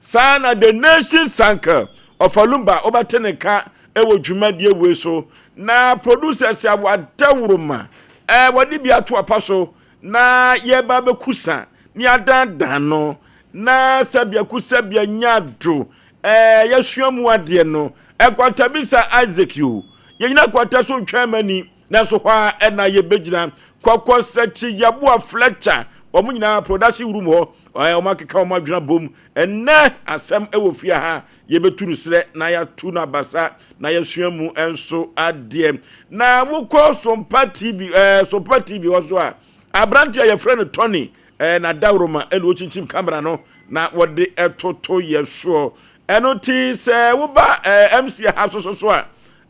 Saa na The Nation Sankel Ɔfalumba wobɛte ne nka wɔ dwumadie wei so. Na producers a wɔadawuroma wɔde bi ato apa so na yɛba bɛkusa ne yɛadaadaa no na sɛbea kusɛbea nya ado yɛsua mu adeɛ no. Nkwantabisa Isaac o, yɛnyina kwata so ntwɛn mani nanso hɔ a ɛna yɛbɛgyina. Kɔkɔ Sɛkyi Yaboa Fletcher wɔn nyinaa production room hɔ wɔn akeka wɔn adwena bom. Ɛnɛ asɛm ɛwɔ fie ha, yɛbɛtu no serɛ na yɛatu no abasa na yɛsua mu nso adeɛ. Na wokɔ Sompa TV, Sompa TV hɔ so a, aberante a yɛfrɛ no Tony na dawuroma ɛna ɔkyinkyim camera no na wɔde ɛtoto yɛ soɔ. Ɛno ti sɛ woba MC ha so so a,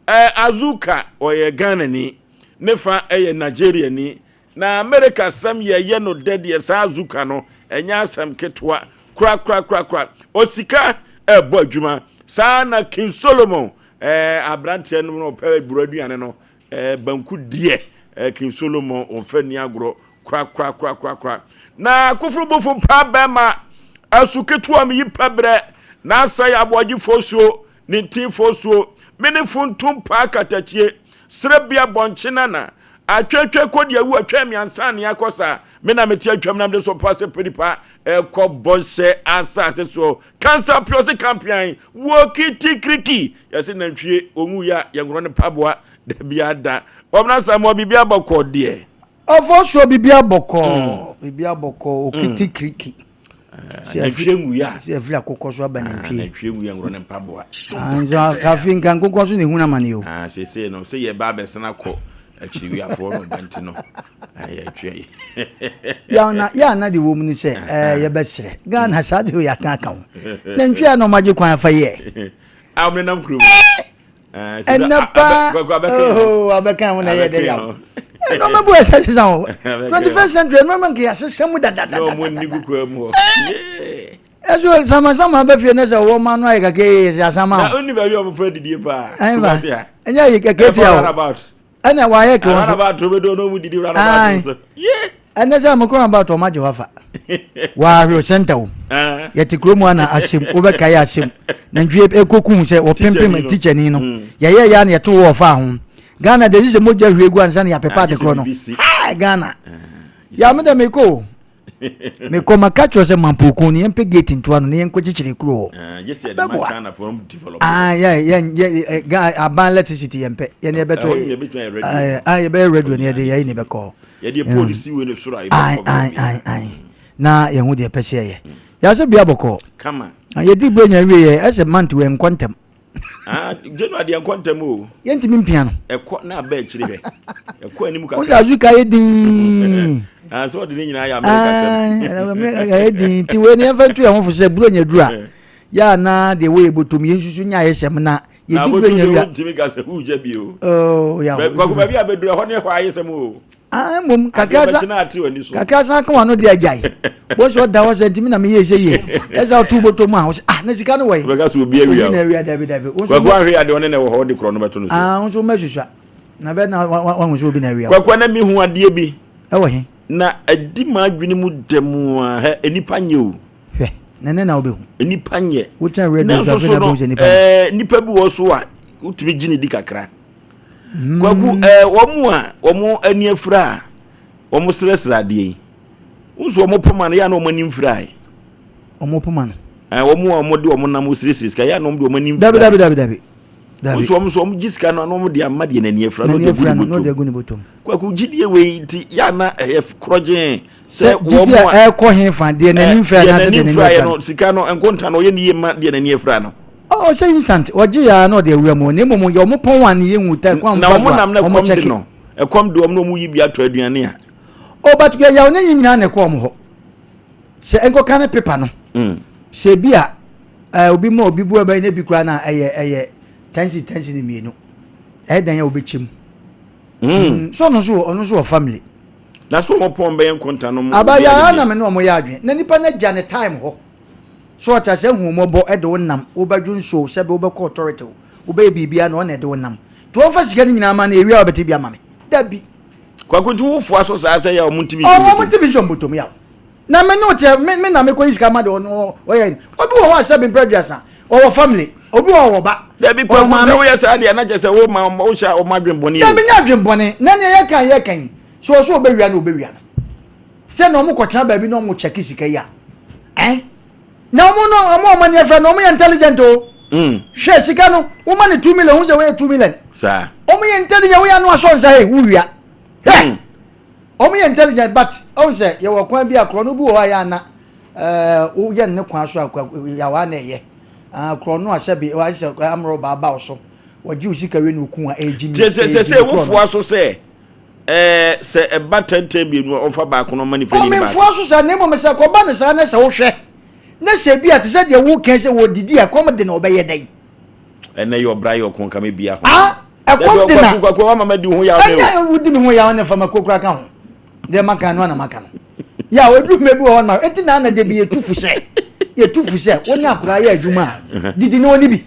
Azuka ɔyɛ Ghanani, ne fa ɛyɛ Nigeriani. Na America asɛm yɛyɛ no dɛ deɛ, saa Azuka no ɛnyɛ asɛm ketewa korakorakorakora. Osika ɛbɔ adwuma. Saa na King Solomon, aberanteɛ no na ɔpɛ aburo aduane no, banku deɛ, King Solomon ɔmfa ni agorɔ korakorakorakora. Na koforo bofo mpa bɛrima asu ketewa mi yi pɛ berɛ na asɛe aboagyefoɔ suo ne ntinfoɔ suo mene funtum paa katakyie serebea bɔnkye nana atwetwe kɔdi awu atwa mmiɛnsa ne akɔ saa me na mete atwam nam de so pa sɛ panipa ɛkɔ bɔhyɛ asase soɔ kansa piɔse kampian wɔ kitikiriki yɛse nantwie ɔnwu yɛ a yɛnkorɔ ne paboa da bia da ɔmena samoa biribi abɔkɔ deɛ. Ɔfɔ soɔ biribi abɔkɔ, biribi abɔkɔ okiti kiriki. Nantwie nwu yɛ a sɛ afiri akokɔ so aba nantwie. Nantwie nwu yɛ nkorɔ ne mpaboa. Nso afi nka nkokɔ so na ehun amane o. Seesei no sɛ yɛba abɛsena kɔ akyiriwiafoɔ no ba nti no yɛtwe. Yàna yàna de wɔm ni sɛ yɛbɛsrɛ Ghana saa de yɛ aka aka ho nantwie a na ɔmo agye kwan afa yɛ. A ɔmo nenam kurom. Ɛnɛ paa ooo abɛka ho na ɛyɛ dɛ yaw ɛnɔɔma bi wɔ ɛsɛ sisan o 21st century ɛnɔɔma nka yɛasesa mu dadadada. Na ɔmo nni kukua mu hɔ. Ɛso samasama bɛ fie ne sɛ wɔn ano ayɛ kaka yɛ sɛ asama. Na onni baabi a ɔmo pɛ didie paa. Ɛnfa ɛnyɛ yɛ kɛkɛ tia o ɛna wayɛ kɛ wɔn so. Roundabout obe do na ɔmo didi roundabout nso. Ɛnɛ sɛ mo kɔ roundabout ɔmo agye hɔ afa wɔahwɛ center o yɛte kurom a na asɛm wobɛka yɛ asɛm nantwie ekokun sɛ wɔpempem teacher ni no yɛyɛ yɛ a na yɛto wɔ ɔfa ho. Ghana de sɛ mogya hwie gu ansa na yɛapepa ade korɔ no. Ghana yà mí dɛ mekɔ o mekɔ maka kyerɛ sɛ mampoko no yɛmpɛ gate ntoa no na yɛnkɔ kyekyere kuro hɔ bɛboa yɛ aban electricity yɛmpɛ yɛne yɛbɛtɔ yɛbɛyɛ radio ne yɛde yɛyi ne bɛkɔ hɔ na yɛho deɛ pɛ sɛ yɛyɛ yɛasɛ bia bɔkɔɔ yɛdi berɛ nya wie yɛ ɛsɛ mant wɔ nkɔ ntɛm. January deɛ nkɔ ntɛm o. Yɛntumi mpia no. Ɛkɔ na aba akyire hwɛ. Ɛkɔ anim kakra. Wosɛ azuka yɛ din. Sɛ ɔde ne nyinaa yɛ Amerika sɛm. Ɛyɛ din nti wei ne yɛmfa ntu yɛn ho fo sɛ buro nya duru a yɛ ana deɛ wɔyɛ bɔtɔm yɛn nsusu nya ayɛ sɛm na yɛdi buro nya wia. Ntumi ka sɛ wugya bi o. Kɔkɔ baabi a bɛduru ɛhɔ ne ɛhɔ ayɛ sɛm o. Mmom kakra sa kakra san ka wano de agyae bó sɛ ɔda hɔ sɛ ntumi na meyɛ sɛ yie ɛsɛ ɔto bɔtɔ mu a wɔsɛ ah na sika no wɔ yi. Bɛka sɛ obi awia o. Obi na awia, dabi dabi. Kwaku ahwɛ yɛ adeɛ ɔne na ɛwɔ hɔ ɔde korɔ no bɛto no so. Ah, nso mɛsusua na bɛ na wahu sɛ obi na awia. Kwaku na mi hu adeɛ bi. Ɛwɔ he? Na adi maa adwene mu dɛm a hɛ nipa nyɛ o. Hwɛ na ne na wobɛhu. Nipa nyɛ. Wotena radio so afei na wobɛhu sɛ nipa nyɛ. Nipa bi wɔ so a wotumi gye ne di kakra. Kwaku wɔn a wɔn ani afira a wɔn srɛsrɛ adeɛ yi nso wɔn poma no yɛ na wɔn ani mfira yi. Wɔn poma no. Wɔn a wɔn de wɔn nam srɛsrɛ sika yɛ na wɔn de wɔn ani mfira. Dabi dabi dabi dabi. Nso wɔn nso wɔn gye sika no na wɔn de ama deɛ n'ani afira na ɔde agu ne bɔtɔm. Kwaku gyidie wei nti yɛ ana ɛyɛ korɔgyen. Sɛ wɔn a ɛkɔ he fa deɛ n'ani mfira na deɛ n'ani afira no sika no nkonta no ɔyɛ ne yie ma deɛ n'ani afira no. Ɔ sɛ instant ɔgye ya na ɔde awura mu na mmom yɛ ɔmo pɔn a ne yɛ hu ta kwan fa so a ɔmo kyɛke. No ɛkɔm de wɔn na wɔn yi bi atɔ aduane a. O but yɛ yaw ne nyinaa na ɛkɔ ɔmo hɔ sɛ nkɔka ne pepa no sɛ ebi a obi ma obi bu ɛbɛyɛ ne bi koraa na ɛyɛ 10 cedi 10 cedi mmienu ɛyɛ dan a obɛkyɛ mu. So ɔno nso wɔ family. Na so wɔn pɔn bɛyɛ nkonta no mu. Abayaa na me ne ɔmo yɛ adwene na nipa no agya ne time hɔ so ɔkyɛ sɛ hu mmɔbɔ ɛde wo nam wobɛdwo nsuo sɛbi wobɛkɔ authority wobɛyɛ biribiara na ɔna ɛde wo nam nti wɔmfa sika no nyinaa ma no ewia a wɔbɛte bi ama me dabi. Kwaku nti wofoa so saa sɛ yɛ ɔmo ntumi nhyɛ ɔmo ntumi nhyɛ ɔmo bɔtɔm yaw. Na me ne wo teɛ, me me na mekɔyi sika ma deɛ ɔno ɔyɛ. Obi wɔ hɔ a sɛbe mprɛ aduasa, ɔwɔ family, obi wɔ hɔ ɔwɔ ba. Dabi ɔwɔ kwaku maame. sɛ woyɛ saa deɛ na kyerɛ sɛ wo ma wohyɛ wɔn adwen bɔne Dabi o. nyɛ adwen bɔne, na nea yɛka yɛka yi, sɛ ɔsɛ ɔbɛwia no ɔbɛwia no. Sɛ na ɔmo kɔtena baabi na ɔmo kyɛke sika yi a, ɛn? Na ɔmo no, ɔmo a ɔmo ani afira no, ɔmo yɛ intelligent o. Hwɛ sika no, woma no 2 million, ho sɛ woyɛ 2 million. Saa. Ɔmo yɛ intelligent, woyɛ ano asɔ nsa hɛ, wowia. Hwɛ! Ɔmo yɛ intelligent but ɔmo sɛ yɛwɔ kwan bi a korɔ no bi wɔ hɔ a yɛ ana ɛɛ woyɛ ne kwan so a yawa na ɛyɛ ah korɔ no a sɛbi ayɛ sɛ amorɔ ba aba wo so wɔgye wo sika wie na okun a ɛyɛ gyimi Kyerɛ sɛ ɛyɛ sɛ sɛ gyimi korɔ no. wofoa so sɛ ɛɛ sɛ ɛba tɛntɛn mmienu a ɔmfa baako no ɔma ne fɛ ni baako. Ɔmemfoa so saa na mmom sɛ kɔba no saa na sɛ wohwɛ na sɛ bi a te sɛ deɛ woka sɛ wɔdidi a ɛkɔm de na ɔbɛyɛ dɛn? Ɛnɛ yɛ ɔbra yɛ ɔko nka me bia ho. Ah ɛkɔm de na. Kwaku wama ma di ho yaw ne o. Ɛnyɛ wodi me ho yaw ne fama kokura ka ho. Deɛ maka no ana maka no. Ya odu mmerɛ bi wɔ hɔ no eti na ana de bi yɛtu fo sɛ yɛtu fo sɛ wo ne akwadaa yɛ adwuma a didi na ɔni bi.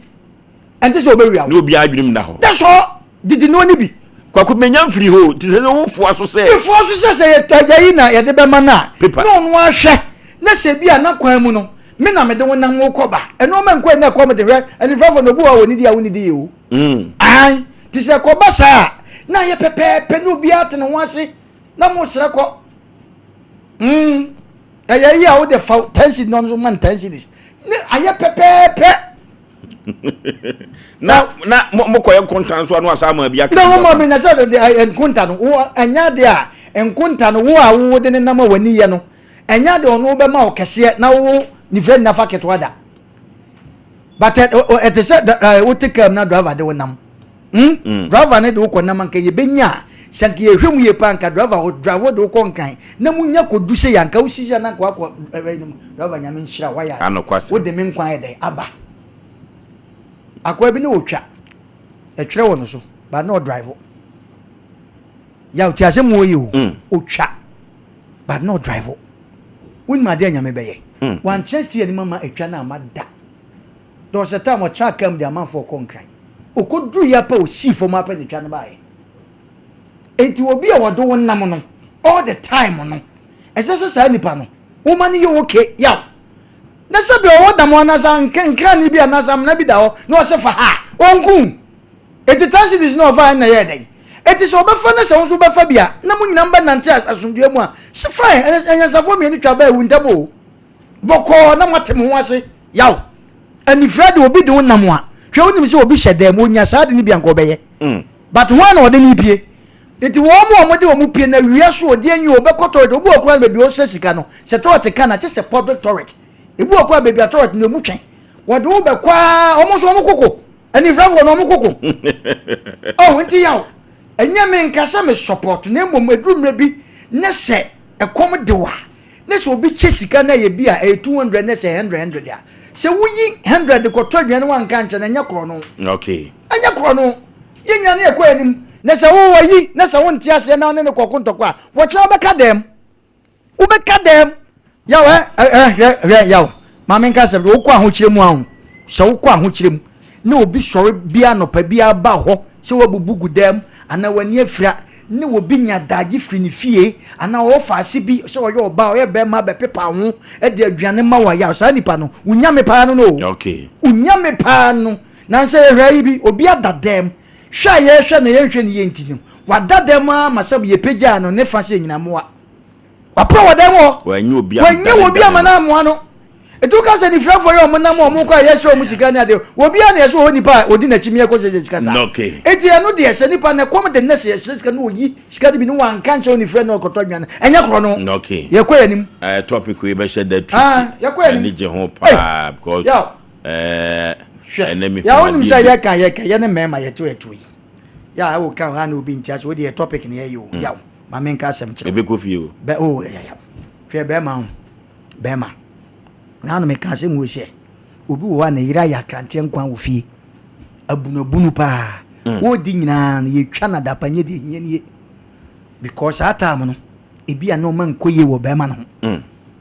Ɛnte sɛ ɔbɛwia wo. Ne obiara adwenem nna hɔ. That's all. Didi na ɔni bi. Kwaku menya mfiri hɔ o nti sɛ sɛ wofoa so sɛ. Mefoa so sɛ sɛ yɛyi na yɛde bɛma no a Paper. na ɔno ahwɛ na sɛ bi a n'akwan mu no me na mede wo nam wo kɔ ba ɛno ɔma nkɔ na ɛkɔm de hwɛ anifrafoɔ na obi wɔ hɔ a wɔnidi a wonidi yɛ o. Ae nti sɛ ɛkɔba saa a na ayɛ pɛpɛɛpɛ na obiara te ne ho ase na mo srɛ kɔ. Ɛyɛ yi a wode fa 10 cedis na ɔno nso ma no 10 cedis ne ayɛ pɛpɛɛpɛ. Na na mo mokɔyɛ nkonta nso ano asa ama bi aka. Na wo ma mi na sɛ de nkonta no wo ɛnyɛ ade a nkonta no wo a wo de ne nam a w'ani yɛ no ɛnyɛ ade ɔno bɛma wo kɛseɛ na wo nifire nnafa ketewa da but ɛte sɛ wote kaa mu na driver de wo nam driver ne de wo kɔ nam anka yɛbɛnya a sɛ nka yɛhwɛ mu yie paa nka driver wo driver de wo kɔ nkran na munya kɔdu sɛ yɛ anka wosi sɛ na nka wakɔ driver nyame nhyira wayɛ Anokwasɛm. Wode me nkwa ayɛ dɛn aba akoa bi ne ɔtwa ɛtwerɛ wɔ no so but na ɔdrive ya ɔte asɛm wɔ yɛ o ɔtwa but na ɔdrive wonim adeɛ a nyame bɛyɛ wankyerɛ steer no ma ma atwa no ama da. There was a time ɔtra kaa mu de amanfoɔ kɔ Nkran. Ɔkɔduru yɛ pɛ ɔsii fam apɛ ne twa no baeɛ. Enti obi a wɔde wo nam no all the time no ɛsɛ sɛ saa nipa no woma no yɛ okay yaw. Na sɛ bi ɔwɔ dam anaasɛ nkrane bi anaasɛ amena bi da hɔ na ɔsɛ fa ha a ɔnku. Enti 10 cedis na ɔfa ɛna yɛ dɛn? Enti sɛ ɔbɛfa na sɛ wo nso wobɛfa bi a na mo nyinaa mbɛnante asomdwoeɛ mu a fine anyansafoɔ mmienu twa baa ewu ntam o. Bɔkɔɔ na moate mo ho ase. Yaw. Anifira de obi de wo nam a, hwɛ wonim sɛ obi hyɛ dan mu, onya saa ade no bi anka ɔbɛyɛ. But hwan na ɔde no pie? Nti wɔn a wɔde wɔn pie no awia so ɔde anyi ɔbɛkɔ toilet, obi wɔ koraa no baabi a ɔsrɛ sika no, sɛ toilet ka no a, kyɛ sɛ public toilet. Ebi wɔ koraa baabi a toilet no emu twɛn. Wɔde wo bɛkɔ ara, wɔn nso wɔn koko. Anifirafoɔ no wɔn koko. Oh, nti yaw. Ɛnyɛ me nka sɛ me support na mmom ɛduru mmerɛ bi ne sɛ ɛkɔm de wo a, ne sɛ obi kyɛ sika na ɛyɛ bi a ɛyɛ 200 ne sɛ 100 100 a sɛ woyi 100 de kɔtɔ aduane wanka nkyɛ no ɛnyɛ korɔ no. Okay. Ɛnyɛ korɔ no. Yɛn nyinaa ne yɛkɔ anim na sɛ wowɔ yi na sɛ wonte aseɛ na ne ne kɔko ntɔkwa a wɔkyerɛ wobɛka dɛm wobɛka dɛm yaw ɛ ɛ hwɛ hwɛ yaw maame nka sɛ wokɔ ahokyerɛ mu aho sɛ wokɔ ahokyerɛ mu na obi sɔre bia anɔpa bia ba hɔ sɛ wabubu gu dɛm anaa w'ani afira ne obi nya daagye firi ne fie anaa ɔwɔ faase bi sɛ ɔyɛ ɔbaa ɔyɛ bɛrima bɛpepa ho de aduane ma wa yaw saa nipa no wonya paa no no okay wonya me paa no nansɛ yɛhwɛ yi bi obi ada dɛm hwɛ a yɛhwɛ na yɛnhwɛ ne yɛ nti no wada dɛm a ma sɛ yɛpagyaa no ne fa sɛ nyina mmoa wapɛ wɔ dɛm hɔ wɔnyɛ obi wɔnyɛ obi ama no amoa no etu ka sɛ nifirafoɔ yɛ ɔmo nam ɔmo kɔ a yɛsrɛ ɔmo sika ne adeɛ obi a na yɛsɛ ɔwɔ nipa a odi n'akyi mi ɛkɔ sɛ sika saa Okay. eti ɛno deɛ sɛ nipa na ɛkɔm de ne sɛ yɛsrɛ sika na oyi sika no bi ne wanka nkyɛn onifira na ɔkɔtɔ aduane ɛnyɛ korɔ no Okay. yɛkɔ yɛn anim Topic wei bɛhyɛ da Ah, yɛkɔ yɛn anim. Ani gye ho paa because Yaw. Hwɛ ɛnɛ mi yà wonim sɛ yɛka yɛka yɛ ne mmarima yɛto ɛto yi yà ɛwɔ ka ha na obi ntia so o deɛ topic ne yɛ yi o yaw maame nka asɛm kyerɛ ebe kɔ fie o bɛ o yɛ yaw hwɛ bɛrima ho bɛrima na ano meka asɛm wo sɛ obi wɔ hɔ a ne yere ayɛ akranteɛ nkwan wɔ fie abunabunu paa wɔredi nyinaa no yɛtwa no adapa nyɛ deɛ hia nie because saa time no ebi a na ɔma nkɔ yie wɔ bɛrima no ho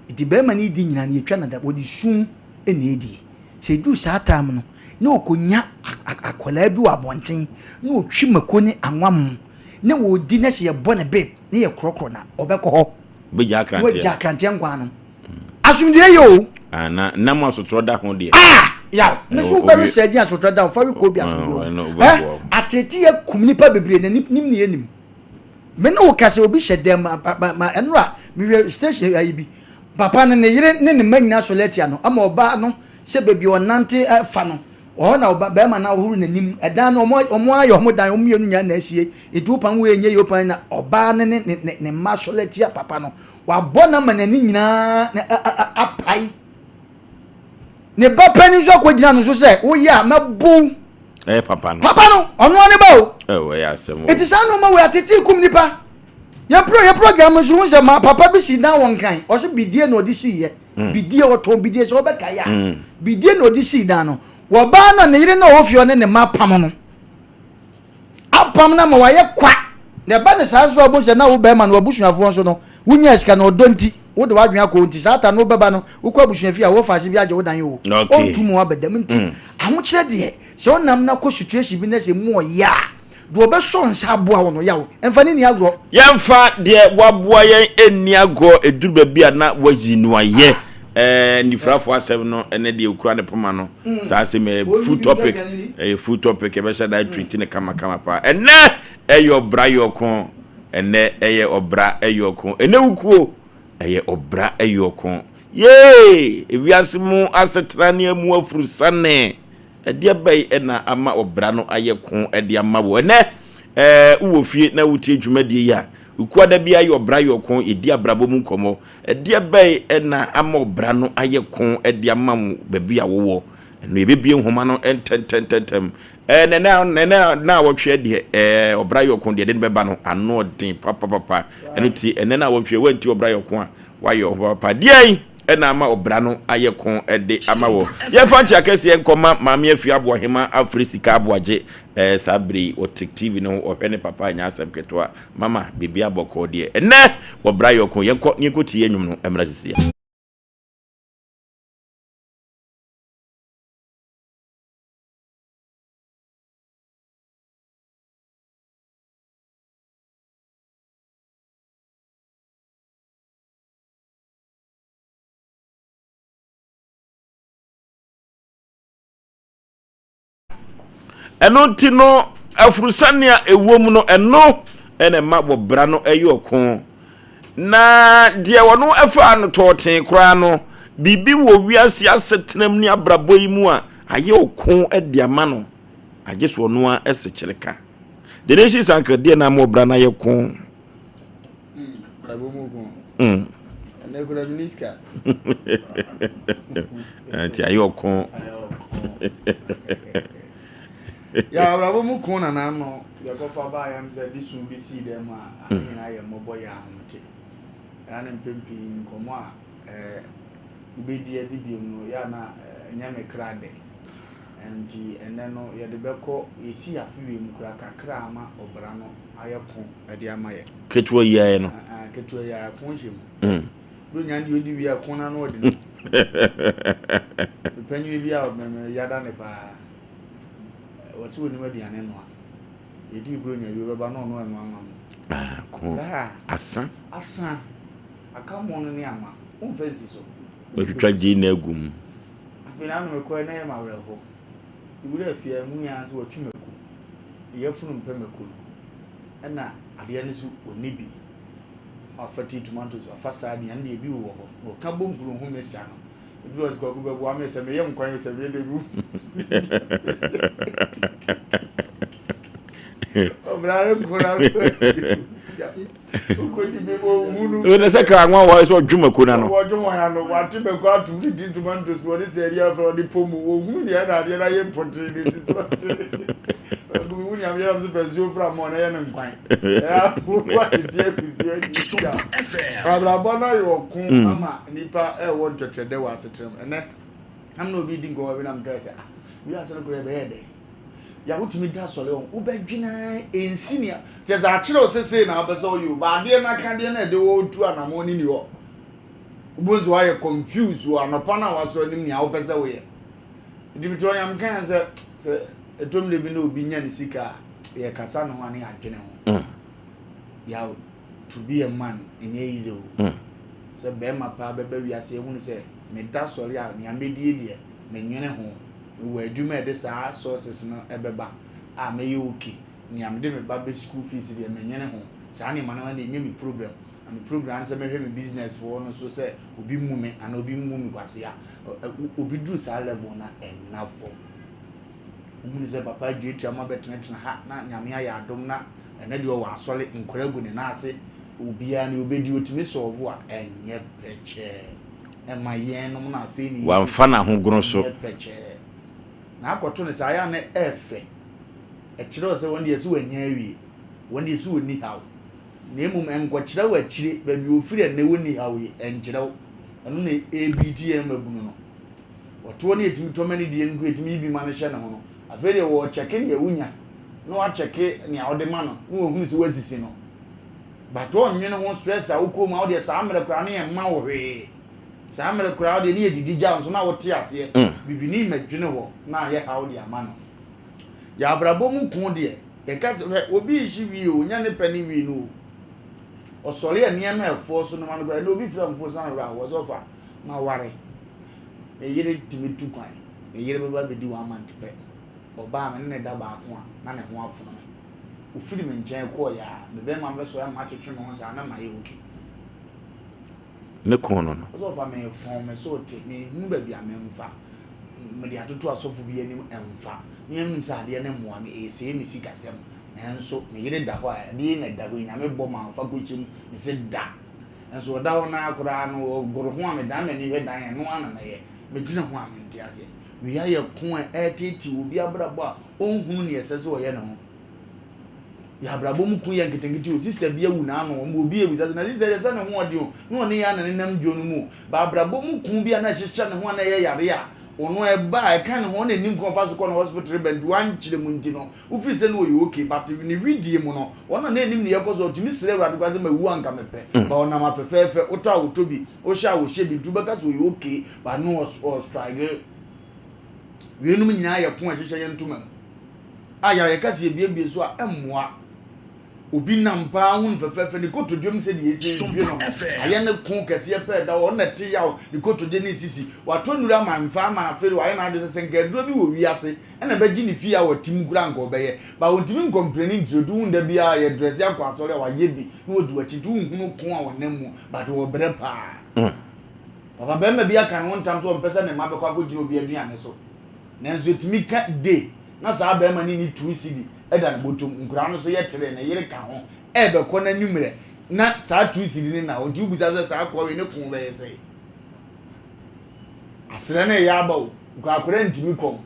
nti bɛrima no di nyinaa no yɛtwa no adapa wɔde sum na ɛdi sɛ ɛduru saa time no na ɔkɔnya akwadaa bi wɔ abɔnten na ɔtwi mako ne anwam na wɔdi na sɛ yɛbɔ ne babe ne yɛ korɔkorɔ na ɔbɛkɔ hɔ bɛgya na wagya akranteɛ akranteɛ nkwan no. Asomdwoeɛ yɛ o. Ah, na na mo asotorɔ da ho deɛ. Ah, yaw. Me so wobɛwe sɛ di asotorɔ da ho, fa we kɔ bi asomdwoeɛ o. Eh, atete yɛ kum nipa bebree na nim ne yɛ nim. Me ne wo ka sɛ obi hyɛ dɛm ma ma ma ɛnora mehwɛ station ayi bi. Papa no ne yere ne ne mma nyinaa sɔre atia no ama ɔbaa no sɛ baabi ɔnante fa no ɔhɔ na ɔba bɛrima no ahohoro n'anim ɛdan no ɔmo ɔmo ayɛ ɔmo dan ɔmo mmienu nyinaa na asie nti wopan wo enye yɛ wopan na ɔbaa no ne ne ne mma sɔre atia papa no. Wabɔ no ama n'ani nyinaa na apae. Ne ba panin nso akɔgyina no so sɛ woyɛ a mɛbow. Ɛyɛ papa no. Papa no, ɔno ara ne ba o. Ɛwɔ ɛyɛ asɛm o. Eti saa nneɛma wei atete kum nipa. Yɛ pro yɛ program nso ho sɛ ma papa bi si dan wɔ Nkran. Ɔsɛ bidie na ɔde sii yɛ. Mm. Bidie ɔtɔn bidie sɛ ɔbɛka yɛ a. Mm. Bidie na ɔde sii dan no. Wɔbaa no ne yere na ɔwɔ fie ɔne ne mma pam no. Apam no ama wayɛ kwa. Na ɛba no saa nso a, wobɛhu sɛ na wo barima no, w'abusuafoɔ nso no, wonyaa sika no, ɔdɔ nti, wode w'adwene akɔ hɔ nti, saa ta no wobɛba no, wokɔ abusua fie a, wɔfa ase bi agye wo dan o, ɔntu mu aba dɛm nti, mm. ahokyerɛ deɛ, sɛ wonam na kɔ situation bi na sɛ mu ɔyɛ a, deɛ ɔbɛsɔ nsa aboa wo no, yaw, ɛmfa ne nni agorɔ. Yɛmfa deɛ waboa yɛn nni agorɔ, ɛduru baabi a na wayi no ayɛ. Ah. Eh, nifurafoɔ asɛm no ne deɛ okura ne poma no mm. saa asɛm ɛyɛ full topic ɛyɛ full topic ɛbɛhyɛ da treat ne kamakama paa ɛnɛ ɛyɛ ɔbra yɛ ɔko ɛnɛ ɛyɛ ɔbra ɛyɛ ɔko ɛnɛ wukuo ɛyɛ ɔbra ɛyɛ ɔko yee ewiase mu asetena ne emu afurusane Ɛdeɛ bɛn na ama ɔbra no ayɛ ko de ama wo? Ɛnɛ, ɛɛ, wowɔ fie na wotie dwumadie yi a, Ukuada biara yɛ ɔbra yɛ ɔko, yɛdi abrabɔ mu nkɔmmɔ. Ɛdeɛ bɛn na ama ɔbra no ayɛ ko de ama wo baabi a wowɔ? Ɛno yɛbɛbie nhoma no ntɛntɛntɛntɛm. Ɛɛ, nɛ nɛ nɛ naawɔtweɛ deɛ, ɛɛ, ɔbra yɛ ɔko deɛ ɛde no bɛba no, ano ɔden papapapa. Ɛno ti, ɛnɛ naawɔtweɛ, woanti ɔbra yɛ ɔko a, woayɛ ɔho papapa. Deɛn? na ama ɔbra no ayɛ ko de ama wɔ. Yɛmfa nkyea kɛseɛ nkɔma Maame Afia Aboahema Afiri Sika Aboagye eh, saa bere yi ɔte TV no ho ɔhwɛ ne papa nyɛ asɛm ketewa. Mama, biribi abɔkɔɔ deɛ. Ɛnnɛ ɔbra yɛ ɔko. Yɛnkɔ na yɛnkɔtie yɛn nnwom no mmra sisi. Ɛno nti no, afurusane a ɛwɔ mu no, ɛno na ɛma wɔbra no yɛ ɔko. Na deɛ wɔno ɛfaa no tɔɔtee koraa no, biribi wɔ wiase asetenam ne abrabɔ yi mu a ayɛ ɔko de ama no, agye so ɔno ara ɛsekyere ka. The nation is anka deɛ na ama ɔbra no ayɛ ko. Nti ayɛ ɔko. Yɛ abrabɔ mu ko na n'ano yɛkɔfa baa yam sɛ de su bi sii dɛm a ano nyinaa yɛ mmɔbɔ yɛ ahomete. Ɛna ne mpɛn pii nkɔmmɔ a ɛɛ wobɛdi adi biom no yɛ a na ɛnyɛ me kra dɛ. Nti ɛnɛ no yɛde bɛkɔ yɛsi afe wei mu koraa kakra ama ɔbra no ayɛ ko de ama yɛn. Ketewa yi ara no. Ketewa yi ara ko hyɛ mu. Mm. Bro nya deɛ ɔdi wie a ko no ano ɔde no. Mepanyini bi a mɛmɛ yada ne paa. Wɔsi wɔnim aduane noa. Yɛdi bro nya wie bɛba na ɔno ɛnoa ama mo. Ah, ko. Asa. Asa. Aka mo no ne anwa. Womfa nsi so. Watwitwa gyee na agu mu. Afei na ano mekɔɛ na yɛ ma awerɛho. Wura fie a emu yɛ ara nso watwi mako. Ne yafunu mpɛ mako no. Ɛna adeɛ no nso ɔnni bi. Wafa tea tomatoes, wafa sardine, ɛno deɛ ebi wɔ hɔ. Na ɔka bom hunu ho mixture no. Ebi wɔ sɛ kwaku bɛboa me sɛ meyɛ nkwan o sɛ meyɛ dɛ gu. Ɔbra ne nkora. Wọ́n sɛ kaa nwa wɔ sɛ ɔdwe mako na no. Ɔdwe wɔn ano wate mako ato ne di tomatoes wɔde sɛ ɛdi afɛ ɔde pɔ mu ohunu deɛ ɛna adeɛ na yɛ mpɔtee na esi tɔnte. Ɛgu mi wunya mi yɛrɛ sɛ pɛnsuo fura mɔ na yɛ ne nkwan. Ɛyà wate di akusuo adi ya. Abrabɔ no ayɛ ɔko ama nipa ɛwɔ ntwɛtwɛdɛ wɔ asetena mu ɛnɛ. Am na obi di nkɔmɔ bi na mekae sɛ ah wiase no koraa ɛbɛyɛ dɛ. Ya wotumi da sɔre ɔn wobɛdwene ara ɛnsi nea kyerɛ sɛ akyerɛ wo sɛ sei na wopɛ sɛ woyɛ o ba adeɛ no akadeɛ no a ɛde wo tu anamɔn no ni hɔ. Wobɛhu sɛ woayɛ confused wɔ anɔpa no a wasɔre nim nea wopɛ sɛ woyɛ. Nti metrɛ nea meka yɛ sɛ sɛ ɛtɔ mmerɛ bi na obi nya ne sika a yɛkasa ne ho a ne yɛadwene ho. Mm. Ya to be a man ɛnyɛ easy o. Mm. Sɛ barima paa bɛba wiase ahunu sɛ meda sɔre a nea mɛdie deɛ menwene ho, mewɔ adwuma a ɛde saa sources no bɛba a mɛyɛ okay, nea mede me ba bɛ school fees deɛ menwene ho, saa nneɛma no ɛna ɛnyɛ me problem. Na me problem ara ne sɛ mɛhwɛ me business foɔ no so sɛ obi mmu me anaa obi mmu me kwasea. Obi duru saa level no a ɛnna fam. Wohunu sɛ papa aduatua mu abɛtenatena ha na Nyame ayɛ adom na ɛnɛ deɛ ɔwɔ asɔre, nkwadaa gu ne nan ase, obiara nea ɔbɛdi ɔtumi solve a, ɛnyɛ pɛkyɛɛ. Ɛma yɛn nom no afei na yɛsi Wamfa n'ahogono so. Ɛnyɛ pɛkyɛɛ. Na akɔto no saa, ɛyɛ a na ɛfɛ. Ɛkyerɛ wo sɛ wɔn deɛ sɛ wɔanya awie, wɔn deɛ sɛ wɔnni haw. Na mmom ɛnkɔkyerɛ wo akyire, baabi a wɔfiri ɛnnɛ wɔnni haw yi, ɛnkyerɛ wo. Ɛno na ɛrebiiti yɛn mmabunu no. Ɔtoɔ no yɛtumi tɔ ma no die no nko yɛtumi yi bi ma no hyɛ ne ho no, afei deɛ wɔrekyɛke nea wonya na wakyɛke nea wode ma no na wahunu sɛ woasisi no. But ɔnnwene ho stress a wokɔ mu a wodeɛ saa mmerɛ koraa no yɛmma wo hwee. Saa mmerɛ koraa wodeɛ ne yɛdidi gya wo nso na wote aseɛ. Bibini mmɛdwene hɔ na ayɛ haw de ama no. Yɛ abrabɔ mu ko deɛ yɛka sɛ hwɛ obi rehye wii o, nyɛ ne pɛ ne wii no o. Ɔsɔre a nneɛma ɛfoɔ so no ma no koraa ɛnɛ obi frɛ mfo sane werɛ ahoɔ sɛ ɔfa maware. Me yere tumi tu kwan. Me yere bɛba abɛdi one month pɛ. Ɔba a, me ne no da baako a, na ne ho afono me. Ɔfiri me nkyɛn kɔeɛ a, me bɛrima bɛsɔre ama matwetwe me ho saa na mayɛ okay. Ne kɔn no no. Ɔsɛ ɔfa me fɔn me so te, menhunu baabi a memfa. Mede atoto asɔfo bi anim ɛmfa. Me ara menim sɛ adeɛ no mmoa me, ɛresɛe me sikasɛm. Nanso me yere da hɔ a, adeɛ yi na ɛda hɔ yi, Nyame bɔ mamfa kɔhyɛ mu, mese da. Nso ɔda hɔ no ara koraa no, ɔgoro ho a medan m'ani hwɛ dan a, ɛno ara na mɛyɛ. Medwene ho a mente aseɛ. Wei ayɛ ko a ɛreteetee obi abrabɔ a ɔnhunu nea ɛsɛ sɛ ɔyɛ ne ho. Yɛ abrabɔ mu ko yɛ nketenkete o, sista bi awu n'ano, ɔmo obi ebisa sɛ na sista deɛ sɛ ne ho ɔden o, na ɔne yɛn ara na nenam dwo no mu o. Ba abrabɔ mu ko bi a na ɛhyehyɛ ne ho a na ɛyɛ yare a, ɔno ɛba a ɛka ne ho, ɔna nim kwan ɔfa so kɔ ne hospital ba nti wankyerɛ mu nti no, Wofiri sɛ na ɔyɛ okay but ne wedeɛ mu no ɔno na na ɛnim nea ɛkɔ so, ɔtumi srɛ Awurade koraa sɛ mawu a anka mepɛ but ɔnam afɛfɛɛfɛ, wotɔ a ɔtɔ bi, wohyɛ a ɔhyɛ bi nti wobɛka sɛ ɔyɛ okay but na ɔstruggle. Weinom nyinaa yɛ ko a ɛhyehyɛ yɛn ntoma mu a yɛ yɛka sɛ yɛbuebue so a ɛmmoa. Obi nam paa ho no fɛfɛɛfɛ, ne kotodwe mu sɛdeɛ ɛsi dwe no ho ayɛ ne ko kɛseɛ pɛɛ da hɔ, ɔno na ɛte yaw, ne kotodwe ne sisi, watɔ nnuru ama mfa ama afei de wayɛ n'adwene sɛ sɛ nka aduro bi wɔ wiase Ɛna bɛgye ne fie a ɔte mu koraa anka ɔbɛyɛ but ɔntumi nkɔmpleni nkyerɛ nti wohu da biara yɛ dresse akɔ asɔre a wayɛ bi na ɔdi wakyi nti wonhunu ko a ɔnam mu but ɔbrɛ paa. Papa barima bi aka ne ho ntam sɛ ɔmpɛ sɛ ne mma bɛkɔ akɔgyina obi aduane so nanso ɛtumi ka day na saa barima no nni two cedi da ne bɔtɔm nkoraa no so yɛ tere ne yere ka ho ɛɛbɛkɔ no anwummerɛ na saa two cedi no nna hɔ nti wobisa sɛ saa akoa wei ne ko bɛyɛ sɛn? Asrɛ no reyɛ aba o, nkwakora ntumi kɔm.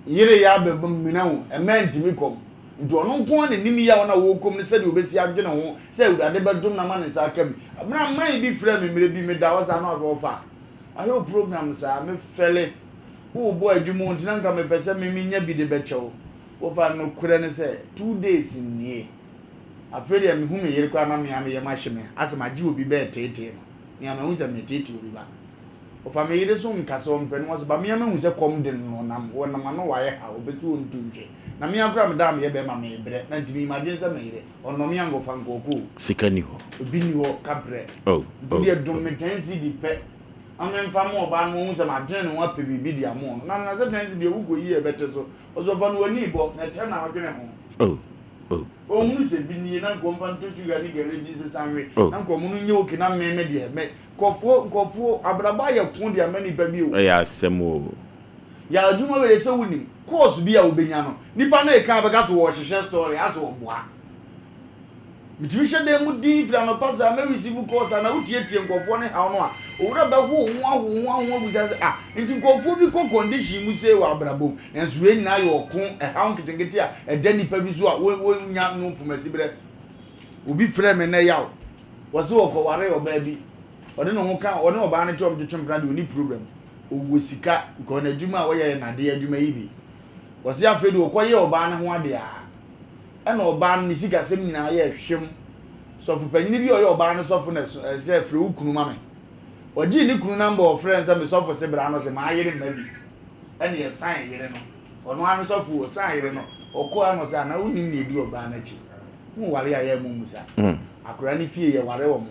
Yere reyɛ aba mena o, mmaa ntumi kɔm. Nti ɔno nko ara na nim yaw no a ɔrekɔm no sɛdeɛ ɔbɛsi adwene ho sɛ Awurade bɛdom no ama ne nsa aka bi. Berɛ a man bi frɛɛ me mmerɛ bi, meda hɔ saa na ɔsɛ ɔfa ahwɛ wo program saa, mefɛle. Worebɔ adwuma o, nti na nka mepɛ sɛ me menya bi de bɛkyɛ wo. Wɔfa nokorɛ ne sɛ, 2 days nie. Afei deɛ mehu me yere koraa na me ara me yam ahye me asɛ magye obi bɛɛteetee no. Me a mahu sɛ meteetee obi ba. Ɔfa me yere so nka sɛ ɔmpɛ no ɔse ba me a mahu sɛ kɔm de no na ɔnam ɔnam ano wayɛ haw ɔpɛ sɛ ɔntu nhwɛ na me a koraa meda a meyɛ bɛɛma meebrɛ na nti meyi m'adwene sɛ me yere ɔnnɔ me a nkɔfa nkɔɔkɔ o. Sika nni hɔ. Obi nni hɔ kaprɛ. Oh, Nti oh, deɛ dom oh. me ten cedi pɛ na memfa ma ɔbaa no ɔhu sɛ madwene ne ho apɛ biribi de ama ɔno na na sɛ ten cedi deɛ wokɔyi a ɛbɛte so ɔse ɔfa no w'ani bɔ na ɛtɛ na ɔdwene ho. Oh, oh. Ɔhunu sɛ bi nie na nka ɔmfa ntɔ sugar ne gari bi nsesa nwe Oh. na nka ɔmo no nyɛ okay na me me deɛ me Nkurɔfoɔ nkurɔfoɔ abrabɔ ayɛ ko de ama nipa bi o. Ɛyɛ asɛm o. Yɛ adwuma wei de sɛ wonim course bi a wobɛnya no nipa no reka a bɛka sɛ wɔrehyehyɛ story asɛ ɔboa. Metumi hyɛ dan mu din firi anɔpa saa mɛ receive calls a na wotietie nkurɔfoɔ ne haw no a owura bɛho wo ho aho wo ho aho abusa sɛ ah nti nkurɔfoɔ bi kɔ condition mu sei wɔ abrabɔ mu nanso wei nyinaa yɛ ɔko ɛhaw nketenkete a ɛda nipa bi so a wɔnya no mpomasiberɛ. Obi frɛ me nnɛ yaw Wɔse ɔkɔwaree ɔbaa bi, ɔde ne ho ka ɔne ɔbaa no te ɔmo twetwe mpena deɛ ɔni problem, ɔwɔ sika because n'adwuma a ɔyɛ yɛ nadeɛ adwuma yi bi. Wɔse afei deɛ ɔkɔyɛɛ ɔbaa no ho adeɛ a, ɛna ɔbaa no ne sikasɛm nyinaa yɛɛ hwem. Sɔfo panyini bi a ɔyɛ ɔbaa no sɔfo na ɛsɛ frɛ wo kunu ma me. Ɔgyee ne kunu number ɔfrɛɛ no sɛ me sɔfo se bra no ɔse mayere mma bi. Ɛna ɛsan yere no. Ɔno ara ne sɔfo o, ɔsan yere no. Ɔkɔɔ ano sɛ anaa wonim nea ɛdi ɔbaa no akyi. Mo ware a yɛ mo mmusa. Akwadaa no fie yɛ ware wɔn.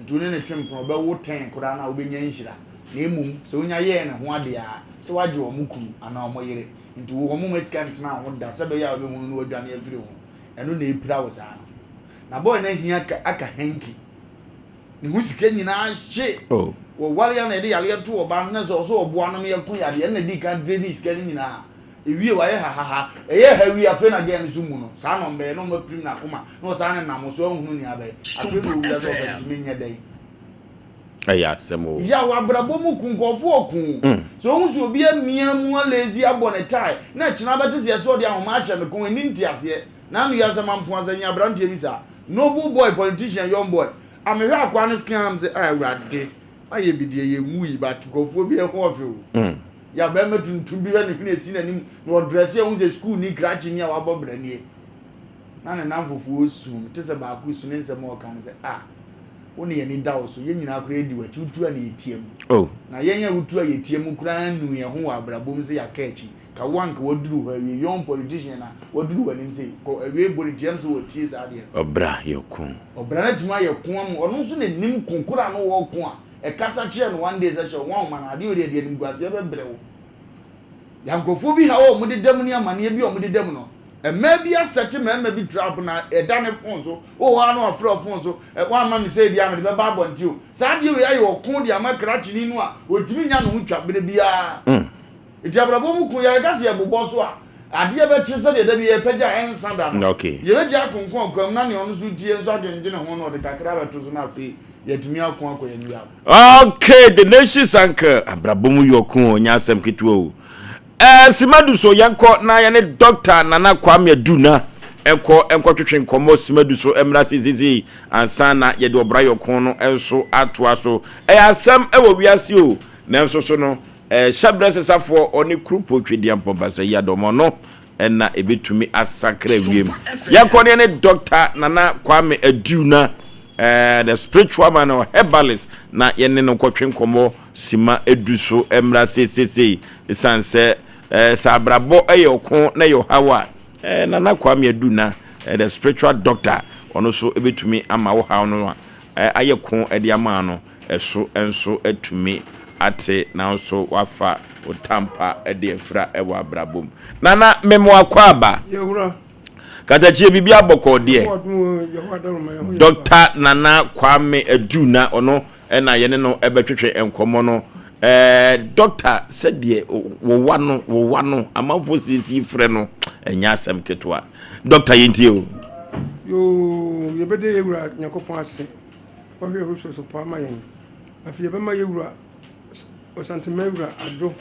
Nti wo ne no twe mpena ɔbɛwo ten koraa no a wobɛnya nhyira. Na mmom sɛ wonya yɛɛ ne ho adeɛ a, sɛ woagye wɔn kunu anaa wɔn yere. Nti wo wɔn mma sika ntena wo ho da sɛ ɛbɛyɛ a wobɛhunu na woadwane afiri ho. Ɛno na ɛpira wo saa no. Na boy no ahia aka hanky. Ne ho sika nyinaa hye. Oh. Wɔware a na yɛde yareɛ to ɔbaa no na sɛ ɔsɛ ɔboa no ma yɛko yadeɛ ɛna dii kan draining sika no nyinaa. Ewie wayɛ hahaha. Ɛyɛ ha wie afei na girl no so mu no. Saa na ɔmbɛyɛ na ɔmapirim n'akoma na ɔsan ne nam so anhunu nea abɛyɛ. Afei na owura sɛ ɔbɛ ntumi nyɛ dɛn. Ɛyɛ asɛm o. Yaw abrabɔ mu ku nkurɔfoɔ ɔko. Sɛ ohu sɛ obi amia mu alezi abɔ ne tae na ɛkyena abɛte sɛ yɛsɛ ɔde ahoma ahyɛ ne kɔn ɛnni nteaseɛ. N'ano yɛ asɛm ampoa sɛ nyɛ abranteɛ bi saa. Noble boy politician young boy a mehwɛ akoa no skin a na mesɛ ah awurade mayɛ bi deɛ yɛnwui but nkurɔfoɔ bi ɛho ɔfɛ o. Yɛ bɛrima tuntum bi hwɛ ne hwene esi n'anim na ɔdrɛse a wohu sɛ sukuu ni krakye ni a wabɔ bra nie. Na ne nnamfofoɔ su mete sɛ baako su ne nsɛm a ɔka ne sɛ ah wo ne yɛn ani da wo so yɛn nyinaa koraa yɛdi w'akyi wotu a na yɛtia mu. Oh. Na yɛn a wotu a yɛtia mu koraa nnu yɛn ho wɔ abrabɔ mu sɛ yɛaka akyi. Ka wo anka waduru hɔ awie young politician a waduru w'anim sei kɔ awie bɔ ne tiam sɛ watie saa adeɛ no. Ɔbra yɛ ko. Ɔbra no atumi ayɛ ko ama ɔno nso na nim ko koro a na ɔreko a ɛkasa kyerɛ no one day sɛ hyɛ wo ho ahoma no adeɛ ɔde ɛde animguaseɛ bɛbrɛ wo. Ya nkurɔfoɔ bi haw a wɔdeda mu ne amaneɛ bi a wɔdeda mu no mmaa bi asɛte mmarima bi trap na ɛda ne phone so wowɔ hɔ a na wafrɛ wo phone so ɛ woamma me sei deɛ a mede bɛba abɔnten o saa adeɛ wei ayɛ ɔko de ama krakyeni no a ɔntumi nya ne ho twa berɛ biara. Nti abrabɔ mu ko, yɛka sɛ yɛbobɔ so a, adeɛ bɛkye sɛdeɛ da bi yɛpagya a ɛnsa da no. Yɛbɛgyae akonko ɔkwan mu na nea ɔno nso tie nso adwendwene ho na ɔde kakra abɛto so na afei yɛatumi ako akɔ yɛn biako. Okay, the nation's uncle. Abrabɔ mu yɛ ɔko o, ɛnyɛ asɛm ketewa o. Eh, Simadu so yɛnkɔ na yɛne Dr. Nana Kwame Aduna nkɔ nkɔtwetwe nkɔmmɔ Simadu so mmra seesei ansa na yɛde ɔbra yɛ ɔko no nso atoa so. Ɛyɛ asɛm wɔ wiase o, nanso so no Hyɛbrɛ sesafoɔ ɔne Kurupo Twedeampɔn Basayi-Adɔm ɔno na ɛbɛtumi asakra wiem. Yɛnkɔ ne yɛne Dr. Nana Kwame Aduna, the spiritual man or herbalist, na yɛne no nkɔtwe nkɔmmɔ sima edu so mmra seesesei. Ɛsiane sɛ sɛ abrabɔ yɛ ɔko na ɛyɛ ɔhaw a, Nana Kwame Aduna, the spiritual doctor, ɔno nso bɛtumi ama wo haw no ayɛ ko de ama no. So nso atumi ate nanso wafa wo tampa de afira wɔ abrabɔ mu. Nana memo akwaaba. Yɛwura. Katakyie biribi abɔkɔɔ deɛ. Doctor Nana Kwame Adu na ɔno na yɛne no bɛtwetwe nkɔmmɔ no. Ɛɛ doctor sɛdeɛ wowa no wowa no amanfoɔ siesie frɛ no ɛnyɛ asɛm ketewa. Doctor yɛntie o. Yoo yɛbɛda yɛwura Nyankopɔn ase. Ɔhwɛ ho so so paa ma yɛn. Afei yɛbɛma yɛ wura Ɔsantema wura Addo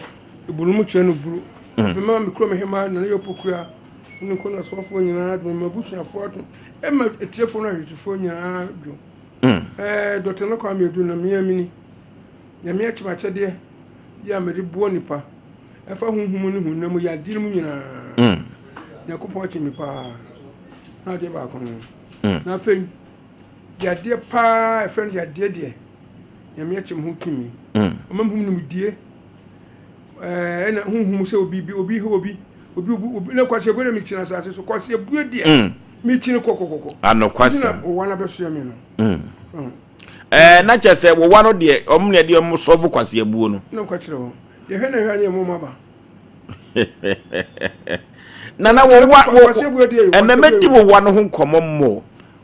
ebunu mu kyerɛ no buru. Mm. Afei mɛma me kurom hemaa Nana Yaw Pokua ne nkɔ n'asoafoɔ nyinaa dwo, mɛma abusuafoɔ ato, ɛma atiefoɔ no ahwɛsofoɔ nyinaa dwo. Mm. Ɛɛ Dɔkta Nana Kwame Adu na mmea mini. Nyame akyɛ me akyɛdeɛ yɛ a mede boa nipa ɛfa honhom ne honam mu yadeɛ mu nyinaa. Mm. Nyankopɔn akye me paa. Na adeɛ baako no. Mm. Na afei Yadeɛ paa ɛfrɛ no yadeɛ deɛ nyame akyɛ me ho tumi mm. ɔma me nimdie ɛna honhom sɛ obi bi obi hɛ obi obi obi obi na kwasi ebue na mekyina asase so kwasi ebue deɛ mm. mekyini kɔkɔkɔkɔ anokwasɛm na wɔwa no abɛsoɛ me no mm. ɛɛ na kyerɛ sɛ wɔwa no deɛ ɔmo na ɛde ɔmo sɔfo kwasi abuo no na nkwa kyerɛ wɔn yɛhwɛ na hwɛ ne ɛmo aba nana wɔwa wɔ ɛnna mɛdi wɔwa no ho nkɔmɔ mmɔ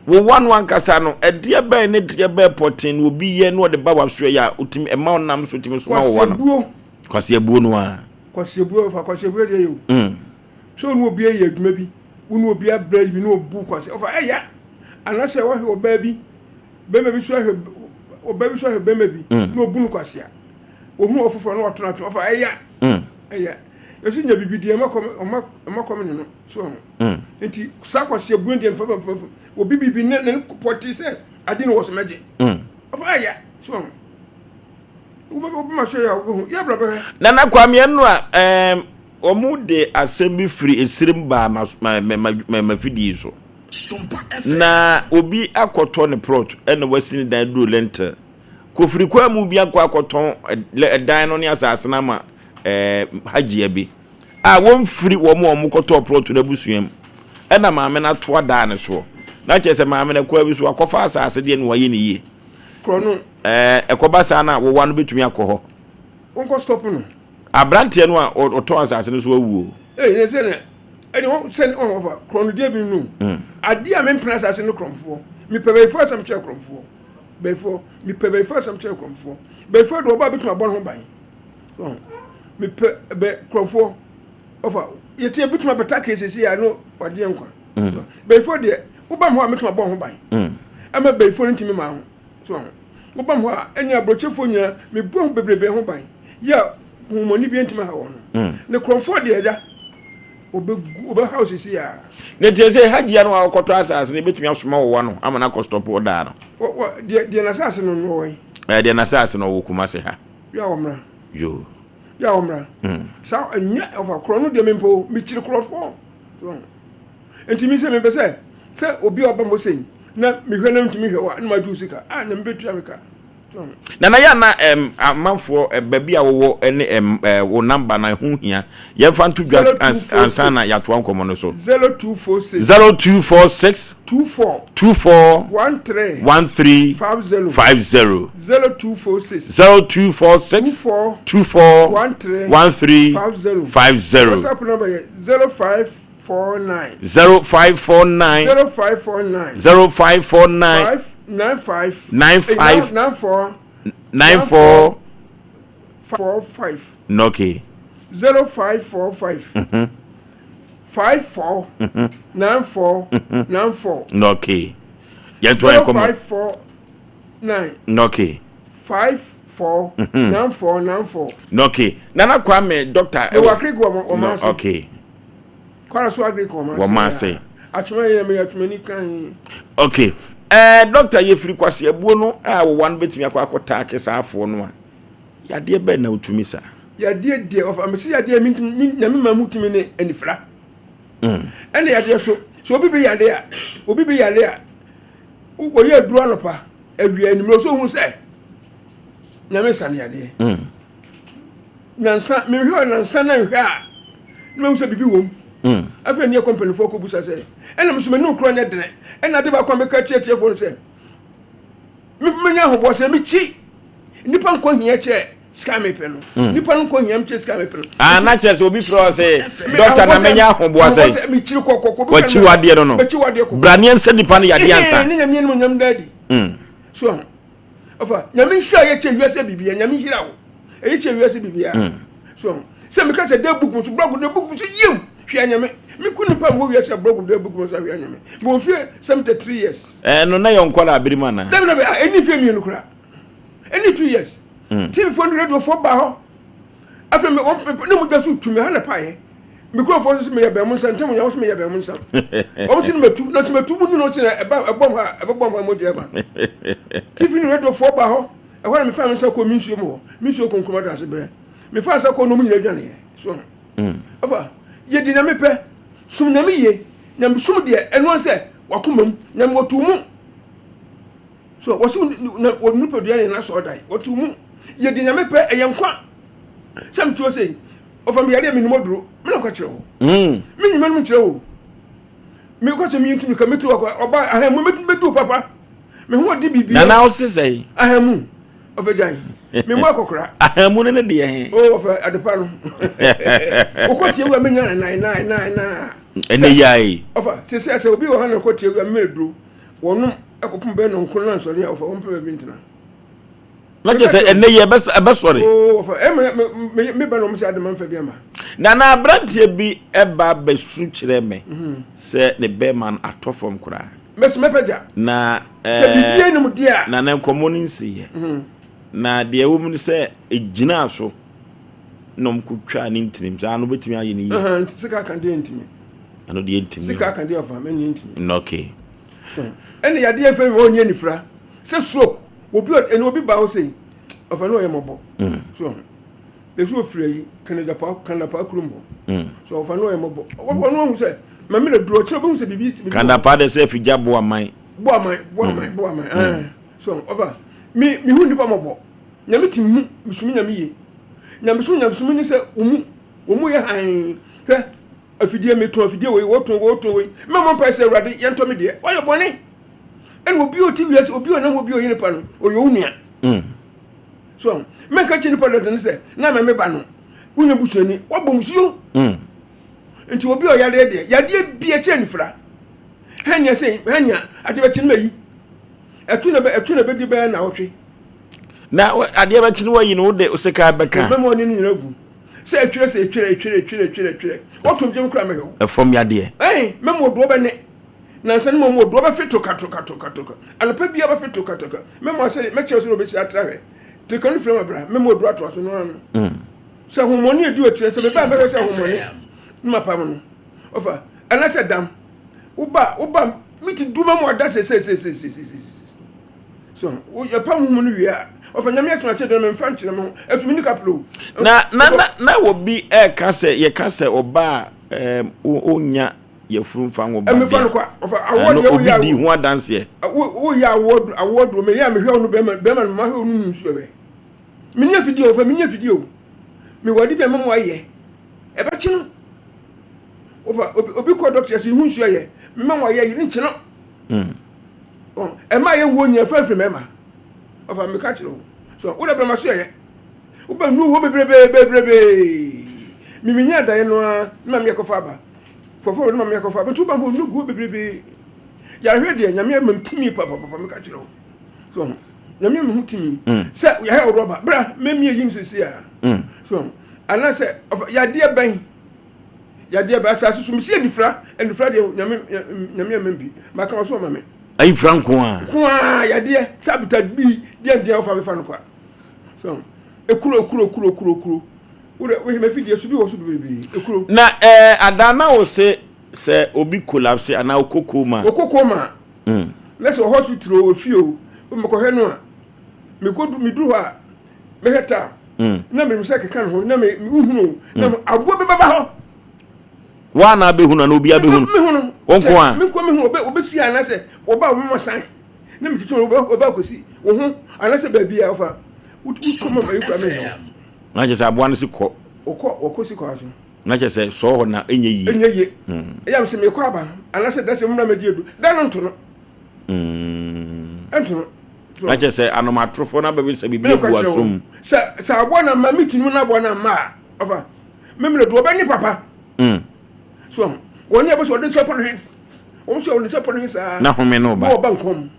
Wo wano ankasa no, ɛdeɛ bɛn ne deɛ bɛn pɔtee na obi yɛ na ɔde ba w'asoɛ yɛ a wotumi ɛma wo nam so tumi soma wo wano? Kwasiabuo. Kwasiabuo no ara. Kwasiabuo ɔfa kwasiabuo deɛ yɛ o. Mm. Sɛ ɔne obi ayɛ adwuma bi, wo ne obi abrɛ bi na obu kwasi ɔfa ɛya anaasɛ wahwɛ ɔbaa bi bɛrima bi so ahwɛ ɔbaa bi so ahwɛ bɛrima bi mm. na obu no kwasia ohun ɔfoforɔ na wato no atwe ɔfa ɛya mm. ɛya yɛsi nya bibi deɛ ɛma kɔm ɔma ɛma kɔm ne no so ho. Mm. Nti saa kwasi abu deɛ nfa nfa nfa obi bibi ne ne pɔte sɛ ade no wɔ so mɛgye. Mm. Ɔfa ayɛ so ho. Wobɛma so yɛ wobɛhu yɛ bra bɛhwɛ. Nana Kwame ɛno a ɛɛm wɔn de asɛm bi firi esirim baa ma ma ma ma ma fidie so. Na obi akɔtɔ ne plot ɛna wasi ne dan duro lentil. Kofiri kwan mu bi akɔ akɔtɔn ɛdan no ne asase no ama ɛɛ hajia bi. a wɔmfiri wɔn a wɔkɔtɔɔ plɔt no abusua mu ɛna maame no ato adaa ne soɔ na kyerɛ sɛ maame no kwan bi so akɔfa asase deɛ na wayɛ ne yie. Korɔ no. Ɛɛ ɛkɔba saa na wowa no bɛtumi akɔ hɔ. Wonkɔ stop no. Aberanteɛ no a ɔtɔn asase no so awu o. Ee ne sɛ ne ɛne wɔn sɛ wɔn wɔfa korɔ no deɛ bi nu. Adeɛ a mempena asase no korɔmfoɔ. Mepɛ bɛyifoɔ asɛm kyerɛ korɔmfoɔ. Bɛyifoɔ mepɛ bɛyifoɔ asɛm kyerɛ korɔmfoɔ. Bɛyifoɔ deɛ ɔbaa bɛtumi abɔ ne ho ban. So mepɛ bɛ korɔmfoɔ ɔfa yɛte ebitumi abɛta keesisi a no wadeɛ nkwa. Bɛyifoɔ deɛ woba mu hɔ a mɛtumi abɔ ho ban. Ɛma bɛyifoɔ no ntumi maa ho. So woba mu hɔ a ɛne aburokyefoɔ nyinaa mebɔ ho bebrebe ho ban. Yɛ a honhommɔne bi ntumi ha wɔn no. Ne korɔmfoɔ deɛ agya ɔbɛgu ɔbɛhaw sisi a. Ne tiɛ sɛ hajia no a ɔkɔtɔ asase no ebɛtumi asoma wɔwa no ama no akɔ stop wɔ daa no. Wɔ deɛ deɛ n'asase no no wɔ yi. Ɛɛ deɛ n'asase no wɔ Kumasi ha. Yɛ a wɔmmra. Yoo. Yɛ a wɔmmra. Saa ɛnyɛ ɔfa korɔ no deɛ mempɛ o mekyiri korɔfoɔ. Nti mi sɛ mepɛ sɛ sɛ obi a ɔba mo sɛn na mehwɛ na ntumi hwɛ wa na ma gye sika a na mebɛtua me ka. Na na yɛ na ɛm amanfoɔ baabi a wɔwɔ ne ɛm wo namba na ɛho hia yɛmfa nto dwa ansa na yɛatoa nkɔmmɔ no so. 0246 0246 24 24 13 13 50 50 0246 0246 24 24 13 13 50 50 WhatsApp number yɛ 0549 0549 0549 0549 5 95 95 94 94 45 okay 0545 54 94 94 okay yɛntoa yɛn nkɔmmɔ 0549 okay 54 94 94 okay Nana Kwame doctor mewɔ agric wɔ wɔn ase okay kwara so agric wɔ wɔn ase atwoma yɛ meyɛ atwomani kan okay ɛɛ doctor yɛfiri kwasi abuo no a wɔwa no bɛtumi akɔ akɔ taake saa afoɔ no a yadeɛ bɛn na wotumi saa yadeɛ deɛ ɔfa mesi yadeɛ mi mi nyame ma mu tumi ne anifira ɛna yadeɛ so so obi bi yadeɛ a obi bi yadeɛ a wɔyɛ aduru anɔpa awia anwummerɛ so ohun sɛ nyame sa ne yadeɛ nansa mehwɛ nansa na nhwɛ a na mehu sɛ biribi wɔ mu afei ne yɛ kɔmpanifoɔ kɔbusa sɛ ɛna me so m'anim korɔ nyɛ dene ɛna ade baako a meka tiatiefoɔ no sɛ menya ahoboɔ sɛ mekyi nnipa nkɔ hia kyɛ sika mepɛ no nnipa no nkɔ hia kyɛ sika mepɛ no ah na kyerɛ sɛ obi frɛ wɔ sɛ doctor na menya ahoboa sɛ mekyiri kɔkɔkɔ wakyi wadeɛ no no mekyi wadeɛ kɔkɔ braneɛ nsɛ nipa no yadeɛ ansa ne nyame anim nyam daadi so ho ɔfa nyame nhyira yɛ kyɛ wiase bibia nyame nhyira wo ɛyɛ kyɛ wiase bibia so ho sɛ meka sɛ da book mu so blog da book mu so yiem hwɛ anyame meku nipa wɔ wiase a blog da book mu so hwɛ anyame mewɔ fie 73 years ɛno na yɛ nkɔla abiri mu anaa dabi dabi ɛni fie mmienu kora ɛni 2 years tv fo ne radio fo ba hɔ afei me wɔn ne mo gya so tumi ha na paayɛ me kurɔfoɔ nso meyɛ bɛn mo nsa ntɛm nyɛ wɔn nso meyɛ bɛn mo nsa wɔn nso mɛtu na nso mɛtu mu nínú ɔkyerɛ ɛba ɛbɔm ha ɛbɛbɔm ha mo gya ɛba tv ne radio fo ba hɔ ɛhɔ na mefa me nsa kɔ mi nsuo mu hɔ mi nsuo konkuruma da ase brɛ mefa nsa kɔ nom nyina dwane yɛ so ɔfa yɛdi nyame pɛ som nyame yie nyame som deɛ ɛno sɛ wakoma mu nyame wɔtu mu so wɔsi na wɔ nipadua ne n'asɔrɔ dan wɔtu mu yɛdi nyame pɛ ɛyɛ nkwa sɛ metuo sɛ ɔfa mi yadeɛ mi num oduro mi na kɔ kyerɛ hɔ mi nyuma no kyerɛ o mi kɔ sɛ mi ntumi ka mi tu ɔkɔ ɔba ahɛn mu mi du papa mi ho ɔdi bibi nana ɔsi sɛ ahɛn mu ɔfɛ gyan mi mu akɔkora ahɛn mu ne ne deɛ he o ɔfɛ adepa no okɔ tie wura mi nya nan nan nan nan ɛnɛ yia yi ɔfa sisi sɛ obi wɔ ha na ɔkɔ tie wura mi mɛ duro wɔnom ɛkɔpem bɛyɛ nɔnko na nsɔre a ɔfa wɔn pɛ baabi ntena na kyerɛ sɛ ɛnɛ yi ɛbɛsɔre oo ɔfa ɛmɛ me me ba na ɔmo sɛ adama nfa bi ama na na aberanteɛ bi ɛba bɛsu kyerɛ me sɛ ne bɛrima no atɔ fam koraa mɛso mɛpɛ gya na sɛ biribi anim deɛ a na ne nkɔmmɔ no nsiyɛ na deɛ ɛwɔ mu no sɛ ɛgyinaa so na ɔm kɔtwaa ne ntinim saa no wobɛtumi ayɛ no yie ɛhɛn, sika aka deɛ ntumi ɛno deɛ ntimi sika aka deɛ ɔfa mɛnyɛ ntumi na okay so ɛna yadeɛ fɛn mi ɔnyɛ nifira sɛ stroke obi ɛna obi ba hɔ sɛ ɔfa no ɔyɛ mɔbɔ so esu ofiri ayi kanadapa kanadapa kurom hɔ so ɔfa no ɔyɛ mɔbɔ ɔno ɔhu sɛ maame na duro ɔkyerɛ ɔbɛhu sɛ bibi bibi kandapa de sɛ afigya boa man bɔ aman bɔ aman bɔ aman ɛɛ so ɔfa mi mi hu nipa mɔbɔ nyame ti mu misumi nyame yie nyame sum ni sɛ omu omu yɛ han hwɛ afidie mi tɔn afidie wei wɔtɔn wɔtɔn wei mɛ mo mpa sɛ awurade yɛntɔ mi deɛ wɔyɛ bɔne. Ɛna obi a ɔte wiase, obi a ɔnam hɔ bi a ɔyɛ nipa no, ɔyɛ wo nua. So mɛnka kyerɛ nipa dɔdɔ no sɛ na mɛ meba no, wonya busuani, wabɔ musuo. Nti obi a ɔyareɛ deɛ, yadeɛ bi ɛkyɛ nifira. Hɛnea sɛ hɛnea ade bɛkye no mayi. Ɛto na ɛto na bɛdi bɛyɛ na ɔtwe. Na adeɛ bɛkye no wayi no wode sika bɛka. Mɛma ɔne no nyina gu. Sɛ ɛtwerɛ sɛ ɛtwerɛ ɛtwerɛ ɛtwerɛ ɛtwerɛ ɛtwerɛ. Wɔtom gyem kora mɛhwɛ wo. Ɛfam yadeɛ. Ɛn mɛma ɔdoɔ bɛne. Nansa no mɔmu ɔdoɔ bɛfe toka toka toka toka. Anɔpa biara bɛfe toka toka. Mɛma sɛ mɛkyerɛ sɛ ɔbɛsi atra hwɛ. Toka no firi ma bra. Mɛma ɔduro atoa so no ano. Sɛ ahomɔne adi ɔkyerɛ sɛ meba mɛhwɛ sɛ ahomɔne ne mapam no. Ɔfa anaasɛ dam. Woba woba meti duma mu ada sɛ sɛ sɛ sɛ sɛ sɛ sɛ. So yɛpam ho no wie a ɔfa nyame atena kyɛ dɛm mfa nkyerɛ me ho ɛtumi ne kaplo. Na na na na obi ɛka sɛ yɛka sɛ ɔbaa ɛɛm onya yɛfuru mfa ngo ba deɛ ɛno obi di ho adanseɛ. Woyɛ awoɔ awoɔ duro meyɛ a mehwɛ wo no bɛrima bɛrima no mahwɛ wo no nsuo bɛ menyɛ fidie o fa menyɛ fidie o mewɔ ade bi a mɛmo ayɛ ɛbɛkye no ofa obi obi kɔ dɔkta sɛ ihu nsuo yɛ mema wo ayɛ yere nkye no ɛma yɛ wuo nyina fa firi mɛma ɔfa meka kyerɛ wo so wodɛ brɛma so yɛyɛ wobɛnu hɔ bebrebe bebrebe miminya adaeɛ no ara ne ma meyɛ kɔfa aba fɔfɔ ne ma meyɛ kɔfa aba nti woba hɔ nu guo bebrebe yarehwɛ deɛ nyame ama m tumi papapapa meka kyerɛ wo so nyame ama ho tumi sɛ yɛhɛ rɔba bra mɛmie yim sɛsi a so anaasɛ yadeɛ bɛn yadeɛ bɛn asase so mesi anifira anifira deɛ nyame nyame ama bi maka wɔ so ɔma me ayifira nko a nko a yadeɛ sɛ abita bi deɛ deɛ ɔfa mefa no kwa so ekuro ekuro ekuro ekuro ekuro wode wohwɛ mafidie so bi wɔ so bebrebe ekuro na ɛɛ eh, adan na wo se sɛ obi collapse anaa okɔ coma okɔ coma na sɛ hospital o ofie o mekɔhwɛ no a mekɔdu meduru hɔ a mehwɛ taa na menim sɛ keka ne ho na mehunu na aboa bi bɛba hɔ wa na abɛhunu ana obi abɛhunu mehunu wo nko a menko mehunu obɛsi anaasɛ wɔba a wɔma san na metwitwi wɔba akɔsi wo ho anaasɛ baabi a wɔfa wokɔ ma mayi kora mehɛ na kyɛ sɛ aboa no si kɔ wɔkɔ wɔkɔ si kɔ aso na kyɛ sɛ sɔɔ hɔ na ɛnyɛ yie ɛnyɛ yie ɛyɛ sɛ mekɔ aba anaasɛ da sɛ mmra mɛgye adu da no nto no ɛnto no na kyerɛ sɛ anomatorofoɔ no abɛbisa biribi agu asom sɛ sɛ aboa na ma metumi no aboa na ma a ɔfa memmerɛ du ɔbɛne papa so wɔn ne ɛbɛsɛ ɔde nsa pɔ no he wɔn sɛ ɔde nsa pɔ no he saa na home no ba ɔba nkɔm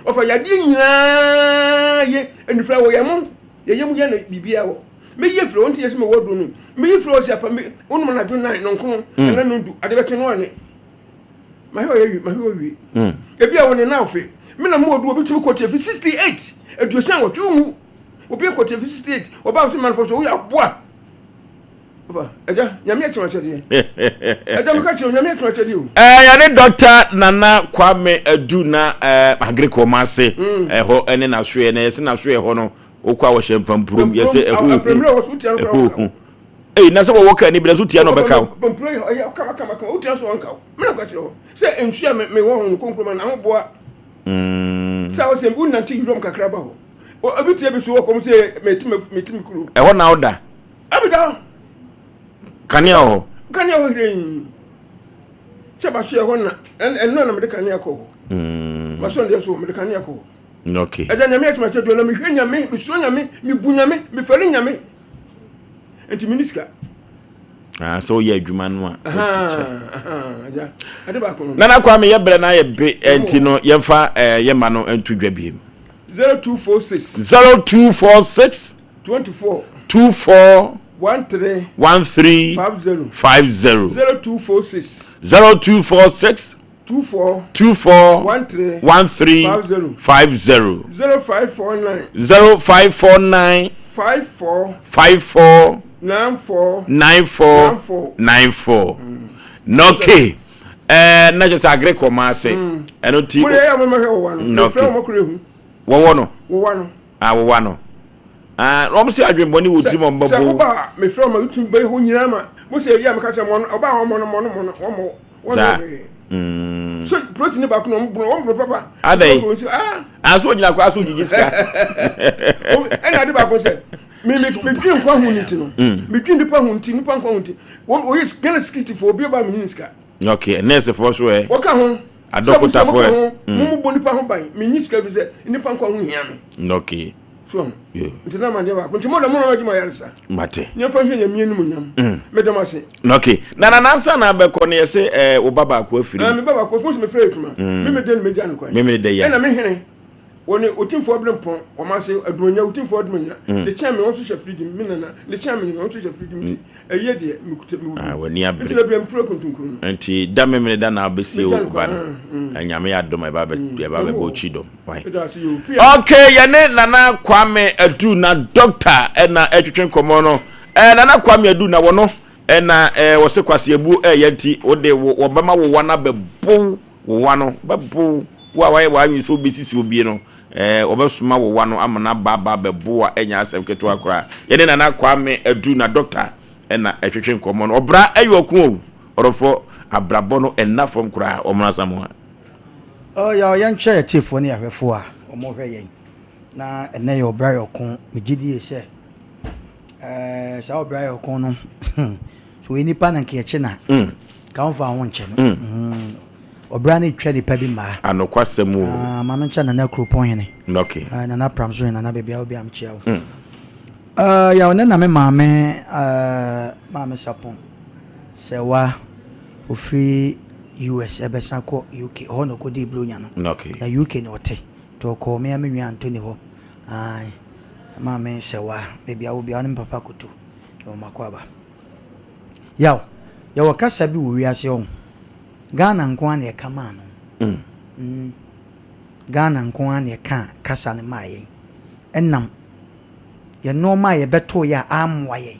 ɔfa yadeɛ nyinaa yɛ anifira wɔ yɛn mo yɛyɛ mu yɛ no biribiara wɔ meyɛ firi wɔn ti yɛ sɛ mewɔ duro no meyɛ firi wɔ sɛ apa me wonom anadwo nan nɔnkono ɛna nondu ade bɛkye no ane mahwɛ ɔyɛ wi mahwɛ ɔwie hmm. ebi a wɔne nan fe me na mu odu obi tumi kɔ tiafi 68 88 nwu obi kɔ tiafi 68 ɔba so manfo so woyɛ aboa ɛgya nyame akyerɛ akyɛdeɛ ɛgya meka kyerɛ nyame akyerɛ akyɛdeɛ o ɛɛ yɛne dɔkta nana kwame adu na ɛɛ agric wɔn ase hmm. ɛhɔ ɛne n'asoɛ na yɛsɛ n'asoɛ hɔ no okɔ a wɔhyɛ mpampurom yɛsɛ ɛhɔ ɛhɔ ohu Ei, na sɛ wɔwɔ kaa ni bi na so tia na ɔbɛka wo. Pampuro yɛ ɔyɛ kama kama kama wotia so ɔnka wo. Mena kwa kyerɛ hɔ sɛ nsu a me wɔ ho no konkroma na ho boa. Sɛ wo sɛ wo nante wuram kakra ba hɔ. Obi tie bi so wɔ kɔm sɛ meti meti me kuro. Ɛhɔ na woda. Abi da hɔ. Kanea wɔ hɔ. Kanea wɔ hiree. Sɛ ba so yɛ hɔ na ɛno na mede kanea kɔ hɔ. Ma so deɛ so mede kanea kɔ hɔ. Okay. Ɛgya nyame atuma kyɛ do na mehwɛ nyame, mesuro nyame, mebu nyame, mefɛre nyame. nti mini sika. Ah, sɛ woyɛ adwuma no a nana kwa meyɛ berɛ no ayɛ be nti no yɛmfa eh, yɛma no nto dwa biem 0246 0246 24 24 13 13 50 50 0246 0246 24 24 13 13 50 50 0549 0549 54 54 94 94 94 94 na okay ɛɛ na kyerɛ sɛ agere kɔ maa ase ɛno nti mo yɛ yɛ mo mɛhwɛ wɔwa no Na efrɛ okay. wɔn koro ehu wɔwɔ no wɔwa no a wɔwa no aa wɔn sɛ adwembɔne wɔ tirim wɔn sɛ bɛbɔ woba a mefrɛ wɔn a wotumi bɛyɛ hɔ nyinaa ma mo sɛ eyi a meka kyerɛ mo ɔba a wɔn mo no mo no wɔn mo wɔn Saa. mo so protein ne baako na wɔn bono wɔn bono papa Adɛn? Wɔn bono, ah aso ogyina kɔ aso gyigyi sika ɛna ade baako sɛ me me me dwi nkwa ho nti no me dwi nipa ho nti nipa nkwa ho nti wɔn oyɛ Ghana security fo obi ba mi nyi sika okay nurse foɔ so ɛ wɔka ho. Adɔkotafoɔ ɛ. Mo mo bɔ nipa ho ban. Menyi sika fi sɛ nipa nkwa ho hia me. Okay. So nti na amadeɛ baako nti mo da mo na adwuma yaresa. Mate. Yɛmfa nhwɛ Nyame anim nyam. Meda mo ase. Okay. Na na nansa na abɛkɔ no yɛse eh, wo ba baako afiri mu. Me ba baako afiri mu sɛ mefrɛ adwuma. Me me de no megya no kwan. Me me de yɛ. Ɛna me hene wɔne otimfoɔ abirempɔn wɔn ase aduonya otimfoɔ aduonya mm. de kyɛn me wɔn nso hyɛ firidi me nana de kyɛn me wɔn nso hyɛ firidi nti ɛyɛ deɛ mekuta me wɔ w'ani abere nti na bia mfura kuntunkuru no nti da memene da na abɛsie wo ba no mm. mm. Nyame yɛ adom ɛba bɛ bɛbɔ kyi dɔm okay yɛne Nana Kwame Adu na doctor ɛna ɛtwetwe nkɔmmɔ no ɛɛ Nana Kwame Adu na wɔno ɛna ɛɛ wɔse kwaseabuo ɛyɛ nti wode wɔbɛma wo wa no abɛbow wo wa no bɛbow wo a wayɛ w'adwene sɛ wobɛsisi obie no ɛɛ wɔbɛsoma wo wa no ama no aba aba abɛbow a ɛnyɛ asɛm ketewa koraa yɛne Nana Kwame Adu na doctor ɛna ɛtwetwe nkɔmmɔ no ɔbra ɛyɛ ɔko o ɔdɔfoɔ abrabɔ no ɛnna fam koraa wɔn asamoa. Oh yaw yɛnkyɛ atiefoɔ ne ahwɛfoɔ a wɔhwɛ yɛn na ɛnɛ yɛ ɔbra yɛ ɔko megye die sɛ ɛɛ saa ɔbra yɛ ɔko no so yɛ nipa na nka yɛkye na mm. ka wɔn fa ho nkyɛ no mm. mm. ɔbra no etwa nipa bi mmaa anokwasɛm o ah, maame nkyɛn nana kuropɔn hene okay uh, nana pram so hene nana baabi a obi amkyia wo mm. uh, yaw ne na me maame uh, maame sapɔn sɛ wa Ɔfiri US ɛbɛsan kɔ UK, ɛhɔ na ɔkɔdii Buronya no. Na UK na ɔte, nti ɔkɔɔ me ara me nua Anthony hɔ. Ae, Maame Sɛwa, baabi a wɔ biara wo ne me papa kɔtu, yɛwɔ Makoaba. Yaw, yɛwɔ kasa bi wɔ wiase ɔho, Ghana nko ara na ɛka maa no. Mm. Ghana nko ara na ɛkaa kasa no maa yɛn. Ɛnam yɛn nnoɔma a yɛbɛtoeɛ a ammoa yɛn.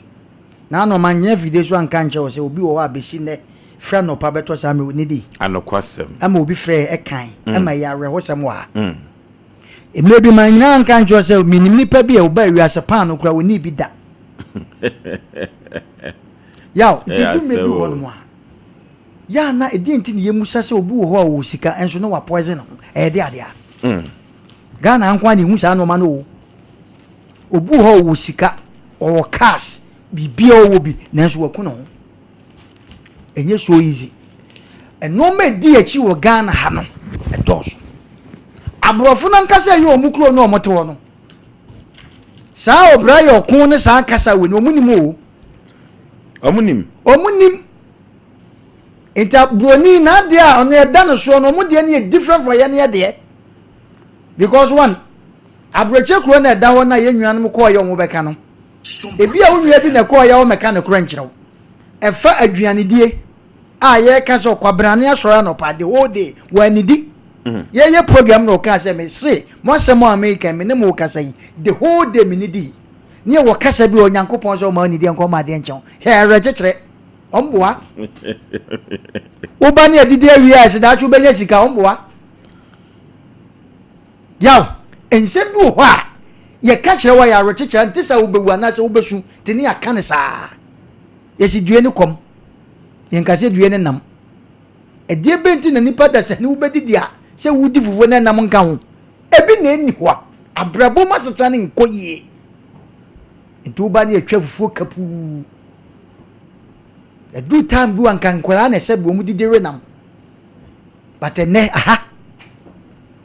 Naano mannyina afidie so anka ankyerɛ wo sɛ obi wɔ hɔ a bɛsi nnɛ firi anɔpa bɛtɔ saa mmerɛ ɔnnidii. Anokwasɛm. Ɛma obi frɛɛ ɛkan ɛma ɛyɛ awerɛhosɛm wɔ ha. Mmerɛ bi mannyina anka ankyerɛ wo sɛ menim nipa bi a ɔbaa wiase paano koraa ɔnnii bi da. Yaw, nti ɛduru mmerɛ bi wɔ hɔnom a, yɛ a na ɛdeɛn nti na yɛmmusa sɛ obi wɔ hɔ a ɔwɔ sika nso na wapoison ne ho, ɛyɛ de adeɛ a? Ghana nko ara na ɛhu saa nnoɔma no o. Obi wɔ hɔ a ɔwɔ sika, ɔwɔ cars, biribiara ɔwɔ bi, nanso waku ne ho. Ɛnyɛ so easy. Nneɛma ɛdi akyi wɔ Ghana ha no, ɛdɔɔso. Aborɔfo no ankasa ɛyɛ wɔn kuro no a wɔte hɔ no. Saa ɔbra yɛ ɔko ne saa kasa wɔ ni, wɔn nim o. Wɔn nim. Wɔn nim. Nti aburoni n'adeɛ a ɔno ɛda no soɔ no, wɔn deɛ no yɛ different from yɛn deɛ. Because one, abrɛkyɛ kuro na ɛda hɔ na yɛn nuanom kɔɔ yɛ wɔn bɛka no. Ebi a wo nua bi na ɛkɔɔ yɛ wɔn mɛka no korɛ nkyerɛ wo. Ɛfa aduanedie a yɛka sɛ ɔkwabrane asɔre anɔpa the whole day wɔanidi. Mm. Yɛyɛ program na ɔkaa sɛ me se mo asɛm a meka me ne mo kasa yi the whole day me nidi. Ne yɛwɔ kasa bi wɔ Onyankopɔn sɛ ɔma anidi nkɔ ɔma adeɛ nkyɛn. Hwɛ awerɛkyekyerɛ. Ɔmboa. Woba ne adidi awie a ɛsɛ daakye wobɛnya sika ɔmboa. Yaw, nsɛm bi wɔ hɔ a yɛka kyerɛ wo a ɛyɛ awerɛkyekyerɛ, ɛnte sɛ wobɛwu anaasɛ wobɛsu te ne yɛaka no saa. Yɛsi due ne kɔm, yɛnka sɛ due ne nam. Ɛdeɛ bɛn nti na nipa da sɛ ne wobɛdidi a sɛ wodi fufuo na ɛnam nka ho? Ebi na ɛnni hɔ a, abrabɔ mu asetena no nkɔ yie. Nti woba ne yɛtwa fufuo kapuu. Ɛduru time bi wɔ anka nkwadaa na ɛsɛ bi wɔn didi we nam. But ɛnɛ aha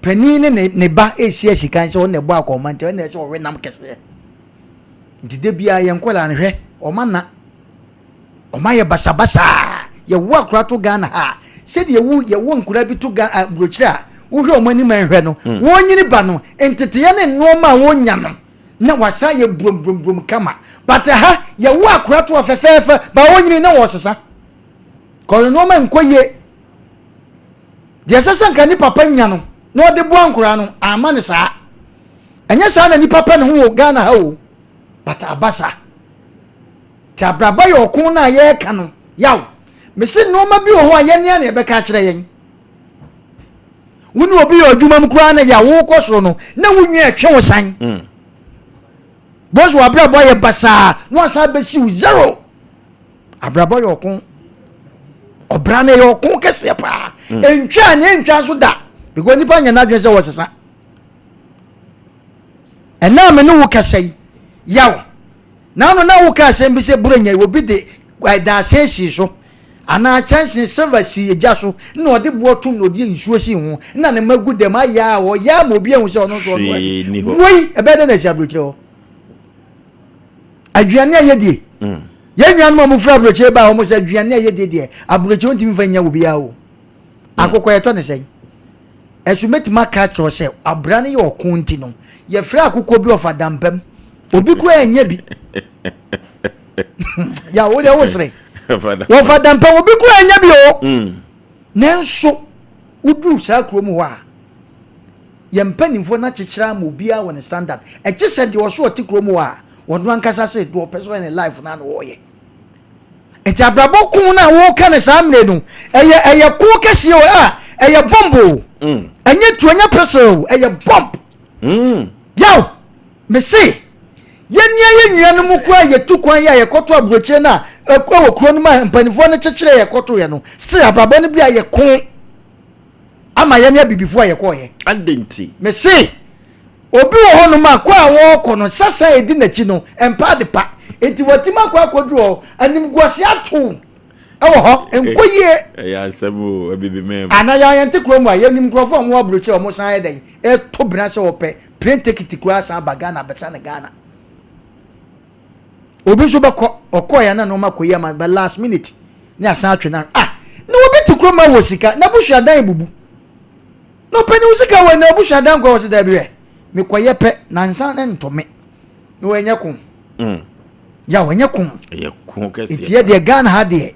panin ne ne ne ba resi asikan sɛ ɔno na ɛbɔ akɔnma nti ɔno na ɛsɛ ɔwe nam kɛseɛ. Nti da biara yɛn nkwadaa no hwɛ ɔma na ɔma yɛ basabasaa. Yɛwo akora to Ghana ha a sɛdeɛ yɛwo yɛwo nkora bi to Ghana aburokyire a wohwɛ wɔn anim nhwɛ no mm. wɔnyini ba no nteteeɛ ne nneɛma a wɔnya no na wasan yɛ burom kama but ha yɛwo akora to fɛfɛɛfɛ ba wɔnyini na wɔsesa kɔre nneɛma nkɔ yie. Deɛ ɛsɛ sɛ nka ne papa nya no na ɔde boa nkoraa no, amma no saa. Ɛnyɛ saa na nipa pɛ ne ho wɔ Ghana ha o, but aba saa. Nti abrabɔ yɛ ɔko no a yɛreka no, yaw. Mese nneɛma bi wɔ hɔ a yɛn a na yɛbɛka akyerɛ yɛn. Wo ne obi yɛ adwuma mu koraa na yɛ a wokɔ soro no, na wo nua ɛtwe wo san. Mm. Bɔs wɔ abrabɔ yɛ basaa na wasan bɛsi wo zero. Abrabɔ yɛ ɔko. Ɔbra no yɛ ɔko kɛseɛ paa. Mm. Ntwa ne ntwa nso da. Because nipa nyɛ n'adwene sɛ wɔsesa. Ɛnna me ne wo kasa yi, yaw. N'ano na wo ka asɛm bi sɛ buro nya obi de daasɛn sii so. Anaa kyɛnsee silver si gya so na ɔde boɔ tom na ɔde nsuo si ho na ne mma gu dɛm ayɛ a ɔyɛ ama obi ahu sɛ ɔno nso ɔno Hwee nni hɔ. Wei ɛbɛyɛ dɛ na asi aburokyire hɔ. Aduane a yɛdie. Yɛn nuanom a wɔfiri aburokyire ba a wɔn sɛ aduane a yɛdie deɛ aburokyire ntumi nfa nya obiara o. Akokɔ yɛtɔ ne sɛn? Ɛso mɛtumi aka akyerɛ wo sɛ abra no yɛ ɔko nti no yɛfrɛ akokɔ bi ɔfa dampam obi koraa ɛnyɛ bi. Ya wo deɛ wo sere. Wɔfa dampam obi koraa ɛnyɛ bi o. Nanso woduru saa kurom hɔ a yɛn mpanimfoɔ no akyekyere ama obiara wɔ ne standard. Ɛkye sɛ deɛ ɔso ɔte kurom hɔ a ɔno ankasa se deɛ ɔpɛ sɛ ɔyɛ ne life no a na ɔyɛ. Nti abrabɔ ko no a wɔka no saa mmerɛ no ɛyɛ ɛyɛ ko kɛseɛ o a ɛyɛ bomb o. Ɛnyɛ tuo ɛnyɛ pestle o ɛyɛ bomb. Yaw mese yɛnua yɛn nuanom koraa yɛtu kwan yɛ a yɛkɔto aburokyire no a ɛwɔ kuro no mu a mpanimfoɔ no kyekyere yɛkɔto yɛ no still abrabɔ no bi a yɛ ko ama yɛne abibifoɔ a yɛkɔɔyɛ. Adɛn nti? Mese obi wɔ hɔnom a kɔ a wɔrekɔ no sasa a ɛdi n'akyi no ɛmpa ade pa nti watumi akɔ akɔduru hɔ animguase ato ɛwɔ hɔ nkɔ yie. Ɛyɛ asɛm o abibi mɛm. Ana yɛn yɛn te kurom a yɛnim nkurɔfoɔ a wɔwɔ aburokyire a wɔn san yɛ dɛn ɛto bena sɛ wɔpɛ plane ticket koraa san ba Ghana bɛtra ne Ghana. Obi nso bɛkɔ ɔkɔɔ yɛn na nneɛma kɔ yie ama but last minute ne asan atwe na ah na obi te kurom a wɔ sika na busua dan bubu. Na ɔpɛ ne wo sika wɔ na abusua dan kɔ wɔ sɛ daabi hwɛ mekɔyɛ pɛ na nsa ne ntɔ me na wɔnyɛ ko ya wɔnyɛ ko ɛyɛ ko kɛseɛ nti yɛ deɛ Ghana ha deɛ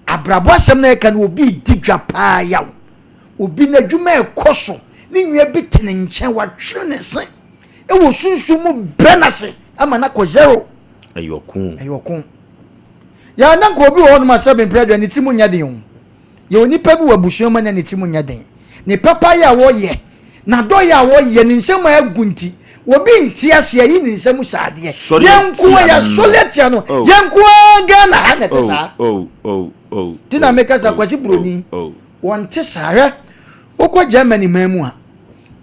abrabɔ asɛm na ɛka no obi di dwa paa yaw obi n'adwuma ɛkɔ so ne nua bi te ne nkyɛn watwere ne se ɛwɔ sunsun mu brɛ n'ase ama n'akɔ zero ɛyɛ ɔko ɛyɛ ɔko yɛn na nka obi wɔ hɔ nom asɛ bempere aduane ne tiri mu nyɛ den o. Yɛwɔ nipa bi wɔ abusua mu a na ne tirim nyɛ den. Ne papayɛ a ɔyɛ, n'adɔyɛ a ɔyɛ, ne nsam a agu nti, obi nte aseɛ ayi ne nsam saa adeɛ. Sɔre Yɛn nko atia ara, yɛasɔre no. atia no. Oh. Yɛn nko ara Ghana ha na ɛte Oh, saa. oh, oh, oh, Nti na oh, meka sɛ oh, Kwasi oh, Buroni, oh. wɔnte saa. Hwɛ, wokɔ Germany man mu a,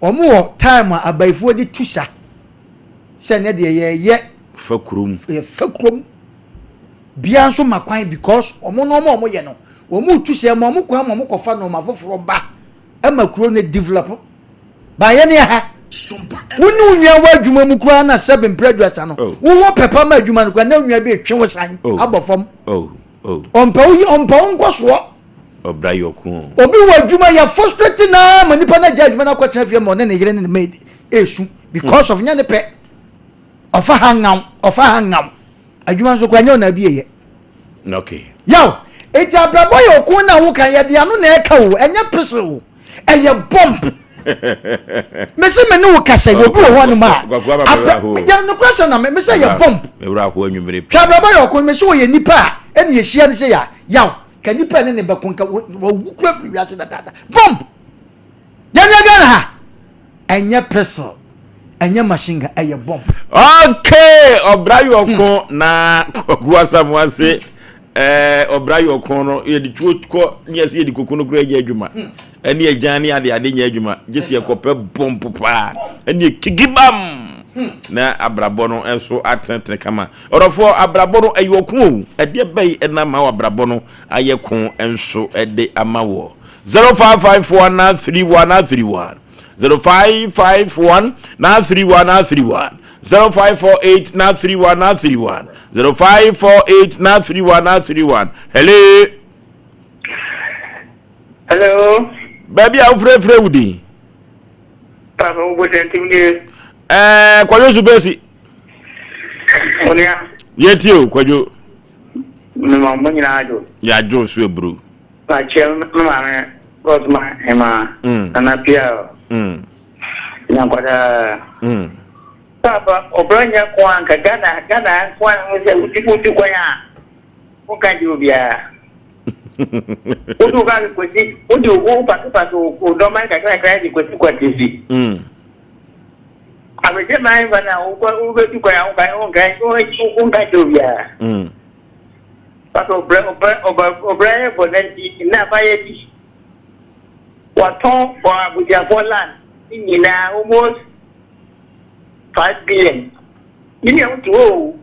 wɔn wɔ time a abayifoɔ de tu sa sɛ ɛnɛ deɛ yɛyɛ Fa kurom. yɛfa kurom. Bia nso ma kwan because wɔn nneɛma a wɔyɛ no wɔn tu sɛ ma wɔn kwan ma wɔn kɔfa nneɛma foforɔ ba ɛma kuro no develop baayɛ ne ha wo ne onua wɔ adwuma mu koraa na sɛbe mpere aduasa no Oh. wowɔ pɛpa ma adwuma no koraa na onua bi etwe wo san Oh. abɔ fam Oh, oh, ɔmpɛ wo ɔmpɛ wo nkɔsoɔ ɔbra yɔko. obi wɔ adwuma yɛ frustrate naa ma nipa no agya adwuma no akɔtena fie ma ɔne ne yere ne ne maid esu because of nyɛ ne pɛ ɔfa ha ngaw ɔfa ha ngaw adwuma nso koraa nyɛ ɔna abie yɛ. Okay. Yaw, eti abrabɔ yɛ ɔko na woka yɛde ano na ɛka o, ɛnyɛ pese o, ɛyɛ bomb. Mese me ne wo kasa yi, obi wɔ hɔ nom a, yɛ nokora sɛ na me sɛ yɛ bomb. Hwɛ abrabɔ yɛ ɔko, me sɛ ɔyɛ nipa a, ɛne yɛhyia no sɛ yɛ yaw, ka nipa ne ne bɛko nka wawu kura firi wiase dadaada. Bomb! Yɛnyɛ Ghana ha. Ɛnyɛ pistol, ɛnyɛ machine gun, ɛyɛ bomb. Okay, ɔbra yɔko hmm. na kwaku asamoah se ɛɛ eh, ɔbra yɔko no yɛde tuo kɔ ne yɛsɛ yɛde koko no kura nyɛ adwuma hmm. ɛne agyan ne ade ade nyɛ adwuma gye sɛ yɛkɔpɛ bomb paa ɛne kigibam hmm. na abrabɔ no nso atenetene kama ɔdɔfoɔ abrabɔ no ɛyɛ ɔko o ɛdeɛ bɛyi ɛna ma abrabɔ no ayɛ ko nso ɛde ama wɔ 0554 931 931 0551 931 931 0548 931 931 0548 931 931 Hello. Hello. Baabi a wofrɛfrɛ wo din. Papa wo bɔsɛntim nie. Ɛɛ Kwadwo Supesi. Onua. Yɛtie o Kwadwo. Mema mo nyinaa adwo. Yɛadwo so aburo. Makyia me maame Rosma Hemaa, Nana Piaw, Nyankwadaa. Paapa, ɔbra nyɛ ko a nka Ghana, Ghana nko a ho sɛ wodi wodi kwan a wonka nkyerɛ obiara. Wode wo bag kɔsi, wode wo pake pake wo dɔman kakra kakra de kɔsi kwatisi. Abɛhyɛ man fa na wokɔ wobɛtu kwan a wonka wonka wonka nkyerɛ obiara. Pastor ɔbrɛ ɔbrɛ ɔbrɛ ɔbrɛ yɛ bɔ nanti nna abayɛ bi watɔn wɔn abusuafoɔ land ne nyinaa almost 5 billion ne nea wotu hɔ o.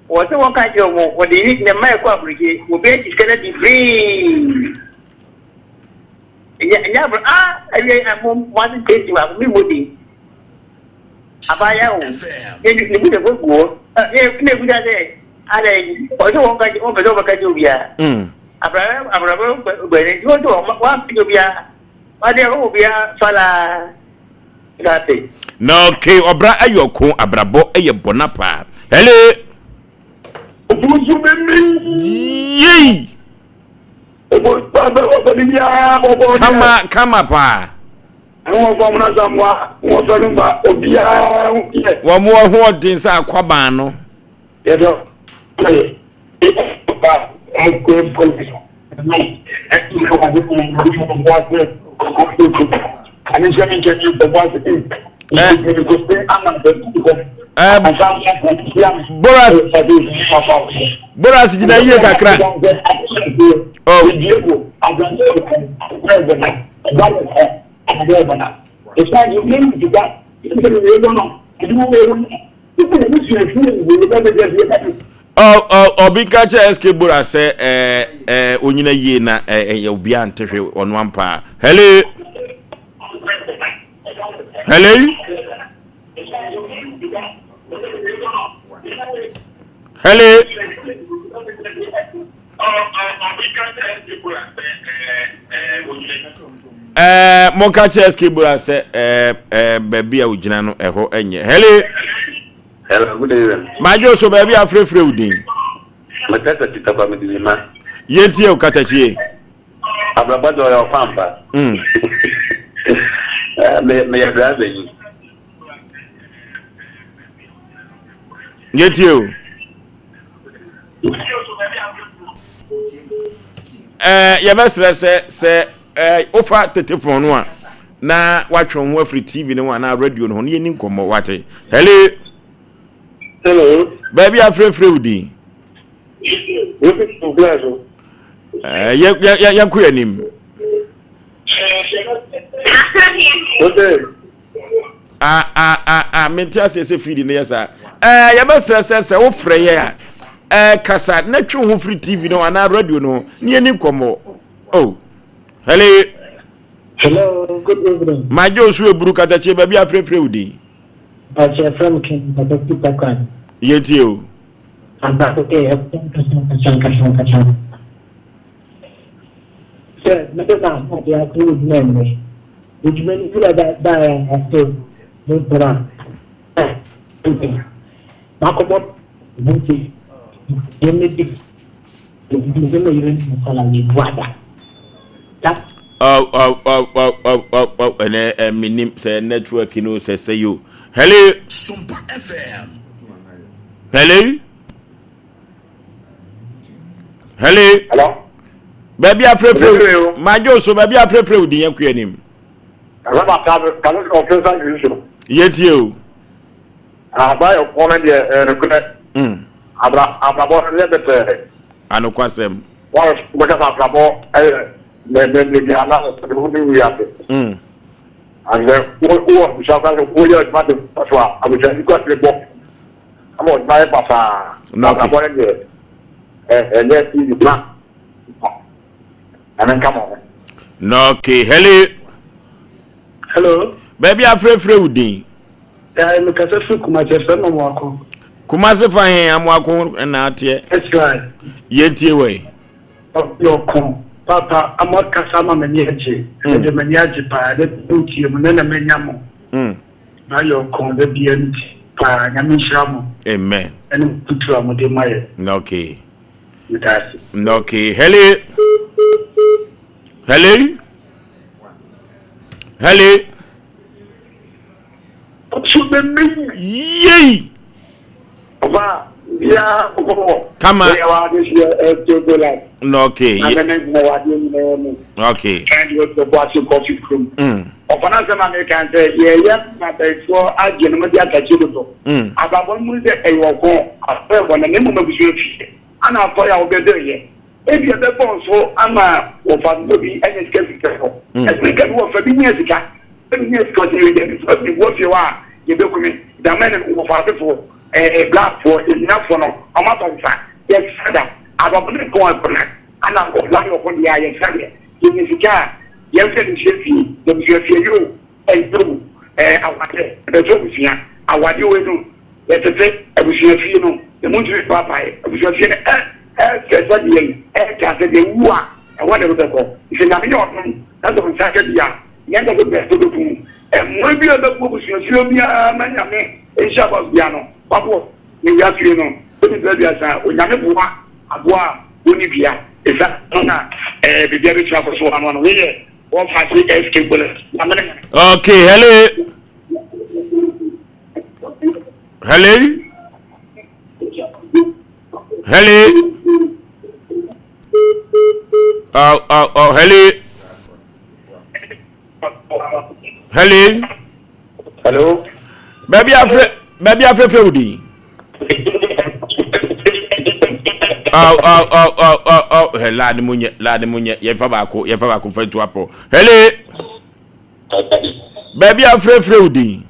Wɔ sɛ wɔka kyerɛ wɔn, wɔde ne ne mma ɛkɔ aburokyi, wɔbɛyɛ sika no adi firii. Ɛnyɛ ɛnyɛ aburo ah ɛyɛ mo mo ase tesi baako mi mo din. Abaayewa o, ne ne bu sɛ fo gu hɔ. Ne ne bu sɛ adɛ ɔsɛ wɔn ka wɔn pɛ sɛ wɔn ka kyerɛ obiara. Abrabɛ abrabɛ gbɛne nti wɔn sɛ wɔn wɔn ka kyerɛ obiara. Wɔn adeɛ wɔn obiara falaa. Ate. Na okay ɔbra ɛyɛ ɔko abrabɔ ɛyɛ bɔna paa. Hello. Obusu mimi. Yei. Kama kama paa. Wɔn ahoɔden sɛ akwaban no. Boras Boras gyina yie kakra. Oh. Obi nka kyerɛ SK Boras sɛ ɛɛ onyina yie na ɛyɛ obiara nte hwee ɔno ampa. Hello. Hello. Hello. Ɛɛ monka kyerɛ SK Bora sɛ ɛɛ ɛɛ baabi a ogyina no ɛhɔ ɛnyɛ. Hello. Hello, good evening. Madwo so baabi a frɛfrɛ wo din. Mekasa Peter Kwame Dizima. Yɛntie o katakyie. Abrabɔ deɛ ɔyɛ ɔkwan pa. Meyɛ driver yi. Yɛntie o. Ɛɛ yɛbɛsrɛ sɛ sɛ ɛɛ wofa tetefon no a na watwe ho afiri TV no ho anaa radio no ho na yɛni nkɔmmɔ wate. Hello. Hello. Baabi afrɛfrɛ wo din. Yɛnkɔ yɛn anim. Ah, ah, ah, ah, mente aseɛ sɛ feed no yɛ saa. Ɛɛ yɛbɛsrɛ sɛ sɛ wofrɛ yɛ a ɛɛ kasa na twe ho firi TV no anaa radio no ne yɛni nkɔmmɔ. Oh, hello. Hello, good evening. Magye osu eburu katakyie baabi afrɛfrɛ wo din. Ɔkyɛ frɛ me Ken Papa Peter Kwan. Yɛntie o. Ampa sɛ ɛkɔ nkasa nkasa nkasa nkasa. Sɛ mede m'ahoɔden akɔyɛ adwuma nnɛ, adwuma no wura baeɛ a ɔse mempere a, makɔbɔ nti yɛmmɛdi me me yere ne nkwadaa yɛbu ada. Oh, oh, oh, oh, oh, oh, oh, ɛnɛ eh, menim sɛ network no sɛ sɛ yo. Hello. Sompa FM. Hello. Hello. Hello. Baabi afrɛfrɛ madwo so baabi afrɛfrɛ wo din yɛn kɔ anim. Yɛtie o. Aba yɛ kɔn no deɛ ɛyɛ nokorɛ. Abra abrabɔ no yɛ bɛtɛɛ. Anokwasɛm. Wɔn bɛka sɛ abrabɔ ɛyɛ mɛmɛmɛ bi ana ɛde ho ne wiase. Ansɛ wo wɔ abusua kora sɛ woyɛ adwuma de so a abusua bi kɔ asere bɔ. Ama ɔdwuma ayɛ basaa. Abrabɔ no deɛ ɛnyɛ easy na ɛno nka mo ho. Na okay, hello. Hello. Baabi afrɛfrɛ wo din. Ɛɛ mekasa firi Kumasi, ɛfrɛ me Amoako. Kumasi fa he Amoako na ateɛ? That's right. Yɛntie wɔ yi. Ɔyɛ Papa ama kasa ama m'ani agye. Ɛde m'ani agye paa, ɛde tie mu na na manya mo. Mayɛ ɔkɔn da bia no ti paa nyame nhyira mo. Amen. Ɛne mo kutu a mode ma yɛ. Okay. Meda ase. Okay. Hello. Hello. Hello. Yei. Ɔba bia kɔkɔ. Kama. Bɛyɛ wa ade si ɛɛ to life. Okay. Na bɛ ne gyina wa adeɛ nyinaa mu. Okay. Kan de wɔte bɔ ase kɔfi kurom. Ɔfa no asɛm a meka sɛ yɛyɛ mabɛfoɔ agye no mode atakyi dodo. Abrabɔ no mu sɛ ɛyɛ ɔko afɛ bɔ na ne mmom abusua fie ana afɔre a wobɛdɔ yɛ. Ebi ɛbɛbɔ so ama wɔfa no bi anya sika sika hɔ. Ɛsɛ ka bi wɔfa bi nya sika. Ebi nya sika ɔsɛ yɛ deɛ bi wɔ fie hɔ a yɛbɛkumi. Damɛ ne wɔfa asefoɔ. Ɛɛ blackfoɔ, Enyinafoɔ no, wɔn atɔ nsa. Yɛsesa da. Abrabɔ no nkɔn ɛkɔ na ana ɔla yɛ ɔkɔ deɛ a yɛsesa deɛ. Yɛnya sika a, yɛmfa abusua fie. Na abusua fie ɛyɛ o, ɛnyɛ o, ɛɛ awadeɛ, ɛbɛto abusua. Awadeɛ wei no, yɛtete abusua fie no, emu ntumi mpaapae. Abusua fie no ɛ ɛfɛ sɛ deɛ yi, ɛɛta sɛ deɛ wu a, ɛhɔ na ɛbɛbɛkɔ. Sɛ Nyame yɛ ɔdom na sɛ ɔnsa ka bi a, yɛn nka sɛ bɛɛ sɛ bɛku. Mmoa bi a ɛbɛboa abusuafie biara ma Nyame nhyira ba bia no waboa ne wiafie no ɛdi mprɛ aduasa. Onyame boa aboa a wɔnni dua ɛsa no na ɛɛ biribiara bɛtumi akɔ so ano ano. Wei yɛ wɔfa ase SK Bullet. Nyame ne hene. Okay, hello. Hello. Hello. Oh, oh, oh, hello. Hello. Hello. Baabi afrɛ baabi afrɛfrɛ wo din. Aw aw aw aw aw aw hɛ laade mu nyɛ laade mu nyɛ yɛnfa baako yɛnfa baako fa ntu apɔ. Hello. Baabi afrɛfrɛ wo din.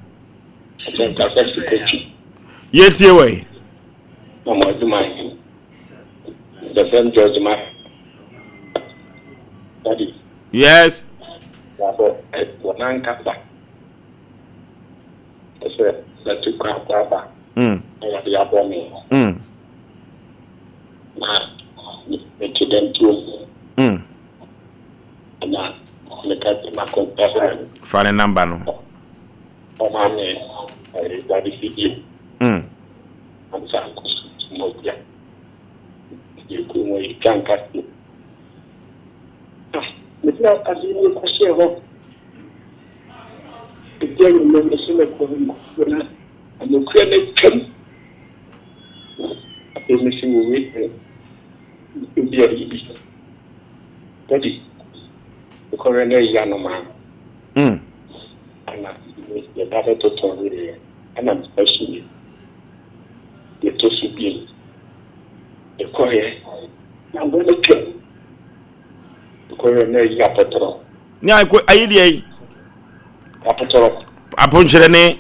Yɛtie wɔ yi. Yes. Wabɔ wɔn ankasa sɛ matu kwan akɔ aba na wɔde abɔ me. Na mete dɛm tuo mu. Na meka kyerɛ m'akonta sɛ. Fa ne namba no. Ɔma me dade fidie. Na mesan kɔ sukuu mu agya. Yɛkɔ mu yɛtwa nkate. Ah, mede ade no kɔhyɛɛ hɔ. Ɛdi anwummerɛ me se mɛkɔ hɔ mekɔduru na anokua no atwam. Afei me se wɔ wei deɛ ebi a yi bi. Daddy, mekɔhwɛ na ayi anomaa. Mm. Ana yɛba bɛtotɔ weeɛ ɛna meba suiɛ. Yɛtɔ so bio. Mekɔeɛ na aboa no atwam. Mekɔeɛ na ayi apɔtorɔ. Ne akɔ ayi deɛ yi. Apɔtorɔ. Aponkyerɛne.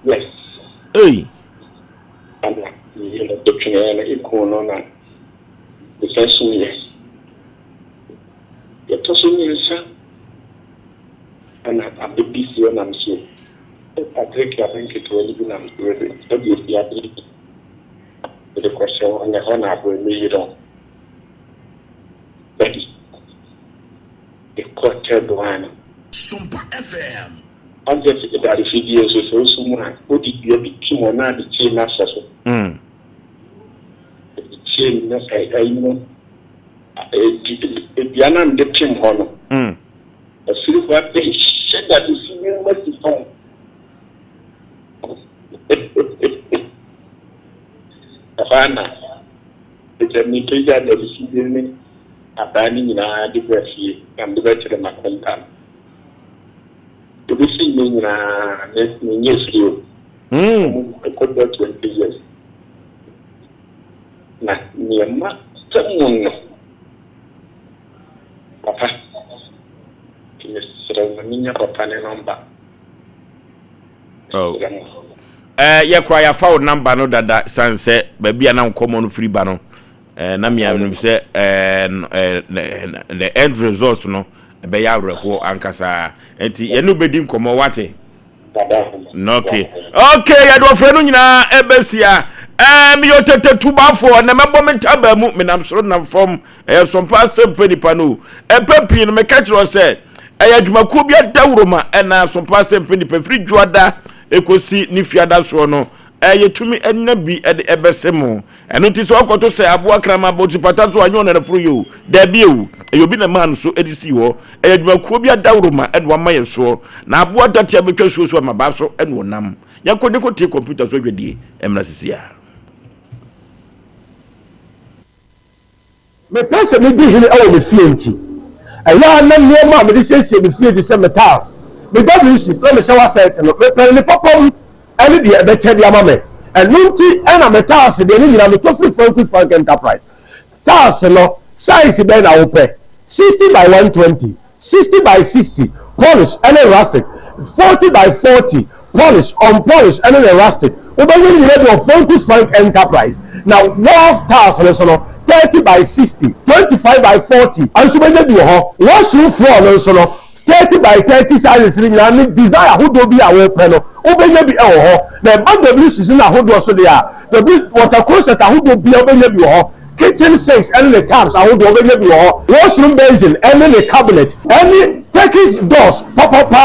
Yes. Ei. Ɛna meyɛ no bɛtweneɛ no ekuu no na mesan suiɛ. Yɛtɔ so mmiɛnsa ɛna abɛdi seɛ nam so. Patrick abɛ nketewa no bi nam so ɛde ɛde esi abɛ mede kɔhyɛ hɔ na ɛhɔ na aboa no yi no. Daddy, mekɔ third one no. Sompa FM. Ɔnsɛ sɛ dade fidie nso sɛ woso mu a wode dua bi tim hɔ na ade chain no ahyɛ so. Ɛde chain no ayi no dua no a mede pem hɔ no afiri hɔ abɛhyɛ dade fidie no mu asi fam. Ɛhɔ ara na agya mepagyaa dade fidie ne abaa no nyinaa de baa fie na mede bɛkyerɛ m'akonta no. Ɛbɛsi nnɛ nyinaa me menyɛɛ fie o. Wɔn ɛkɔ bɛyɛ 20 years. Na nea maka mu no, papa, nti mesrɛ wo ma menya papa ne nɔmba. Oh. Eh, yɛ kora yɛafa wo namba no dada sane sɛ baabi a na nkɔmmɔ no firi ba no eh, na meanom sɛ eh, eh, the end result no ɛbɛyɛ awerɛhoɔ ankasa nti yɛne wobɛdi nkɔmmɔ wate. Okay. Okay, yɛde ɔfrɛ no nyinaa ɛbɛsia. Ɛɛ meyɛ ɔtɛtɛ tubafoɔ na mɛbɔ me ntaba mu menam soro nam fam. Ɛyɛ sɔmpa asɛm pɛ nipa no. Ɛpɛ pii no meka kyerɛ sɛ ɛyɛ adwumakuo bi adawuroma ɛna asompa asɛm pɛ nipa firi dwoada ɛkɔsi ne fiada soɔ no yɛtumi nya bi de ɛbɛse mo. Ɛno nti sɛ ɔkɔto sɛ aboa kraman abɔnten pata so a, nyɛ ɔnanaforo yɛ o. Daabi o, ɛyɛ obi na ɛmaa no so de sii hɔ. Ɛyɛ adwumakuo bi adaworoma na wama yɛn soɔ. Na aboa dɔte a bɛtwa suo so ama baa so na ɔnam. Yɛnkɔ ne kɔtie kɔmputa so adwadie mmra sisi a. Mepɛ sɛ midi hene wɔ me fie nti, ɛyɛ a na nneɛma a mede siesie me fie te sɛ me tiles, me WCs, na me shower set no, mepɛ no ne papa mu ne deɛ ɛbɛkyɛ de ama me. Ɛno nti na me tiles deɛ ne nyinaa metɔ firi Frank Frank Enterprise. Tiles no, size bɛn na wopɛ? 60 by 120, 60 by 60, polish ne rustic, 40 by 40, polish, unpolish ne ne rustic. Wobɛnya ne nyinaa bi wɔ Frankus Frank Enterprise. Na wharf tiles no nso no, 30 by 60, 25 by 40 nso wobɛnya bi wɔ hɔ. Washroom floor no nso no, 30 by 30 sizes no nyinaa ne design ahodoɔ bi a wopɛ no, wobɛnya bi wɔ hɔ. Na ɛba WCs no ahodoɔ so deɛ a, W water closet ahodoɔ biara wobɛnya bi wɔ hɔ. Kitchen sinks ne ne taps ahodoɔ wobɛnya bi wɔ hɔ. Washroom basin ne ne cabinet ne Turkish doors papapa a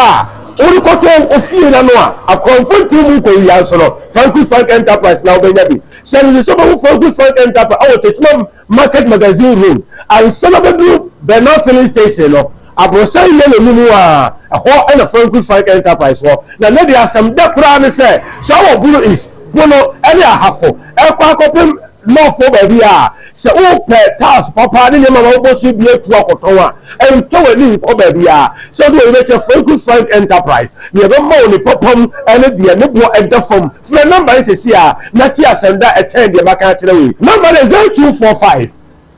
worekɔtɔ wo fie no ano a akorɔmfo ntew mu nkɔwia nso no, Franco Frank Enterprise na wobɛnya bi. Hyɛ no nso sɛ wobɛhu Franco Frank Enterprise wɔ Techiman Market Magazine Road ansa na wobɛduru Bernard Filling Station no, aborosan yellow no mu a, ɛhɔ na Franco Frank Enterprise wɔ. Na nnɛ deɛ asɛm dɛ koraa ne sɛ, sɛ wowɔ Bono East, Bono ne Ahafo rekɔ akɔpem Nɔɔfoɔ baabi a, sɛ wopɛ tiles papa ne nneɛma ma wobɔ so bi atu akɔtɔn a, ntɔ w'ani nkɔ baabiara. Sɛ wode w'ani bɛkyerɛ Franco Frank Enterprise, nea ɛbɛma wo ne papa mu ne deɛ ne boɔ da fam. Frɛ nɔmba yi seesei ara na te asɛm da a ɛkyɛn deɛ maka akyerɛ wo yi. Nɔmba no yɛ 0245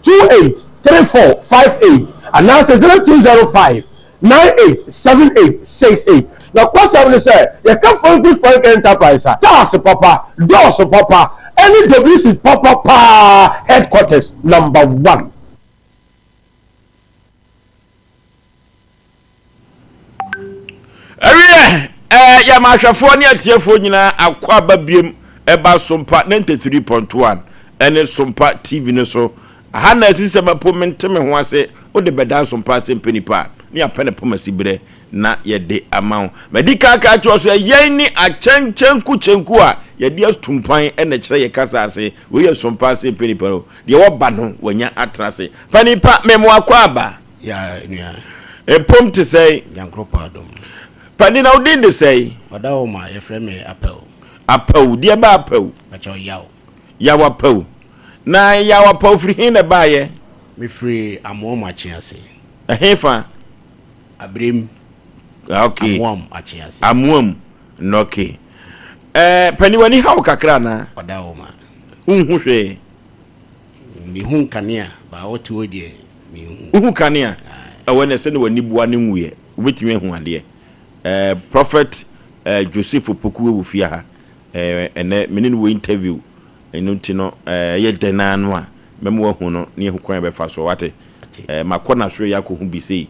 28 34 58 anaasɛ 0205 987868. Nokwasɛm ne sɛ, yɛka Franco Frank Enterprise a, cars papa, doors papa, ɛne WC papa paa headquarters number one. Ɛwiɛ, ɛɛ yɛma ahwɛfoɔ ne atiefoɔ nyinaa akɔ aba biem ɛba Sompa 93.1 ɛne Sompa TV no so. Aha na asi sɛ mɛpo mente me ho ase, wode bɛdan Sompa ase mpɛ nipa a, ne yɛapɛ ne poma siberɛ na yɛde ama wo. Madi kan aka akyerɛ wo sɛ yɛn ne akyɛnkyɛnku kyenku a yɛde atumpan na ɛkyerɛ yɛ kasa ase. Wei yɛ Sompa ase mpɛ nipa o. Deɛ wɔba no wanya atena ase. Panin pa, me mo akɔ aba. Ya nua. Mpom te sɛn? Nyankoropɔn adom. Panin na wo din de sɛn? Ɔda hɔ ma yɛfrɛ me Apɛw. Apɛw, deɛ ba Apɛw? Pakyɛw Yaw. Yaw Apɛw. Na Yaw Apɛw firi he na ɛbaeɛ? Mefiri Amoam Akyease. Ɛhefa? Abrem. Ah, okay. Amoam Akyease. Amoam. No, okay. Eh, pani w'ani ha wo kakra anaa? Ɔda hɔ ma. Wonhu hwee? Mehu nkanea, baa wote hɔ deɛ menhu. Wohu kanea? Ɛwɔ na ɛsɛ na w'ani boa ne nwuiɛ. Wobɛtumi ahu adeɛ. Eh, Prophet eh, Joseph Opoku wɔ fie ha. Eh, ɛnɛ me ne no wɔ interview. Ɛno nti no, eh, ɛyɛ dɛn ara no a, mɛma wahu no na yɛahu kwan a yɛbɛfa so. Wate? Eh, makɔ n'asoɛeɛ akɔhu bi sei.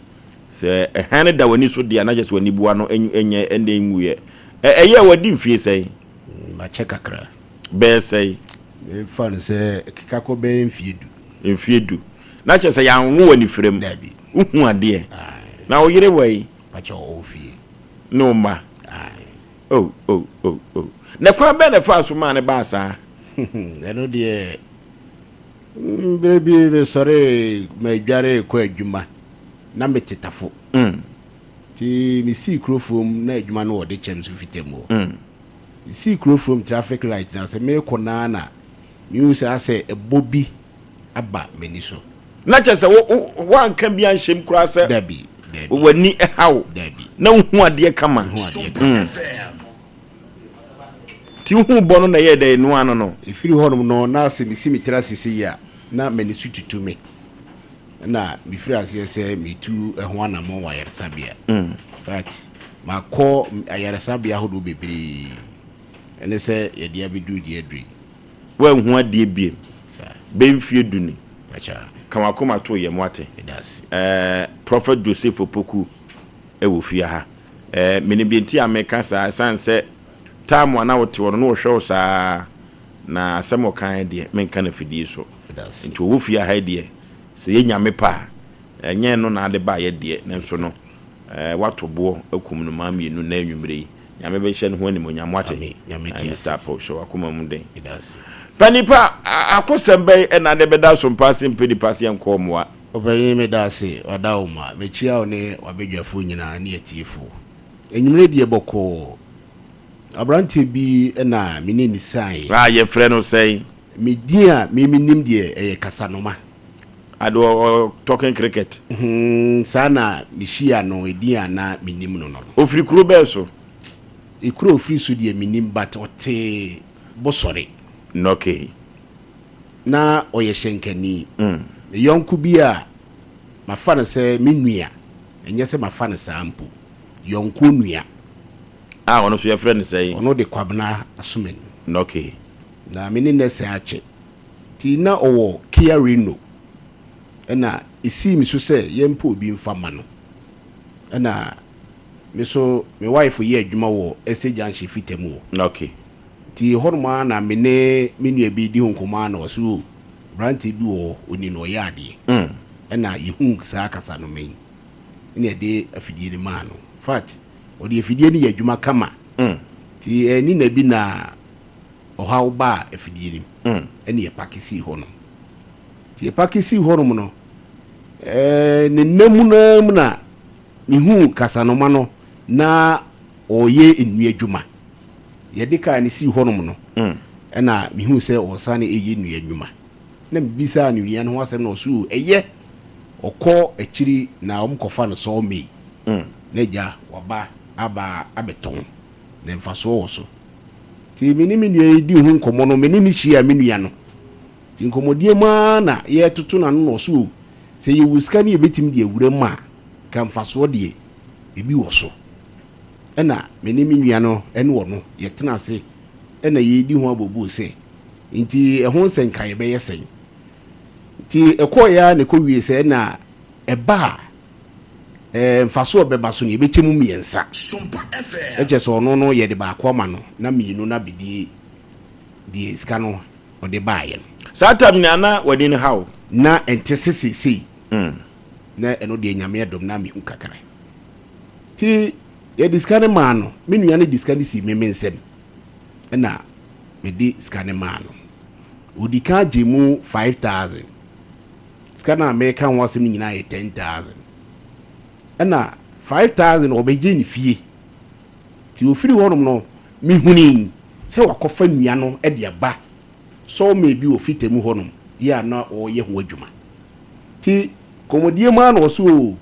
Sɛ hann no da w'ani so deɛ a, na kyerɛ sɛ w'aniboa no nyɛ ɛnna ɛnwuiɛ. Ɛ, ɛyɛ a wadi mfie sɛn? Makyɛ kakra. Bɛyɛ sɛn? Memfa no sɛ ɛkeka kɔ bɛyɛ mfie du. Mfie du. Na kyerɛ sɛ yɛanwo wo anifirem. Dabi. Wohu adeɛ. Ae. Na wo yere wɔ he? Pakyɛ ɔwɔ fie. Ne wo mma? Ae. Oh, oh, oh, oh. Na kwan bɛn na ɛfaa so maa no baa saa? Ɛno deɛ, berɛ bi mesɔree madware rekɔ adwuma, na mete Tafo. Nti mesii kuro fuom, na adwuma no wɔ Dekyɛm so Fitam hɔ. Mesii kuro fuom traffic light no ase, merekɔ no ara na mehu sɛ asɛ ɛbɔ bi aba m'ani so. Na kyerɛ sɛ wo, wo, woanka bi anhyɛm koraa sɛ Dabi, dabi. w'ani ha wo. Dabi. Na wohu adeɛ kama. Mehu adeɛ kama. Nti wohu bɔ no na ɛyɛɛ dɛn noa no no? Ɛfiri hɔnom no, na sɛ mesi me tiri ase sei a, na m'ani so tutu me. Ɛna mefiri aseɛ sɛ metu ɛho anammɔn wɔ ayaresabea. In fact, makɔ ayaresabea ahodoɔ bebree. Ɛne sɛ yɛde abɛduru deɛ aduru yi. Woanhu adeɛ biem. Bɛyɛ mfie du ni. Ka w'akoma to yam wate. Ɛɛ Prophet Joseph Opoku wɔ fie ha. Ɛɛ menim deɛ nti a meka saa ɛsiane sɛ time a na wote hɔ no na wɔhwɛ wo saa na asɛm ɔkan deɛ menka no afidie so. Nti ɔwɔ fie ha yi deɛ sɛ yɛ Nyame pɛ a ɛnyɛ ɛno na ade baeɛ deɛ nanso no ɛɛ woato boɔ akum no maa mmienu nnɛ anwummerɛ yi. Nyame bɛhyɛ ne ho animuonyam wate. Nyame te Mister Apo hyɛ wakoma mu den. Pa nipa akosɛm bɛn ɛna de bɛda so mpa ase mpɛ nipa se yɛnkɔ mmoa. Ɔpanyin meda ase wada wo ma mekyia wo ne wabadwafoɔ nyinaa ne atiefoɔ. Anwummerɛ deɛ bɔkɔɔ. Abranteɛ bi na me ne no sianeɛ. A yɛfrɛ no sɛn? Me din a me menim deɛ ɛyɛ Kasanoma. Ade ɔ talking cricket. Hmm saa na me hyia no edin a na me nim no no no. Ofiri kuro bɛɛ so? Ekuro a ofiri so deɛ me nim but ɔte Bosɔre. Okay. Na ɔyɛ hyɛnkani. Me yɔnko bi a mafa no sɛ me nua, ɛnyɛ sɛ mafa no saa mpo, yɔnko nua. A ɔno nso yɛfrɛ no sɛn? Ɔno de Kwabena Asomani. Okay. Na me ne nɛsɛ akyɛ. Nti na ɔwɔ Kia Reno. Ɛna ɛsii me so sɛ yɛmpɛ obi mfa ma no. Ɛna me so me wife yɛ adwuma wɔ Estate Junction Fita mu hɔ. Okay. Nti hɔnom ara na me ne me nua bi redi ho nkɔmmɔ ara na ɔse oh, aberanteɛ bi wɔ hɔ, ɔni no, ɔyɛ adeɛ. Ɛna yɛhuu saa kasanoma yi, ɛna yɛde afidie no maa no. In fact, ɔde afidie no yɛ adwuma kama. Nti ɛnni nna bi na ɔhaw baa afidie no mu, ɛna yɛpake sii hɔnom. Nti yɛpake sii hɔnom no, ɛɛ ne nna mu no ara mu na mehuu kasanoma no na ɔreyɛ nnua adwuma. Yɛde kaa no sii hɔnom no, ɛna mehuu sɛ ɔresane reyɛ nnua nnwuma. Na mebisaa no nnua no ho asɛm na ɔse o, ɛyɛ. Ɔkɔ akyiri na wɔkɔfa no sawmill na agya waba aba abɛtɔn, na mfasoɔ wɔ so. Nti me ne me nua yi dii ho nkɔmmɔ no, me ne no hyiaa me nua no. Nti nkɔmmɔdie mu ara na yɛretoto n'ano na ɔse o, sɛ yɛwɔ sika no yɛbɛtumi de awura mu a, nka mfasoɔ deɛ ebi wɔ so. Ɛna me ne me nua no ne ɔno yɛtena ase na yɛredi ho abooboo sɛ, nti ɛho nsɛnka yɛbɛyɛ sɛn? Nti ɛkɔeɛ ara na ɛkɔwie sɛ ɛna ɛba a ɛɛ mfasoɔ a ɛbɛba so no yɛbɛkyɛ mu mmiɛnsa. Ɛkyɛ sɛ ɔno no yɛde baako ama no na mmienu no abɛdi deɛ sika no ɔde baeɛ no. Saa tam no na w'ani no ha wo? Na ɛnte sɛ seesei. Na ɛno deɛ Nyame adom na mehu kakra. Nti yɛde sika no maa no, me nua no de sika no sii me me nsam ɛna mede sika no maa no. Ɔdi kan gyee mu 5000. Sika no a meka ho asɛm no nyinaa yɛ 10,000. Ɛna 5000 ɔbɛgye ne fie. Nti ɔfiri hɔnom no, mehunii sɛ wakɔfa nnua no de aba sawmill bi wɔ Fita mu hɔnom yɛ a na ɔreyɛ ho adwuma. Nti nkɔmmɔdie mu ara na ɔse oo,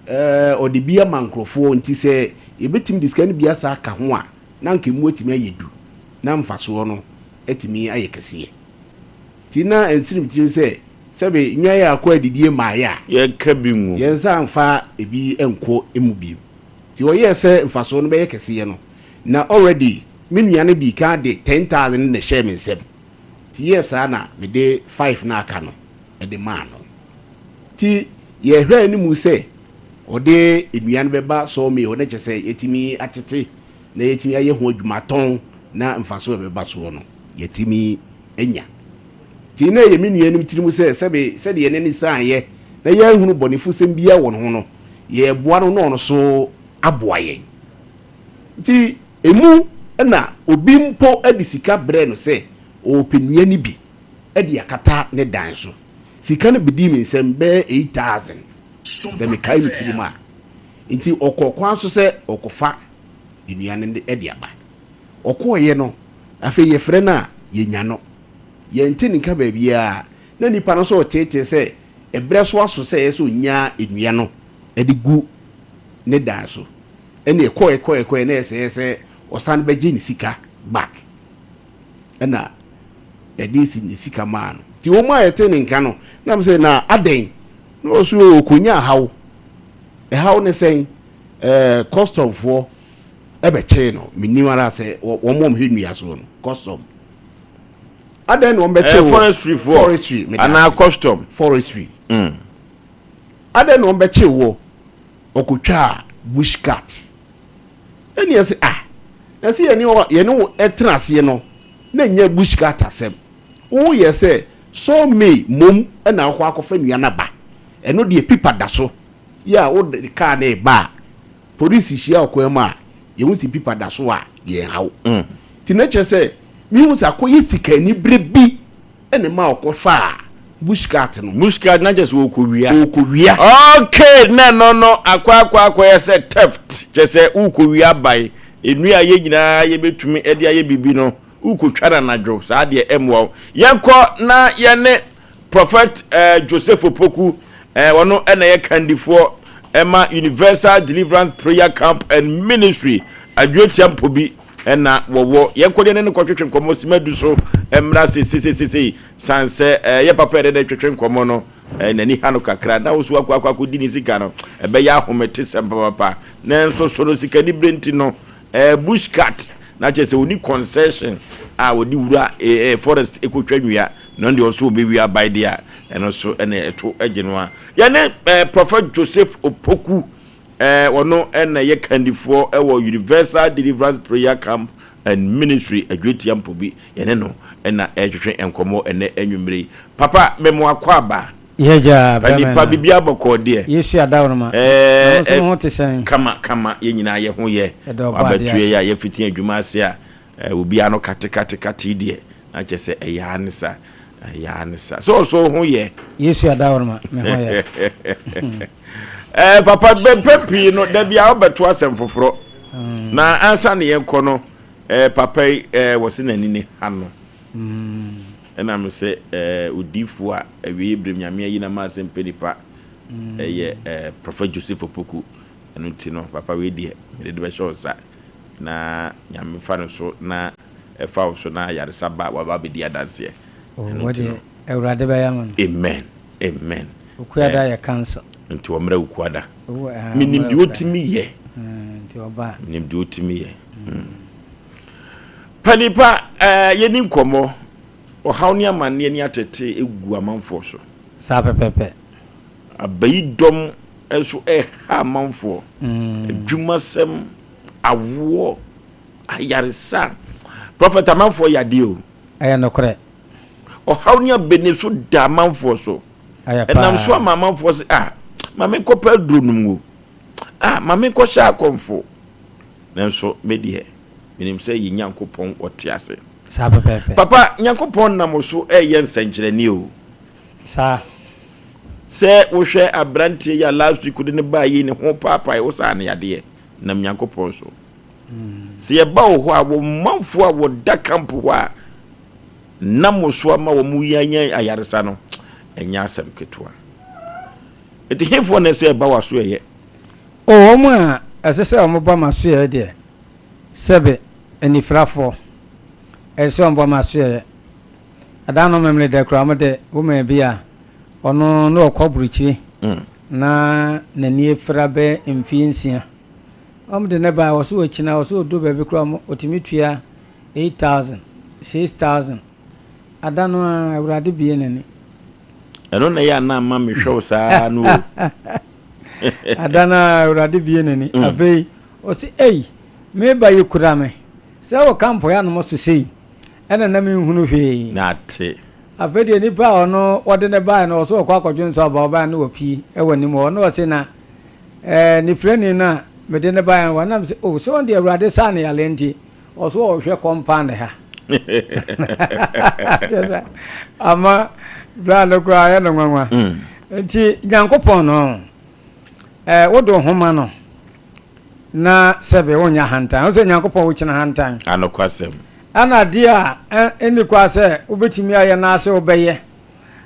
ɛɛ ɔde bi ama nkurɔfoɔ nti sɛ yɛbɛtumi de sika no bi asa aka ho a, na anka emu atumi ayɛ du na mfasoɔ no atumi ayɛ kɛseɛ. Nti na ɛnsene me tirim sɛ sɛbe nnwan a akɔ adidie mmaeɛ a, Yɛnka bi ngu. yɛnsan mfa ebi nkɔ mu bio. Nti ɔyɛɛ sɛ mfasoɔ no bɛyɛ kɛseɛ no, na already me nua no dii kan de 10,000 no na ɛhyɛɛ me nsam. Nti yɛɛ saa na mede five no a aka no de maa no. Nti yɛhwɛ anim sɛ ɔde nnua no bɛba sawmill hɔ na kyerɛ sɛ yɛatumi atete na yɛatumi ayɛ ho adwuma atɔn na mfasoɔ a ɛbɛba soɔ no yɛatumi anya. Nti na ɛyɛ me nuanom tirim sɛ sɛbe sɛdeɛ yɛn ani saeɛ na yɛanhunu bɔnefosɛm biara wɔ ne ho no, yɛreboa no na ɔno nso aboa yɛn. Nti emu na obi mpo de sika brɛɛ no sɛ ɔrepɛ nnua no bi de akata ne dan so. Sika no bɛdii me nsam bɛyɛ 8,000 sɛ mekae me tirim a. Nti ɔkɔɔ kwan so sɛ ɔrekɔfa nnua no de aba. Ɔkɔeɛ no, afei yɛfrɛ no a, yɛnya no. Yɛnte ne nka baabiara. Na nipa no nso reteetee sɛ ɛberɛ so aso sɛ ɛyɛ sɛ ɔnya nnua no de gu ne dan so. Ɛnna ɛkɔeɛ kɔeɛ kɔeɛ na ɛsɛeɛ sɛ ɔsan bɛgye ne sika back. Ɛnna yɛde si ne sika maa no. Nti wɔn a yɛtee ne nka no, na mesɛ na adɛn? Na ɔso ɔkɔnya ɛhaw. Ɛhaw ne sɛn? Ɛɛ customfoɔ ɛbɛkyee no. Menim ara sɛ wɔn a wɔhwɛ nnua soɔ no, custom. Adɛn na wɔn bɛkyee wɔ? Forestry foɔ. Forestry. Anaa custom. Forestry. Adɛn na wɔn bɛkyee wɔ? Ɔkɔtwaa bush cat. Ɛnna yɛse ah, na sɛ yɛne yɛne wo tena aseɛ no, na ɛnyɛ bush cat asɛm. Woyɛ sɛ sawmill mmom na wokɔ akɔfa nnua no aba. Ɛno deɛ pipa da so. Yɛ a wode kaa no reba a, polisi hyia wo kwan mu a, yɛhu sɛ pipa da so a, yɛnha wo. Nti na kyerɛ sɛ, mehu sɛ akɔyɛ sikanibere bi na ɛma ɔkɔfaa bush cat no. Bush cat na kyerɛ sɛ ɔrekɔwia. Ɔrekɔwia. Okay, na ɛno no akɔ akɔ akɔyɛ sɛ theft, kyerɛ sɛ worekɔwia aban, nnua a yɛn nyinaa yɛbɛtumi de ayɛ biribi no, worekɔtwa no anadwo, saa deɛ ɛmmoa wo. Yɛnkɔ na yɛne Prophet eh, Joseph Opoku, eh, ɔno na ɛyɛ kandifoɔ ɛma Universal Deliverance Prayer Camp and Ministry, Adwoatia Mpobi ɛna wɔwɔ. Yɛnkɔ deɛ ne no kɔtwetwe nkɔmmɔ sima du so mmra sesesesei, san sɛ eh, yɛ papa yɛde ne twetwe nkɔmmɔ no eh, n'ani ha no kakra, na wo so akɔ akɔ akɔdi ne sika no, ɛbɛyɛ ahometesɛm papapa. Nanso so no sikani berɛ nti no, eh, bush cat. Na kyerɛ sɛ ɔni concession a ɔde wura eh, eh, forest ɛkɔtwa nnua na ɔno deɛ ɔso ɔbɛwie aban deɛ a ɛno nso ɛna ɛto gye no a. Yɛne eh, Prophet Joseph Opoku eh, ɔno ɛna ɛyɛ kandifoɔ ɛwɔ Universal Deliverance Prayer Camp and Ministry Adwetia Mpobi yɛne no ɛna ɛretwetwe nkɔmmɔ ɛnɛ anwummere yi. Papa memo akɔ aba. Yɛgya Pa bɛmɛ nipa na. biribiara bɔkɔɔ deɛ. Yesu adaworoma. Na Ɛɛ mo nso ɛ mo ho te sɛn? kama kama yɛn nyinaa yɛ ho yɛ. Yɛda ɔbɔ adeɛ Wabɛto yɛ ase. a yɛfiti adwuma ase a ɛ obiara no kate kate kate deɛ na kyerɛ sɛ ɛyɛ ara ne sa ɛyɛ ara ne sa. Sɛ ɔso ho yɛ. Yesu adaworoma me ho yɛ. Ɛɛ papa bɛmpɛ pii no da bi a wobɛto asɛm foforɔ. Na ansa na yɛnkɔ no ɛɛ papa yi ɛɛ wɔse n'ani ne ha no. Ɛna me sɛ eh, odiyifoɔ a awieɛ berɛ mu Nyame ayi no ama sɛ mpɛ nipa ɛyɛ eh, Prophet Joseph Opoku. Ɛno nti no papa wei deɛ mede de bɛhyɛ wo nsa na Nyame fa no so na ɛfa wo so na ayaresa ba waba abɛdi adanseɛ. Oh, Ɛno wɔ nti deɛ no. Awurade bɛyɛ ama no. Amen, amen. Okuada Eh, yɛ council. nti ɔmmrɛ Okuada. Owó, eh, Menim ɔmmrɛ deɛ Okuada. ɔtumi yɛ. Eh, nti ɔba a. Menim deɛ ɔtumi yɛ. Mm. Panipa, eh, yɛni nkɔmmɔ. Ɔhaw ne amanneɛ ne atetee gu amanfoɔ so. Saa pɛpɛɛpɛ. Abayidɔm nso reha amanfoɔ. Adwumasɛm, awoɔ, ayaresa. Prɔfɛt, amanfoɔ yadeɛ o. Ɛyɛ nokorɛ. Ɔhaw ne abɛniso da amanfoɔ so. Ɛyɛ paa. Ɛnam so ama amanfoɔ se, ah, ma menkɔpɛ aduro nom o. Ah, ma menkɔhyɛ akɔmfo. Nanso me deɛ, menim sɛ yɛn Nyankopɔn ɔte ase. Saa pɛpɛɛpɛ. Papa, Nyankopɔn nam wo so reyɛ nsɛnkyerɛnne o. Saa. Sɛ wohwɛ abranteɛ yi a last week wode no baa yi ne ho paapae wo saa no yadeɛ nam Nyankopɔn so. Sɛ yɛba wo hɔ a, wo manfoɔ a wɔda camp hɔ a nam wo so ama wɔn yi anya ayaresa no, ɛnyɛ asɛm ketewa. Nti hefoɔ na ɛsɛ ɛba w'asoɛeɛ? O wɔn a ɛsɛ sɛ wɔba m'asoɛeɛ deɛ, Sɛbe anifirafoɔ, ɛsɛ sɛ wɔbɔ me asoɛeɛ. Ɛda no Memeneda koraa wɔde woman bi a ɔno na ɔkɔ aburokyire na n'ani afira bɛyɛ mfeɛ nsia. Wɔde no baeɛ, wɔse ɔkyina, wɔse ɔduru baabi koraa wɔn ɔtumi tua 8000, 6000. Ada no ara Awurade bue n'ani. Ɛno na ɛyɛ a na ama mehwɛ wo saa no o. Ada no ara Awurade bue n'ani. Afei Ɔse, Ei, me ba yi kura me. Sɛ wɔ camp hɔ anom so sei, ɛna na menhunu hwee. Nate. Afei deɛ nipa a ɔno wɔde no baeɛ no, ɔse ɔkɔ akɔdwo nsɔ aba, ɔbaeɛ no wapue wɔ anim hɔ. Ɔno ɔse na ɛɛ nifirani no a mede no baeɛ no, wɔnam sɛ, oh, sɛ ɔno deɛ Awurade saa no yareɛ nti, ɔso ɔhwɛ compound ha. Kyerɛ sɛ, ama bra no koraa ayɛ no nwanwa. Nti Nyankopɔn no, ɛɛ wode wo ho ma no. Na sɛbe wonyɛ ahantan. Wohu sɛ Nyankopɔn wokyina ahantan. Anokwasɛm. Ɛna adeɛ a ɛnni kwa sɛ wobɛtumi ayɛ na sɛ wobɛyɛ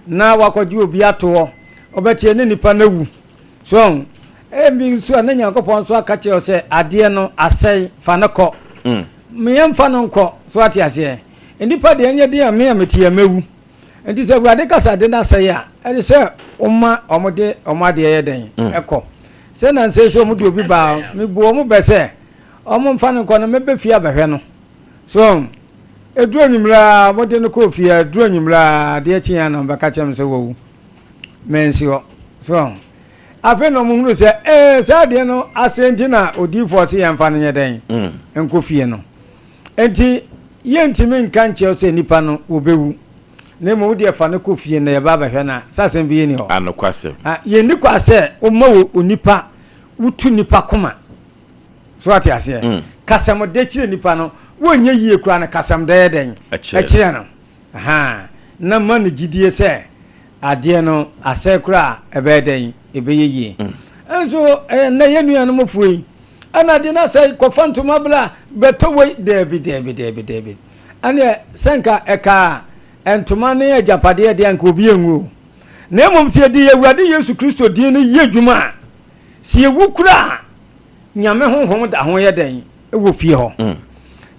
na wakɔgye obi ato hɔ, wobɛteɛ ne nipa no awu. So ahu? Ebi nso a na Nyankopɔn nso aka kyerɛ wo sɛ adeɛ no asɛe, fa no kɔ. Mm. Yɛmfa no nkɔ. So ate aseɛ? Nnipa deɛ ɛnyɛ den a me a mete yɛ mɛwu. Nti sɛ Awurade ka sɛ ade no asɛe a, ɛne sɛ woma wɔde wɔn adeɛ yɛ dɛn? Ɛkɔ. Sɛ nnansa yi sɛ wɔde obi ba a, mebu wɔn bɛ sɛ wɔmfa no nkɔ no, mɛba fie abɛhwɛ no. So wɔn? Ɛduru anwummerɛ a, wɔde no kɔɔ fie a, ɛduru anwummerɛ a, adeɛ kyeeɛ a na wɔbɛka kyerɛ me sɛ wawu. Mansi hɔ. So wɔn? Afei na wɔhunu sɛ, ee, saa adeɛ no asɛe nti na odiyifoɔ se yɛmfa no nyɛ dɛn? Nkɔ fie no. Enti yɛntumi nka nkyerɛ wo sɛ nnipa no wɔbɛwu, na mmom wo deɛ fa no kɔ fie na yɛba abɛhwɛ no a, sɛ asɛm bi nni hɔ. Anokwasɛm. Ah, yɛnni kwa sɛ woma wɔ onipa, wotu nnipa koma. So wate aseɛ? Mm. Kasamdɛ kyerɛ nipa no, wonyɛ yie koraa no kasamdɛ yɛ dɛn? Ɛkyerɛ no. Ahaa, na ma no gyidie sɛ adeɛ no asɛe koraa a, ɛbɛyɛ dɛn? Ɛbɛyɛ yie. Nso ɛnnɛ yɛn nuanom foɔ yi, ɛna adeɛ no asɛe, kɔfa ntoma bra, bɛtɔ wei. Daabi, daabi, daabi, daabi. Ɛneɛ sɛ nka ɛkaa ntoma ne agyapadeɛ deɛ anka obi anwu o. Na mmom sɛ yɛde yɛn Awurade Yesu Kristo din no yɛ adwuma a, sɛ yɛwu koraa a, Nyame honhom da ho yɛ dɛn? Wɔ fie hɔ.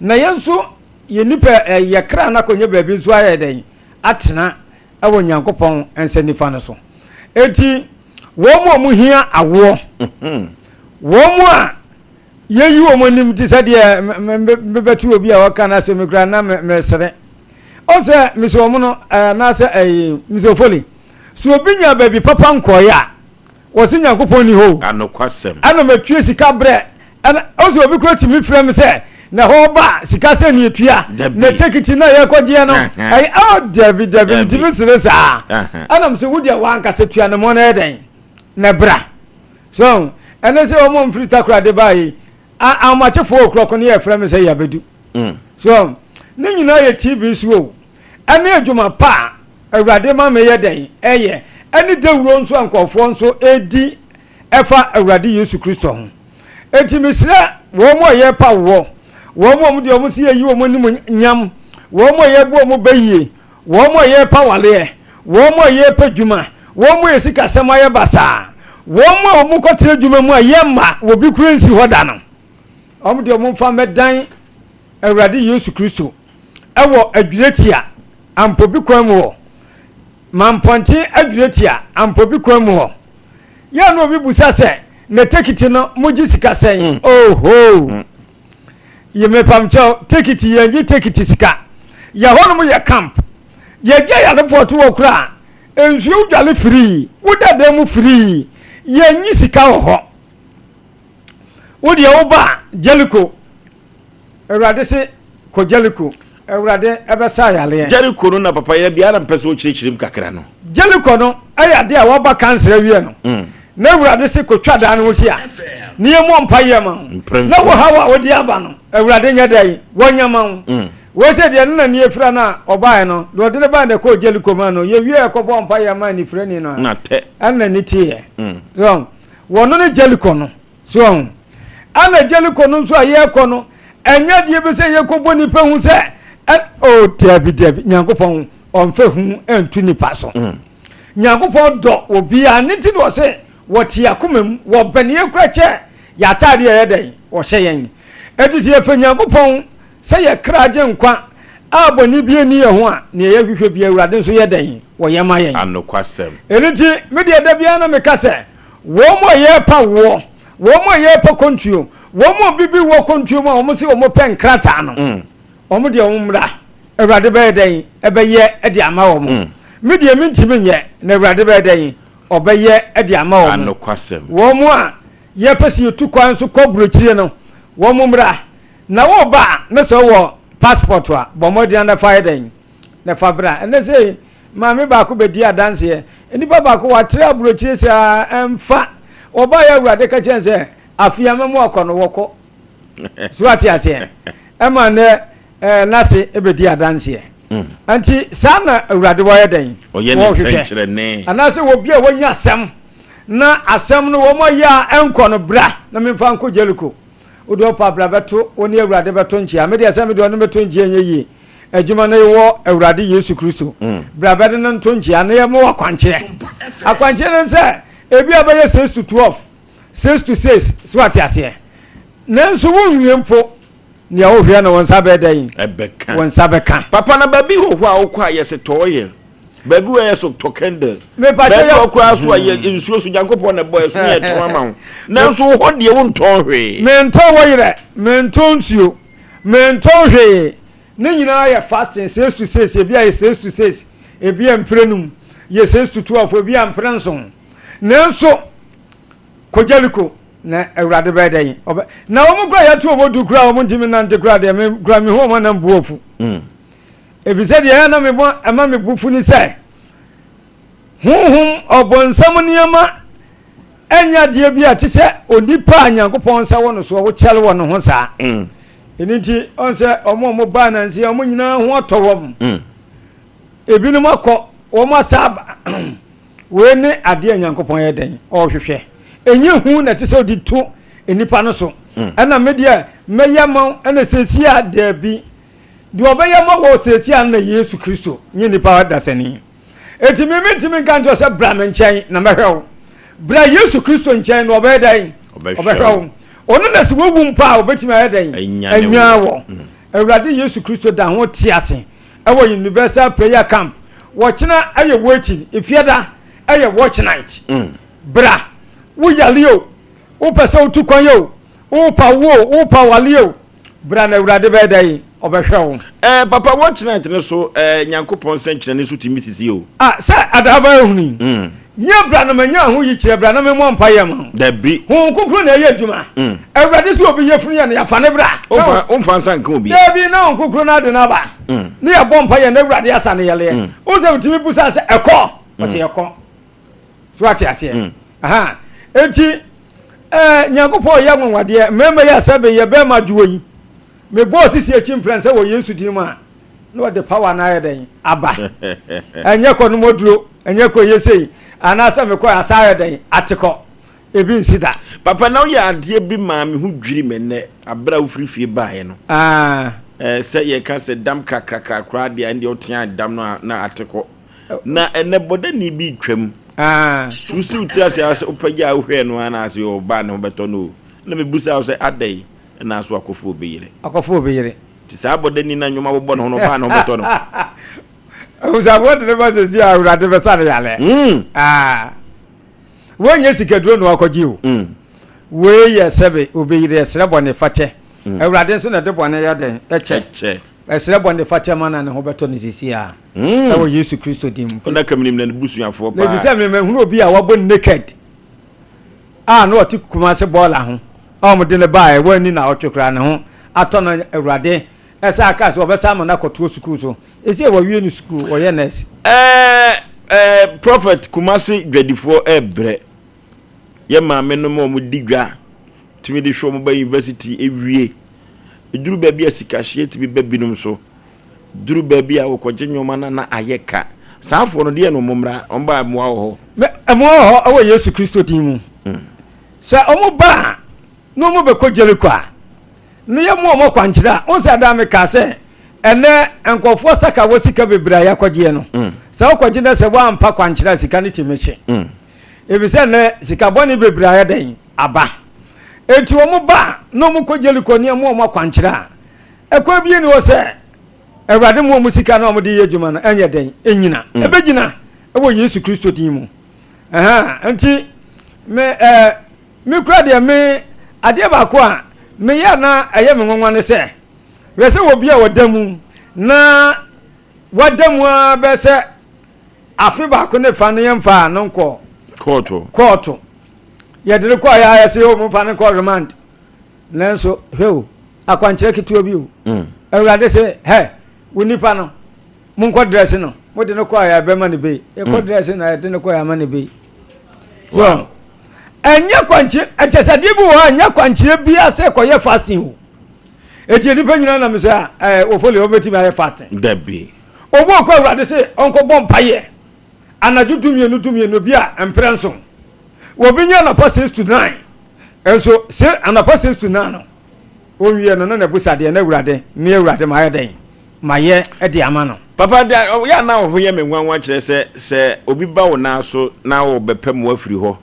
Na yɛn nso yɛn nipa ɛ, yɛ kra no akɔnya baabi nso ayɛ dɛn? Atena wɔ Nyankopɔn nsa nifa no so. Enti, wɔn a wɔhia awoɔ, wɔn a Yɛyi wɔn anim te sɛ deɛ mebɛto obi a ɔka n'asɛm koraa na mesere. Ɔn sɛ mesɛ wɔn no anaasɛ ɛyi mesɛ ofoli. So obi nya baabi papa nkɔɔeɛ a, wɔse Nyankopɔn nni hɔ o. Anokwasɛm. Ɛna matue sika brɛ ɛna ɔsɛ obi kura tumi frɛ me sɛ na hɔ ba sika sɛ ne etua na tekiti na yɛkɔgyeɛ no ɛyɛ ɔ dabi dabi ntumi sere saa ɛna mo sɛ wo deɛ wankasa tua ne mo na yɛ dɛn na bra so ɛne sɛ wɔn mfiri takora de baa yi ahomakyefoɔ okurɔko ne yɛfrɛ me sɛ yɛabɛdu mm. so ne nyinaa yɛ tv so o ɛne adwuma pa a awurade ma meyɛ dɛn ɛyɛ ɛne dawuro nso a nkurɔfoɔ nso ɛdi ɛfa Awurade Yesu Kristo ho. Enti mesrɛ wɔn a yɛrepa woɔ, wɔn a wɔde wɔn se yɛyi wɔn anim nyam, wɔn a yɛbu wɔn bɛ yie, wɔn a yɛrepa waleɛ, wɔn a yɛrepɛ dwuma, wɔn a yɛ sikasɛm ayɛ basaa, wɔn a wɔkɔtena adwuma mu a yɛmma obi kura nsi hɔ da no, wɔn deɛ wɔmfa mmɛdan Awurade Yesu Kristo ɛwɔ Adwiratia Ampobi kwan mu hɔ. Mampɔnkye Adwiratia Ampobi kwan mu hɔ. Yɛ na obi busa sɛ, na tekiti no mogye sika sɛn? Mm. Oho! Mm. Yɛ mepamkyɛw, tekiti yɛn gye tekiti sika. Yɛ hɔnom yɛ camp. Yɛgye ayarefoɔ to hɔ koraa. Nsuo dwale firii, woda dan mu firii. Yɛnyi sika wɔ hɔ. Wo deɛ woba a, Jericho Awurade se kɔ Jericho, Awurade bɛsa yareɛ. Jericho no na papa yɛ biara mpɛ sɛ ɔkyerɛkyerɛ mu kakra no. Jericho no yɛ adeɛ a waba cancer awie no mm. na Awurade se kɔtwa dan no ho hyia na yɛmmɔ mpaeɛ ma wo na wo haw a wode aba no Awurade nyɛ dɛn wɔnyɛ ma wo. Mm. Wei sɛ deɛ ne nani afira no a ɔbaeɛ no deɛ ɔde ne baeɛ na ɛkɔɔ Jericho ma no yɛwie ɛkɔbɔ mpaeɛ ma anifirani no a ɛna ne teeɛ. Mm. So wɔno ne Jericho no. So wahu? Ɛna Jericho no nso a yɛrekɔ no, ɛnyɛ adeɛ bi sɛ yɛkɔbɔ nipa hu sɛ, ɛ, o, dabi, dabi, Nyankopɔn ɔmfa hu nto nipa so. Mm. Nyankopɔn dɔ obiara, ne nti na ɔse wɔte akoma mu, wɔbɛn yɛn kora kyɛ yɛn ataadeɛ a ɛyɛ dɛn, wɔhyɛ yɛn. Enti sɛ yɛpɛ Nyankopɔn sɛ yɛ kra gye nkwa a bɔne bi nni yɛn ho a, nea yɛhwehwɛ biara Awurade nso yɛ dɛn, wɔyɛ ma yɛn. Anokwasɛm. Ɛno nti, me deɛ da biara na meka sɛ, Wɔn a yɛrepa woɔ, wɔn a yɛrepa kɔntuo, wɔn a bibi wɔ kɔntuo mu a wɔn se wɔn pɛ nkrataa no, mm. wɔn deɛ wɔn mmra, Awurade bɛyɛ dɛn ɛbɛyɛ de ama wɔn. Mm. Me deɛ mentumi nyɛ, na Awurade bɛyɛ dɛn ɔbɛyɛ de ama wɔn. Anokwasɛm. Wɔn a yɛpɛ sɛ yɛtu kwan nso kɔ burokyire no, wɔn mmra. Na wɔba a, na sɛ wɔ passport a, bɔ mmɔden na fa yɛ dɛn na fa bra. Ɛnɛ sɛ Maame baako bɛdii adanseɛ. Nnipa baako, watre aburokyire saa, ɛmfa. Wɔbaeɛ Awurade ka kyerɛ no sɛ, afei ama mu akɔ no, wɔkɔ. So ate aseɛ? Ɛma nnɛ ɛɛ n'ase bɛdi adanseɛ. Mm. Nti saa na Awurade wɔyɛ dɛn? Ɔyɛ ne nsɛnkyerɛnne. Anaasɛ obi a wɔnya asɛm na asɛm no wɔn ayɛ a ɛnkɔ no bra na memfa nkɔ Jericho. Wode ɔpa bra bɛto wo ne Awurade bɛto nkyea. Me deɛ sɛ mede ɔne bɛto nkyea nyɛ yie. Adwuma no wɔ Awurade Yesu Kristo. Bra bɛde no nto nkyea na yɛma wo akwankyerɛ. Akwankyerɛ no sɛ ebi a bɛyɛ 6 to 12, 6 to 6, so ate aseɛ. Nanso wonwie mpo, nea wohwɛ no wo nsa bɛyɛ dɛn? Ɛbɛka. Wo nsa bɛka. Papa na baabi wɔ hɔ a wokɔ a yɛse tɔ yɛ. Baabi wɔ yɛ so tɔ candle. Baabi wɔ koraa so a yɛ nsuo so Nyankopɔn na ɛbɔ yɛ so ne yɛtɔn ama wo. Nanso wo hɔ deɛ wontɔn hwee. Mentɔn wɔ yerɛ, mentɔn nsuo. Mentɔn hwee. Ne nyinaa yɛ fasting six to six, ebi a yɛ six to six, ebi a mpire num, yɛ six to 12, ebi a mpire nson. Nanso kɔ Jericho na Awurade bɛyɛ dɛn? Ɔbɛ na wɔn kura yɛto wɔn du kura wɔn ntumi nante kura deɛ me kura me hu wɔn anam bu afu. Mm. Efisɛ deɛ ɛyɛ na me bɔ ɛma me bu fu ni sɛ honhom ɔbɔnsam nneɛma Ɛnyɛ adeɛ bi a ɛte sɛ onipa a Nyankopɔn nsa wɔ no soɔ, wokyɛre wɔ ne ho saa. Mm. Ɛno nti, ɔn sɛ ɔmo a ɔmo baa nansi ɔmo nyinaa ho atɔ wɔn. Mm. Ebinom akɔ, wɔn asa aba. Wei ne adeɛ a Nyankopɔn yɛ dɛn? Ɔrehwehwɛ. Ɛnyɛ hu na ɛte sɛ ɔde to nnipa no so. Mm. Ɛna me deɛ mɛyɛ ma wo, ɛna seesie a daabi. Deɛ ɔbɛyɛ ma wɔ seesie a na Yesu Kristo nye nipa dasani. Enti me mentumi nka nkyerɛ sɛ bra me nkyɛn na mɛhwɛ wo. Bra Yesu Kristo nkyɛn na ɔbɛyɛ dɛn? Ɔbɛhwɛ wo. Ɔno na sɛ wowu mpo a ɔbɛtumi ayɛ dɛn? Anyan wɔ. Mm. Awurade Yesu Kristo da ho te ase ɛwɔ Universal Prayer Camp. Wɔkyena ɛyɛ waiting, efiada ɛyɛ watch night. Mm. Bra, wo yare o, wopɛ sɛ wotu kwan o, Wopa wo o, wopa wale o, bra na Awurade bɛyɛ dɛn? Ɔbɛhwɛ wo. Eh, papa watch night no so eh, Nyankopɔn nsɛnkyerɛnne nso tumi sisi o. Ah, sɛ adaaba ehunu yi. Mm. Nyɛ bra na manya ho yikyerɛ, bra na memmɔ mpaeɛ ma wo. Dabi. Honhom Kronkron na ɛyɛ adwuma. Mm. Awurade sɛ obi yafunu yɛ no, yɛafa ne bra. Womfa, womfa nsa nka obi. Dabi, na Honhom Kronkron no ade no aba. Mm. Ne yɛbɔ mpaeɛ na Awurade asa ne yɛleɛ. Mm. Wo sɛ metumi busa sɛ ɛkɔ? Ɔse mm. ɛkɔ. So ate aseɛ? Mm. Aha. Enti, eh, Nyankopɔn yɛ anwanwadeɛ. Mmarima yi a sɛ meyɛ bɛrima dwoɔ yi, mebɔɔ sisi akyi mprɛn sɛ wɔ Yesu din mu a, na wɔde power no ayɛ dɛn aba. Ɛnyɛ kɔ nom aduro, ɛnyɛ kɔ yɛ sei, anaasɛ mekɔ asa ayɛ dɛn ate kɔ. Ebi nsi da. Papa na woyɛ adeɛ bi maa me ho dwiri me nnɛ aberɛ a wofiri fie baeɛ no. Ah. Eh, sɛ yɛka sɛ dam krakrakra koraa deɛ ɛndeɛ wotea dam no a na ate kɔ. Na ɛnɛ bɔdani bi retwam. Ah. Wosi wo tiri ase a sɛ wopagya a wohwɛɛ no ara na ase ɔbaa ne ho bɛtɔ no o. Na mebusaa wo sɛ adɛn na so akɔfa obi yere? Akɔfa obi yere. Nti saa bɔdani no a nnwoma bobɔ ne ho no ɔbaa ne ho bɛtɔ no. Abusuafoɔ de ne ba sɛsi a Awurade bɛsa no yale. Mm. Ah. Wonyɛ sikaduro na wakɔgye o. Mm. Wei yɛ sɛbe obi yere ɛsrɛ bɔne fakyɛ. Mm. Awurade nso na ɛde bɔne yɛ dɛn ɛkyɛ. Ɛkyɛ. Ɛsrɛ bɔne fakyɛ ma na ne ho bɛtɔ no sisi a. Mm. Ɛwɔ Yesu Kristo din mu. Ɔna ka menim na ne busuafoɔ paa. Na efisɛ me mahunu obi a wabɔ naked a na ɔte Kumase bɔɔla ho a wɔde no baeɛ wanni naawɔtwe koraa ne ho atɔ no Awurade ɛsɛ aka sɛ wɔbɛsa ama no akɔtoɔ sukuu so ɛsɛ wɔwie no sukuu wɔyɛ nurse. Ɛɛ ɛɛ Prophet Kumase dwadifoɔ ɛɛbrɛ yɛ maame nom a wɔn di dwa tumi de hwɛ wɔn ba university ewie eduru baabi a sikahyeɛ tumi ba binom so Duru baabi a wɔkɔgye nneɛma no na ayɛ ka. Saa afoɔ no, deɛ na wɔn mmra, wɔn ba mmoa wɔ hɔ. Mmoa wɔ hɔ wɔ Yesu Kristo din mu. Sɛ wɔn ba a, na wɔn bɛkɔ Jericho a, na yɛ mo wɔn akwankyerɛ a, wɔn sɛ adaa mekaa sɛ, ɛnɛ nkurɔfoɔ saka wɔ sika bebree a yɛakɔgyeɛ no, sɛ wokɔgye na sɛ woampa kwankyerɛ a, sika no tumi hye. Efisɛ nnɛ sika bɔne bebree ayɛ dɛn? Aba. Enti wɔn ba a, na wɔn kɔ Jericho ne yɛ mo wɔn akwankyerɛ a, Ɛkwan bi nni hɔ sɛ Awurade mmoa wɔn sika no a wɔde yɛ adwuma no ɛnyɛ dɛn ɛnyina. Mm. Ɛbɛgyina ɛwɔ Yesu Kristo din mu. Nti me ɛɛ me kura deɛ me adeɛ baako a meyɛ na ɛyɛ me nwanwa ne sɛ hwɛ sɛ obi a ɔda mu na wada mu ara bɛ sɛ afe baako ne fa no yɛmfa no nkɔ kɔɔto kɔɔto yɛde no kɔɔ yɛ ayɛ sɛ yɛ wɔn fa no nkɔ remand Nanso, hwɛ o, akwankyerɛ ketewa bi o. Mm. Awurade se, hɛ, wo nipa no, monkɔ drɛse no. Mode no kɔ a yɛbɛma no bei. Yɛkɔ mm. drɛse na yɛde no kɔ yɛama no bei. So, ɛnyɛ kwankyerɛ, ɛkyɛ sɛ adeɛ bi wɔ hɔ a ɛnyɛ kwankyerɛ biara sɛ kɔyɛ fasting o. Eti nipa nyinaa nam sɛ ɛɛ ofoli wɔbɛtumi ayɛ fasting. Dabi. Obi okɔ Awurade se ɔnkɔbɔ mpaeɛ anadwo dumienu dumienu bi a mprɛ nson. Wɔbɛnya anɔpa 6 to 9. Nso se anɔpa 6 to 9 no, ɔnwie no na n'abusa deɛ na Awurade, me Awurade mayɛ dɛn? Mayɛ de ama no. Papa, da yɛ a na wo ho yɛ me nwanwa kyerɛ sɛ sɛ obi ba wo nan so na ɔbɛpɛ mmoa firi hɔ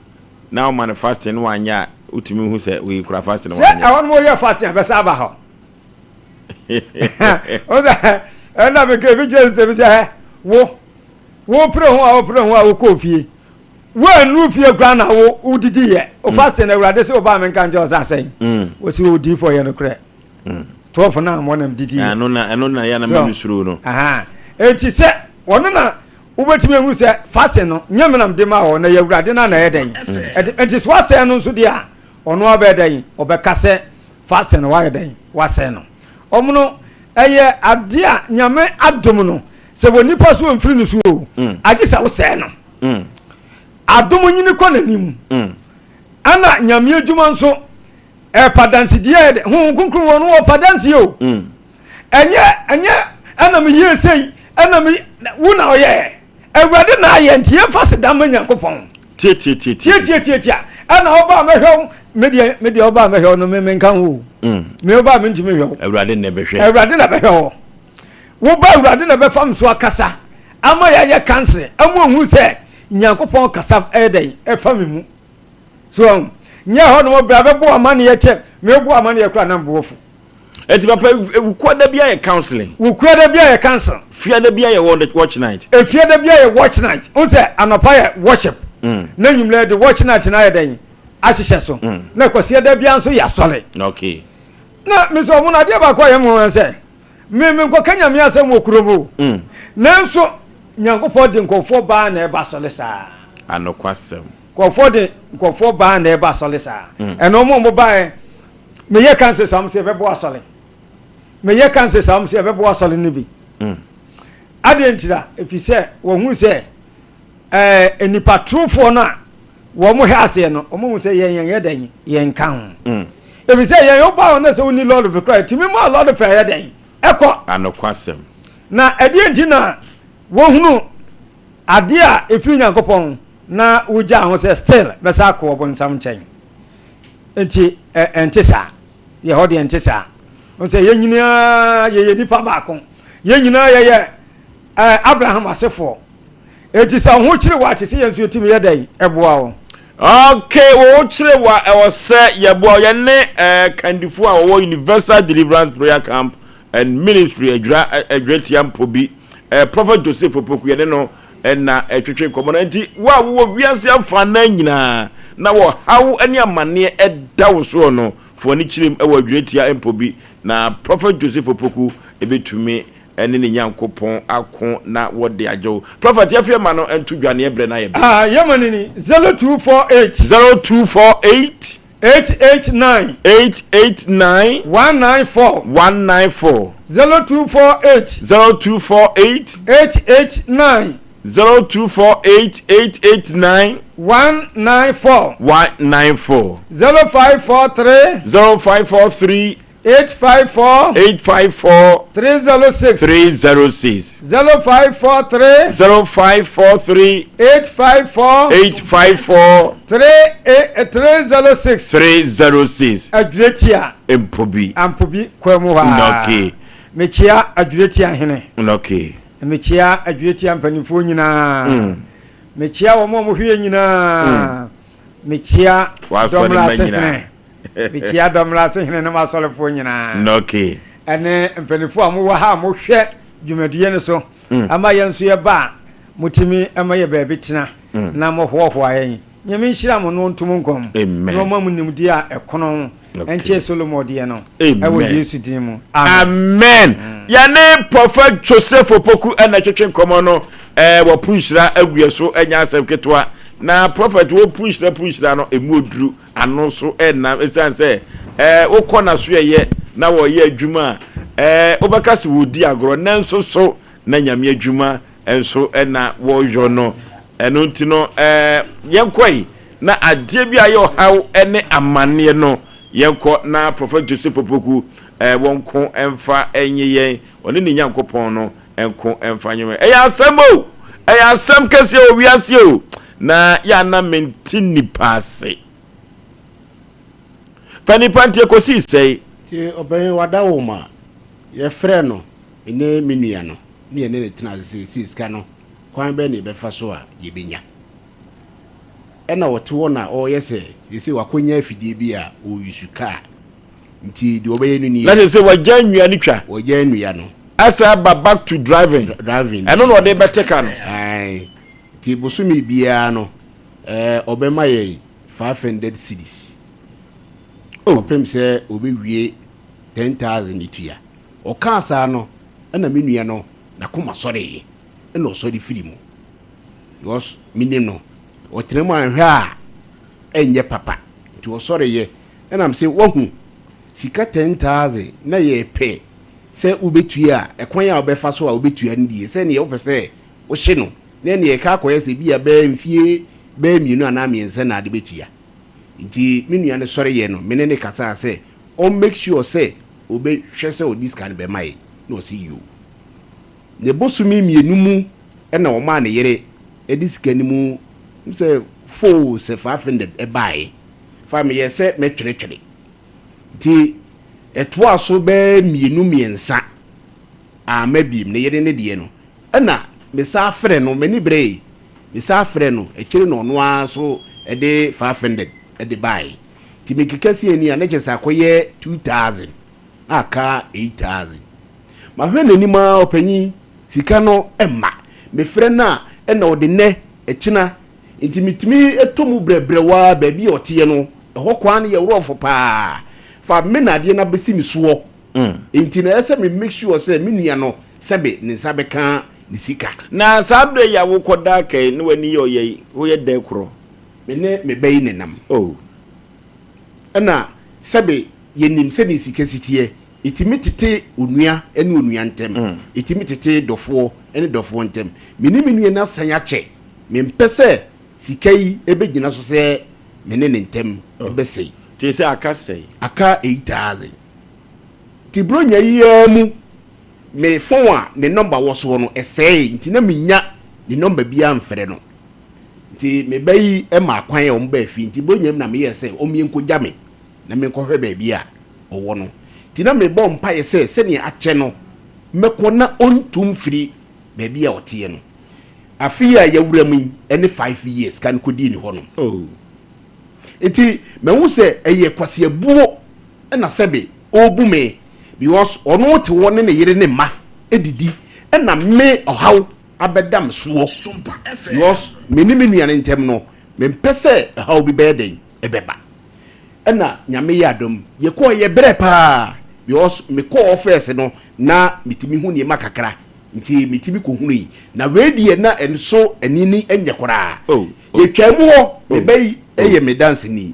na woma no fasting na wanyɛ a wotumi hu sɛ wei kura fasting na Sɛ wanyɛ. ɛhɔ nom woyɛ fasting a bɛsa aba hɔ. Ɛna meka ebi kyerɛ sista bi sɛ hɛ wo wopere ho a wopere ho a wokɔɔ fie Woannuru fie koraa na wo wodidi yɛ. Wo mm. fasting na awurade sɛ wobaa menka nkyɛ wo sɛ asɛn. Mm. Wɔsi wo diifoɔ yɛ nokorɛ. Mm. 12 na mo nam didi yɛ. Ɛno na ɛno na yɛ na mɛmi suro no. Enti sɛ wɔno na wobɛtumi ahunu sɛ fasting no nyɛ menam de ma wɔ na yɛ awurade no na ɛyɛ dɛn. Enti so wasɛn no nso deɛ a ɔno abɛyɛ dɛn ɔbɛka sɛ fasting no wayɛ dɛn wasɛn no. Ɔmo no ɛyɛ adeɛ a nyame adom no sɛ wɔ nipa so mfiri no so o agye sɛ wosɛɛ no. Mm. Adom nyini kɔ n'anim. Mm. Ɛna nyame adwuma nso ɛpa dansedie yɛ dɛ honhom kronkron wɔ no wɔpa danseɛ o. Mm. Ɛnyɛ ɛnyɛ ɛna me yie sei ɛna me wo na ɔyɛ awurade na ayɛ nti yɛmfa seda ma nyankopɔn. Tietietietietietietitia ɛna ɔba mɛhwɛ wo me deɛ me deɛ ɔba mɛhwɛ wo no me menka ho o. Mm. Me ɔba mentumi hwɛ wo. Awurade na ɛbɛhwɛ. Awurade na ɛbɛhwɛ wo. Wo ba Awurade na ɛbɛfa me so akasa ama yɛayɛ kanse ama ohunu sɛ Nyankopɔn kasa ɛyɛ dɛn ɛfa me mu. So ɔn nyɛ hɔ nom bra bɛbɔ amaneɛ kyɛ mebɔ amaneɛ koraa na mboɔ fo. Eti papa wukuada bi ayɛ counseling. Wukuada bi ayɛ council. Fiada bi ayɛ watch night. Efiada bi ayɛ watch night. N sɛ anɔpa yɛ worship. Mm. Na nwummerɛ de watch night na ayɛ dɛn? ahyehyɛ so mm. Na Kwasiada biara nso yɛ asɔre. Okay. Na mesɛ ɔmo no adeɛ baako a yɛ mo sɛ me menkɔka Nyame asɛm wɔ kurom o. Nanso Nyankopɔn de nkurɔfoɔ baa na ɛba asɔre saa. Anokwasɛm. Nkurɔfoɔ de nkurɔfoɔ baa na ɛba asɔre saa. Ɛna ɔmo a ɔmo baeɛ meyɛ kanse saa ɔmo sɛ yɛbɛbɔ asɔre. Meyɛ kanse saa ɔmo sɛ yɛbɛbɔ asɔre no bi. Adeɛ ntira ɛfiri sɛ wɔhunu sɛ ɛɛ nnipa torofoɔ no a wɔn hwɛ aseɛ no wɔn hu sɛ yɛn yɛn yɛ dɛn yɛn ka ho. Ɛfiri sɛ yɛn woba hɔ no sɛ wonni lɔre fɛ koraa tumi ma lɔre fɛ yɛ dɛn ɛkɔ. Anokwasɛm. Na ɛdeɛ nti na wɔhunu adeɛ a ɛfiri Nyankopɔn na wogyaa ho sɛ still bɛsa akɔ ɔbonsam nkyɛn. Nti ɛnte saa. Yɛ hɔ deɛ ɛnte saa. Wɔn sɛ yɛn nyinaa yɛyɛ nipa baako. Yɛn nyinaa yɛyɛ Abraham asefoɔ. Enti sɛ wo ho kyere wo a, te sɛ yɛn nso yɛtumi yɛ dɛn boa wo? Okay, wo ho kyere wo a, ɛwɔ sɛ yɛboa wo. Yɛne eh, kandifo a wɔwɔ Universal Deliverance Prayer Camp and Ministry adwira adwiratia mpo bi, eh, Prophet Joseph Opoku, yɛne no na ɛtwetwe nkɔmmɔ no. Enti wo a wowɔ wiase afanan nyinaa na wɔhaw ne amanneɛ ɛda wo soɔ no, fa w'ani kyerɛ mu wɔ adwiratia mpo bi na Prophet Joseph Opoku ɛbɛtumi ne ne Nyankopɔn ako na wɔde agye wo. Prophet yɛfeɛ ma no nto dwa neɛ brɛ no ayɛ bɛ. Ah, yɛ ma no ni, 0248. 0248. 889. 889. 194. 194. 0248. 0248. 889. 0248 889. 194. 194. 0543. 0543. 854. 854. 306. 306. 0543. 0543. 854. 854. 3 306. 306. Adwiretia. Mpobi. Ampobi kwan mu hɔ a. Okay. Mekyia Adwiretia hene. Okay. Mekyia Adwiretia mpanimfoɔ nyinaa. Mekyia wɔn a wɔhwɛ yɛn nyinaa. Mekyia W'asɔre mma Dɔmrase nyinaa. hene. Mekyia Dɔmrase hene ne m'asɔrefoɔ nyinaa. Okay. Ɛne mpanimfoɔ a mowɔ ha a mohwɛ dwumadie no so ama yɛn nso yɛba a motumi ma yɛ baabi tena na mohoahoa yɛn. Nyame nhyira mo na ɔnto mo nkwa mu Amen. na ɔma mo nimdeɛ a ɛkono Okay. ɛnkyɛn Solomon deɛ no Amen. ɛwɔ Yesu din mu. Amen. Amen. Yɛne Prophet Joseph Opoku ɛna twetwe nkɔmɔ no ɛɛ wɔ punhyira aguɛ so ɛnyɛ asɛm ketewa. Na Prophet wɔ punhyira punhyira no emu oduru ano so ɛnam ɛsiane sɛ ɛɛ wokɔ n'asoɛyɛ na wɔyɛ adwuma a ɛɛ wobɛka sɛ wɔdi agorɔ nanso so na Nyame adwuma nso ɛna wɔyɔ no. Ɛno nti no ɛɛ yɛnkɔ yi na adeɛ bi a ɛyɛ ɔhaw ɛne amanneɛ no yɛnkɔ na Prophet Joseph Opoku ɛɛ wɔnko ɛmfa ɛnye yɛn ɔne ne Nyankopɔn no ɛnko ɛmfa nye yɛn. Ɛyɛ asɛm o, ɛyɛ asɛm kɛseɛ wɔ wiase o, na yɛ ana mente nipa ase. Fa nipa nti ɛkɔsii sɛe. Nti ɔpanyin wada wo ma yɛfrɛ no me ne me nua no ne yɛne no tena ase seesei sika no kwan bɛn na yɛbɛfa so a yɛbɛnya ɛna ɔte hɔ na ɔreyɛ sɛ seesei wakɔnya afidie bi a ɔreyusu kaa nti deɛ ɔbɛyɛ no nie. Na sɛ wagya nnua no twa. Wagya nnua no. Asa aba back to driving. Driving. Ɛno na ɔde bɛte ka no. Ae nti bosome biara no ɛɛ ɔbɛma yɛn 500 cedis. Oh. Kɔpem sɛ ɔbɛwie 10,000 tua. Ɔkaa saa no ɛna me nua no n'akoma sɔreeɛ ɛna ɔsɔre firi mu because menim no ɔtena mu anhwɛ a ɛnyɛ papa nti ɔsɔreeɛ ɛna mese wahu sika 10,000 na yɛpɛ sɛ wobɛtua a ɛkwan a wobɛfa so a wobɛtua no die sɛneɛ wopɛ sɛ wohye no na ɛneɛ ɛka akɔyɛ sɛ bi a bɛyɛ mfie bɛyɛ mmienu anaa mmiɛnsa na ade bɛtua. Nti me nua no sɔreeɛ no me ne no kasaa sɛ ɔn make sure sɛ ɔbɛhwɛ sɛ ɔde sika no bɛma yɛn na ɔse yoo. Ne bosome mmienu mu na ɔmaa ne yere de sika no mu sɛ foo sɛ 500 baeɛ. Fa meyɛɛ sɛ mɛtweretwere. Nti ɛtoaa so bɛyɛ mmienu mmiɛnsa amma biem, ne yere no deɛ no ɛna mesan frɛ no, m'ani beree, mesan frɛ no, akyire na ɔno ara nso de 500 de baeɛ. Nti mekeka si ani a na kyerɛ sɛ akɔyɛ 2000 na aka 8000. Mahwɛ n'anim ara ɔpanyin, sika no mma. Mefrɛ no a ɛna ɔde nnɛ, ɛkyena. Nti metumi tɔ mu brɛbrɛw ara baabi a ɔteɛ no. Ɛhɔ kwan no yɛ rɔfo paa. Fa me na adeɛ no abɛsi me soɔ. Nti na ɛyɛ sɛ me make sure sɛ me nua no sɛbe ne nsa bɛka ne sika. Na saa berɛ yi a wokɔ Dhaka yi na w'ani yɛ ɔya yi, woyɛ dɛn korɔ? Me ne me ba yi nenam. Oh. Ɛna sɛbe yɛnim sɛdeɛ sika si teɛ. Ɛtumi tete onua ne onua ntam. Ɛtumi tete dɔfoɔ ne dɔfoɔ ntam. Me ne me nua no asan akyɛ. Mempɛ sɛ sika yi bɛgyina so sɛ me ne ne ntam bɛsɛe. Nti sɛ aka sɛe? Aka 8,000. Nti Buronya yi ara mu, me phone a ne nɔmba wɔ soɔ no, ɛsɛee nti na mennya ne nɔmba biara mfrɛ no. Nti me ba yi maa kwan a wɔbaa fie nti Buronya mu na meyɛɛ sɛ wɔmmie nkɔgya me na menkɔhwɛ baabi a ɔwɔ no. Nti na mebɔ mpaeɛ sɛ sɛdeɛ akyɛ no mɛkɔ na ɔntu mfiri baabi a ɔteɛ no. Afe yi a yɛawura mu yi ne 5 years ka no kɔdii ne hɔ nom. Nti mahu sɛ ɛyɛ kwaseabuo na sɛbe ɔrebu me because ɔno te hɔ ne ne yere ne mma didi ɛna me ɔhaw abɛda me soɔ because me ne me nua no ntɛm no mempɛ sɛ ɛhaw bi bɛyɛ dɛn ɛbɛba. Ɛna Nyame yɛ adom yɛkɔɔ yɛ brɛ paa because mekɔɔ first no na metumi hu nneɛma kakra nti metumi kɔhunui na wei deɛ na ɛnso ani no nyɛ koraa. Yɛtwaa mu hɔ me ba yi yɛ me danseni.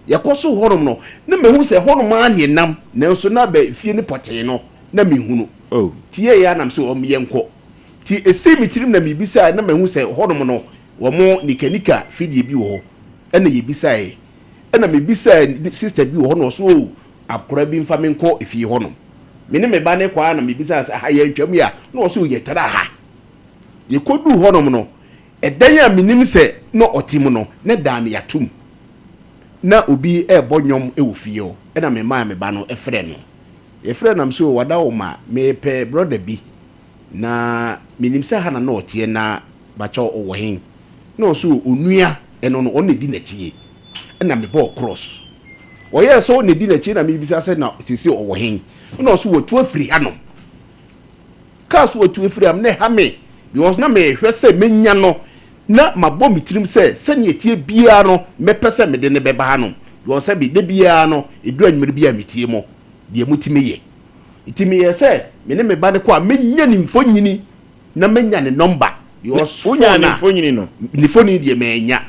Yɛkɔ so hɔnom no, na mahu sɛ hɔnom ara na yɛnam, nanso na bɛ fie no pɔtee no, na menhunu. Nti yɛyɛ ara nam sɛ wɔn yɛnkɔ. Nti esii me tirim na mebisae, na mahu sɛ hɔnom no wɔn nikanika fidie bi wɔ hɔ. Ɛna yɛbisaeɛ. Ɛna mebisaa sista bi wɔ hɔ na ɔse oo akora bi mfa me nkɔ efie hɔnom. Me ne me ba no kɔ ara na mebisaa sɛ aha yɛntwam yi a? Na ɔse oo yɛtra ha. Yɛkɔduu hɔnom no, ɛdan a menim sɛ na ɔte mu no, na dan no yɛato mu. Na obi rebɔ nnwom wɔ fie hɔ, ɛna me maa me ba no frɛɛ no. Yɛfrɛɛ no na mese, oh, wada wo ma, mepɛ brɔda bi, na menim sɛ ha na na ɔteɛ, na bakyɛw ɔwɔ hen? Na ɔse, oh, onua, ɛno no, ɔno na ɛdi n'akyi. Ɛna mebɔɔ cross. Ɔyɛɛ sɛ ɔno na ɛdi n'akyi na mebisa sɛ na seesei ɔwɔ hen? Ɛna ɔse, watu afiri hanom. Kaa so atu afiri ha na ɛha me because na mehwɛ sɛ menya no na mabɔ me tirim sɛ sɛnea ɛteɛ biara no mɛpɛ sɛ mede no bɛba hanom because sɛbe da biara no ɛduru anwummere bi a metie mo deɛ motumi yɛ nti meyɛɛ sɛ me ne me ba no kɔ a menya ne mfonyini na manya ne nɔmba because phone Wonyaa ne a mfonyini no? Ne mfonyini deɛ mannya.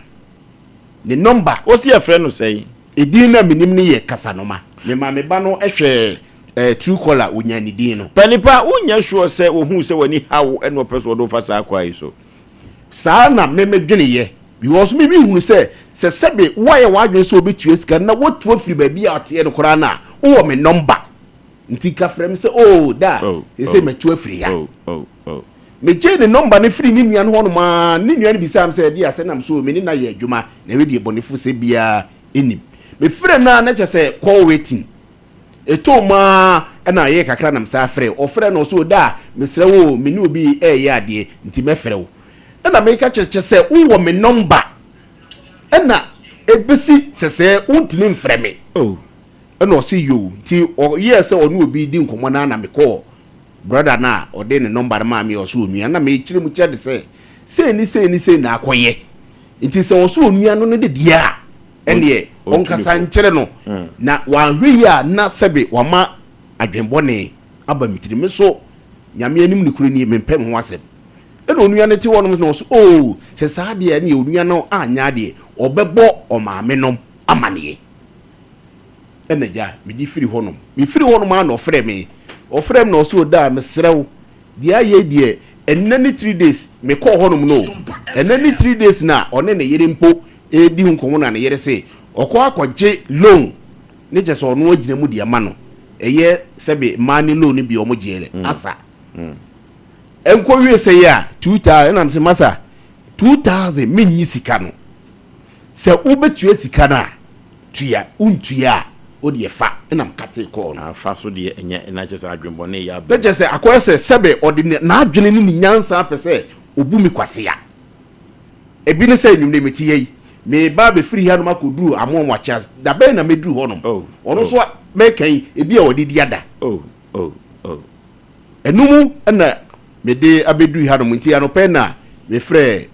Ne nɔmba. Wosi yɛfrɛ no sɛn? Edin no a menim no yɛ Kasanoma. Mema me ba no hwɛɛ eh, Truecaller, ɔnyaa ne din no. Panipa, wonyɛ sure sɛ ohuu sɛ w'ani ha wo ɛna ɔpɛ sɛ ɔde wo fa saa kwan yi so? Saa na me medweneeɛ because me mehunu sɛ, sɛ sɛbe woayɛ w'adwene sɛ wobɛtua sika no na woatu afiri baabi a ɔteɛ no koraa no a, wowɔ me nɔmba. Nti ka frɛ me sɛ, oh, da, seesei matu afiri ha. Megyee ne nɔmba no firii ne nua no hɔnom ara. Ne nua no bisaa me sɛ, Ɛdeɛn asɛm? Na mese, Oh, me ne no ayɛ adwuma, na wei deɛ bɔnefosɛm biara nnim. Mefrɛɛ no ara na kyerɛ sɛ call waiting. Ɛtɔɔ mu ara na ɛyɛɛ kakra na mesan frɛɛ. Ɔfrɛɛ no ɔse, Oh, daa, mesrɛ wo o, me ne obi reyɛ adeɛ nti mɛfrɛ wo. Ɛna meka kyerɛ kyerɛ sɛ wowɔ me nɔmba ɛna ɛbɛsi sɛsɛɛ wontumi mfrɛ me. Ɛna ɔse yoo. Nti ɔyɛɛ sɛ ɔne obi redi nkɔmmɔ no ara na mekɔɔ brɔda no a ɔde ne nɔmba no maa me a ɔse onua no na mekyerɛ mu kyerɛ no sɛ sei ne sei ne sei na akɔyɛ. Nti sɛ ɔse onua no no de deɛ a, ɛneɛ ɔnkasa nkyerɛ no na wanhwɛ yie a na sɛbe wama adwenbɔne aba me tirim. Me nso Nyame anim nokorɛ nie, mempɛ me ho asɛm. Ɛna onua no te hɔnom na ɔse oo sɛ saa deɛ ɛneɛ onua no anyɛ adeɛ, ɔbɛbɔ ɔmaame nom amaneɛ. Ɛna agya, mede firi hɔnom. Mefiri hɔnom ara na ɔfrɛɛ me. Ɔfrɛɛ me na ɔse, Odaa, mesrɛ wo, deɛ ayɛ yi deɛ, ɛnnɛ ne 3 days mekɔɔ hɔnom no o. Ɛnnɛ ne 3 days na ɔne ne yere mpo redi ho nkɔmmɔ na ne yere se ɔkɔ akɔgye loan ne kyerɛ sɛ ɔno agyina mu de ama no. Ɛyɛ sɛbe mmaa ne loan no bi a wɔgyeɛ no asa. Ɛnkɔwie sɛ yɛ a, 2000, ɛna mese, Masa, 2000 mennye sika no. Sɛ wobɛtua sika no a, tua, wontua a, wo deɛ fa, ɛna mekatee kɔɔ no. Fa so deɛ ɛnyɛ, na kyerɛ sɛ adwenbɔne yɛ aba Na kyerɛ sɛ akɔyɛ sɛ sɛbe ɔde n'adwene ne ne nyansa pɛ sɛ ɔbu me kwasea. Ebi ne sɛ anwummerɛ mete ha yi, mereba abɛfiri hanom akɔduru Amoamoakye ase, da bɛn na mɛduru hɔnom? Ɔno nso mɛka yi, ebi a ɔde di ada. Ɛno mu na mede abɛduru hanom, nti anɔpa yi na mefrɛɛ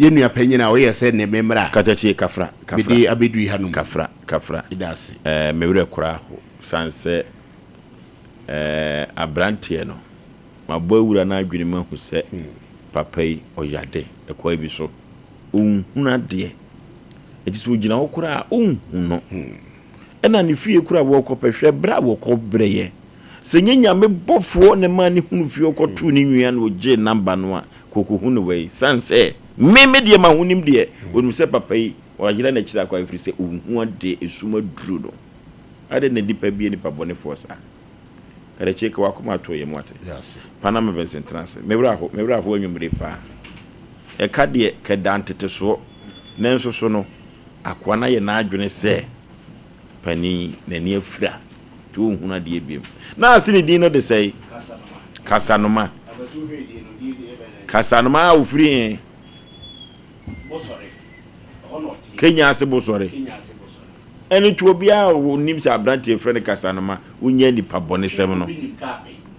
Yɛn nua panyin a ɔyɛ sɛ ne me mmra. Katakyie kafra kafra. Mede abɛduru hanom. Kafra kafra. Meda ase. Ɛɛ me werɛ koraa ho sane sɛ ɛɛ abranteɛ no mabɔ awura no adwene mu ahu sɛ papa yi ɔyade ɛkwan bi so ɔnhunu adeɛ nti sɛ ɔgyina hɔ koraa a ɔnhu no ɛna ne fie koraa wɔkɔpɛ hwɛ berɛ a wɔkɔ brɛyɛ sɛ nyɛ nyame bɔfoɔ na ɛmaa ne hunu fie ɔkɔtoo ne nua na ɔgyee namba no a Kɔkɔhu no wei sane sɛ me me deɛ m'ahonim deɛ ɔnim sɛ papa yi wayera n'akyiri akwan ɛfiri sɛ ɔnhu adeɛ esum aduru no. Adɛn na nnipa bi yɛ nnipa bɔnefoɔ saa? Kadakyie ka w'akoma ato yam wate. Panama Benson tena ase. Me werɛ aho, me werɛ aho anwummere paa. Ɛka deɛ kɛda ntetesoɔ nanso so no akoa no ayɛ n'adwene sɛ panin n'ani afira nti ɔnhunu adeɛ biom. Na ase ne din no de sɛe? Kasanoma. Kasanoma a ofiri he? Kenya ase Bosɔre. Ɛno nti obiara a onim sɛ aberanteɛ frɛ no Kasanoma, wonya nipa bɔnesɛm no.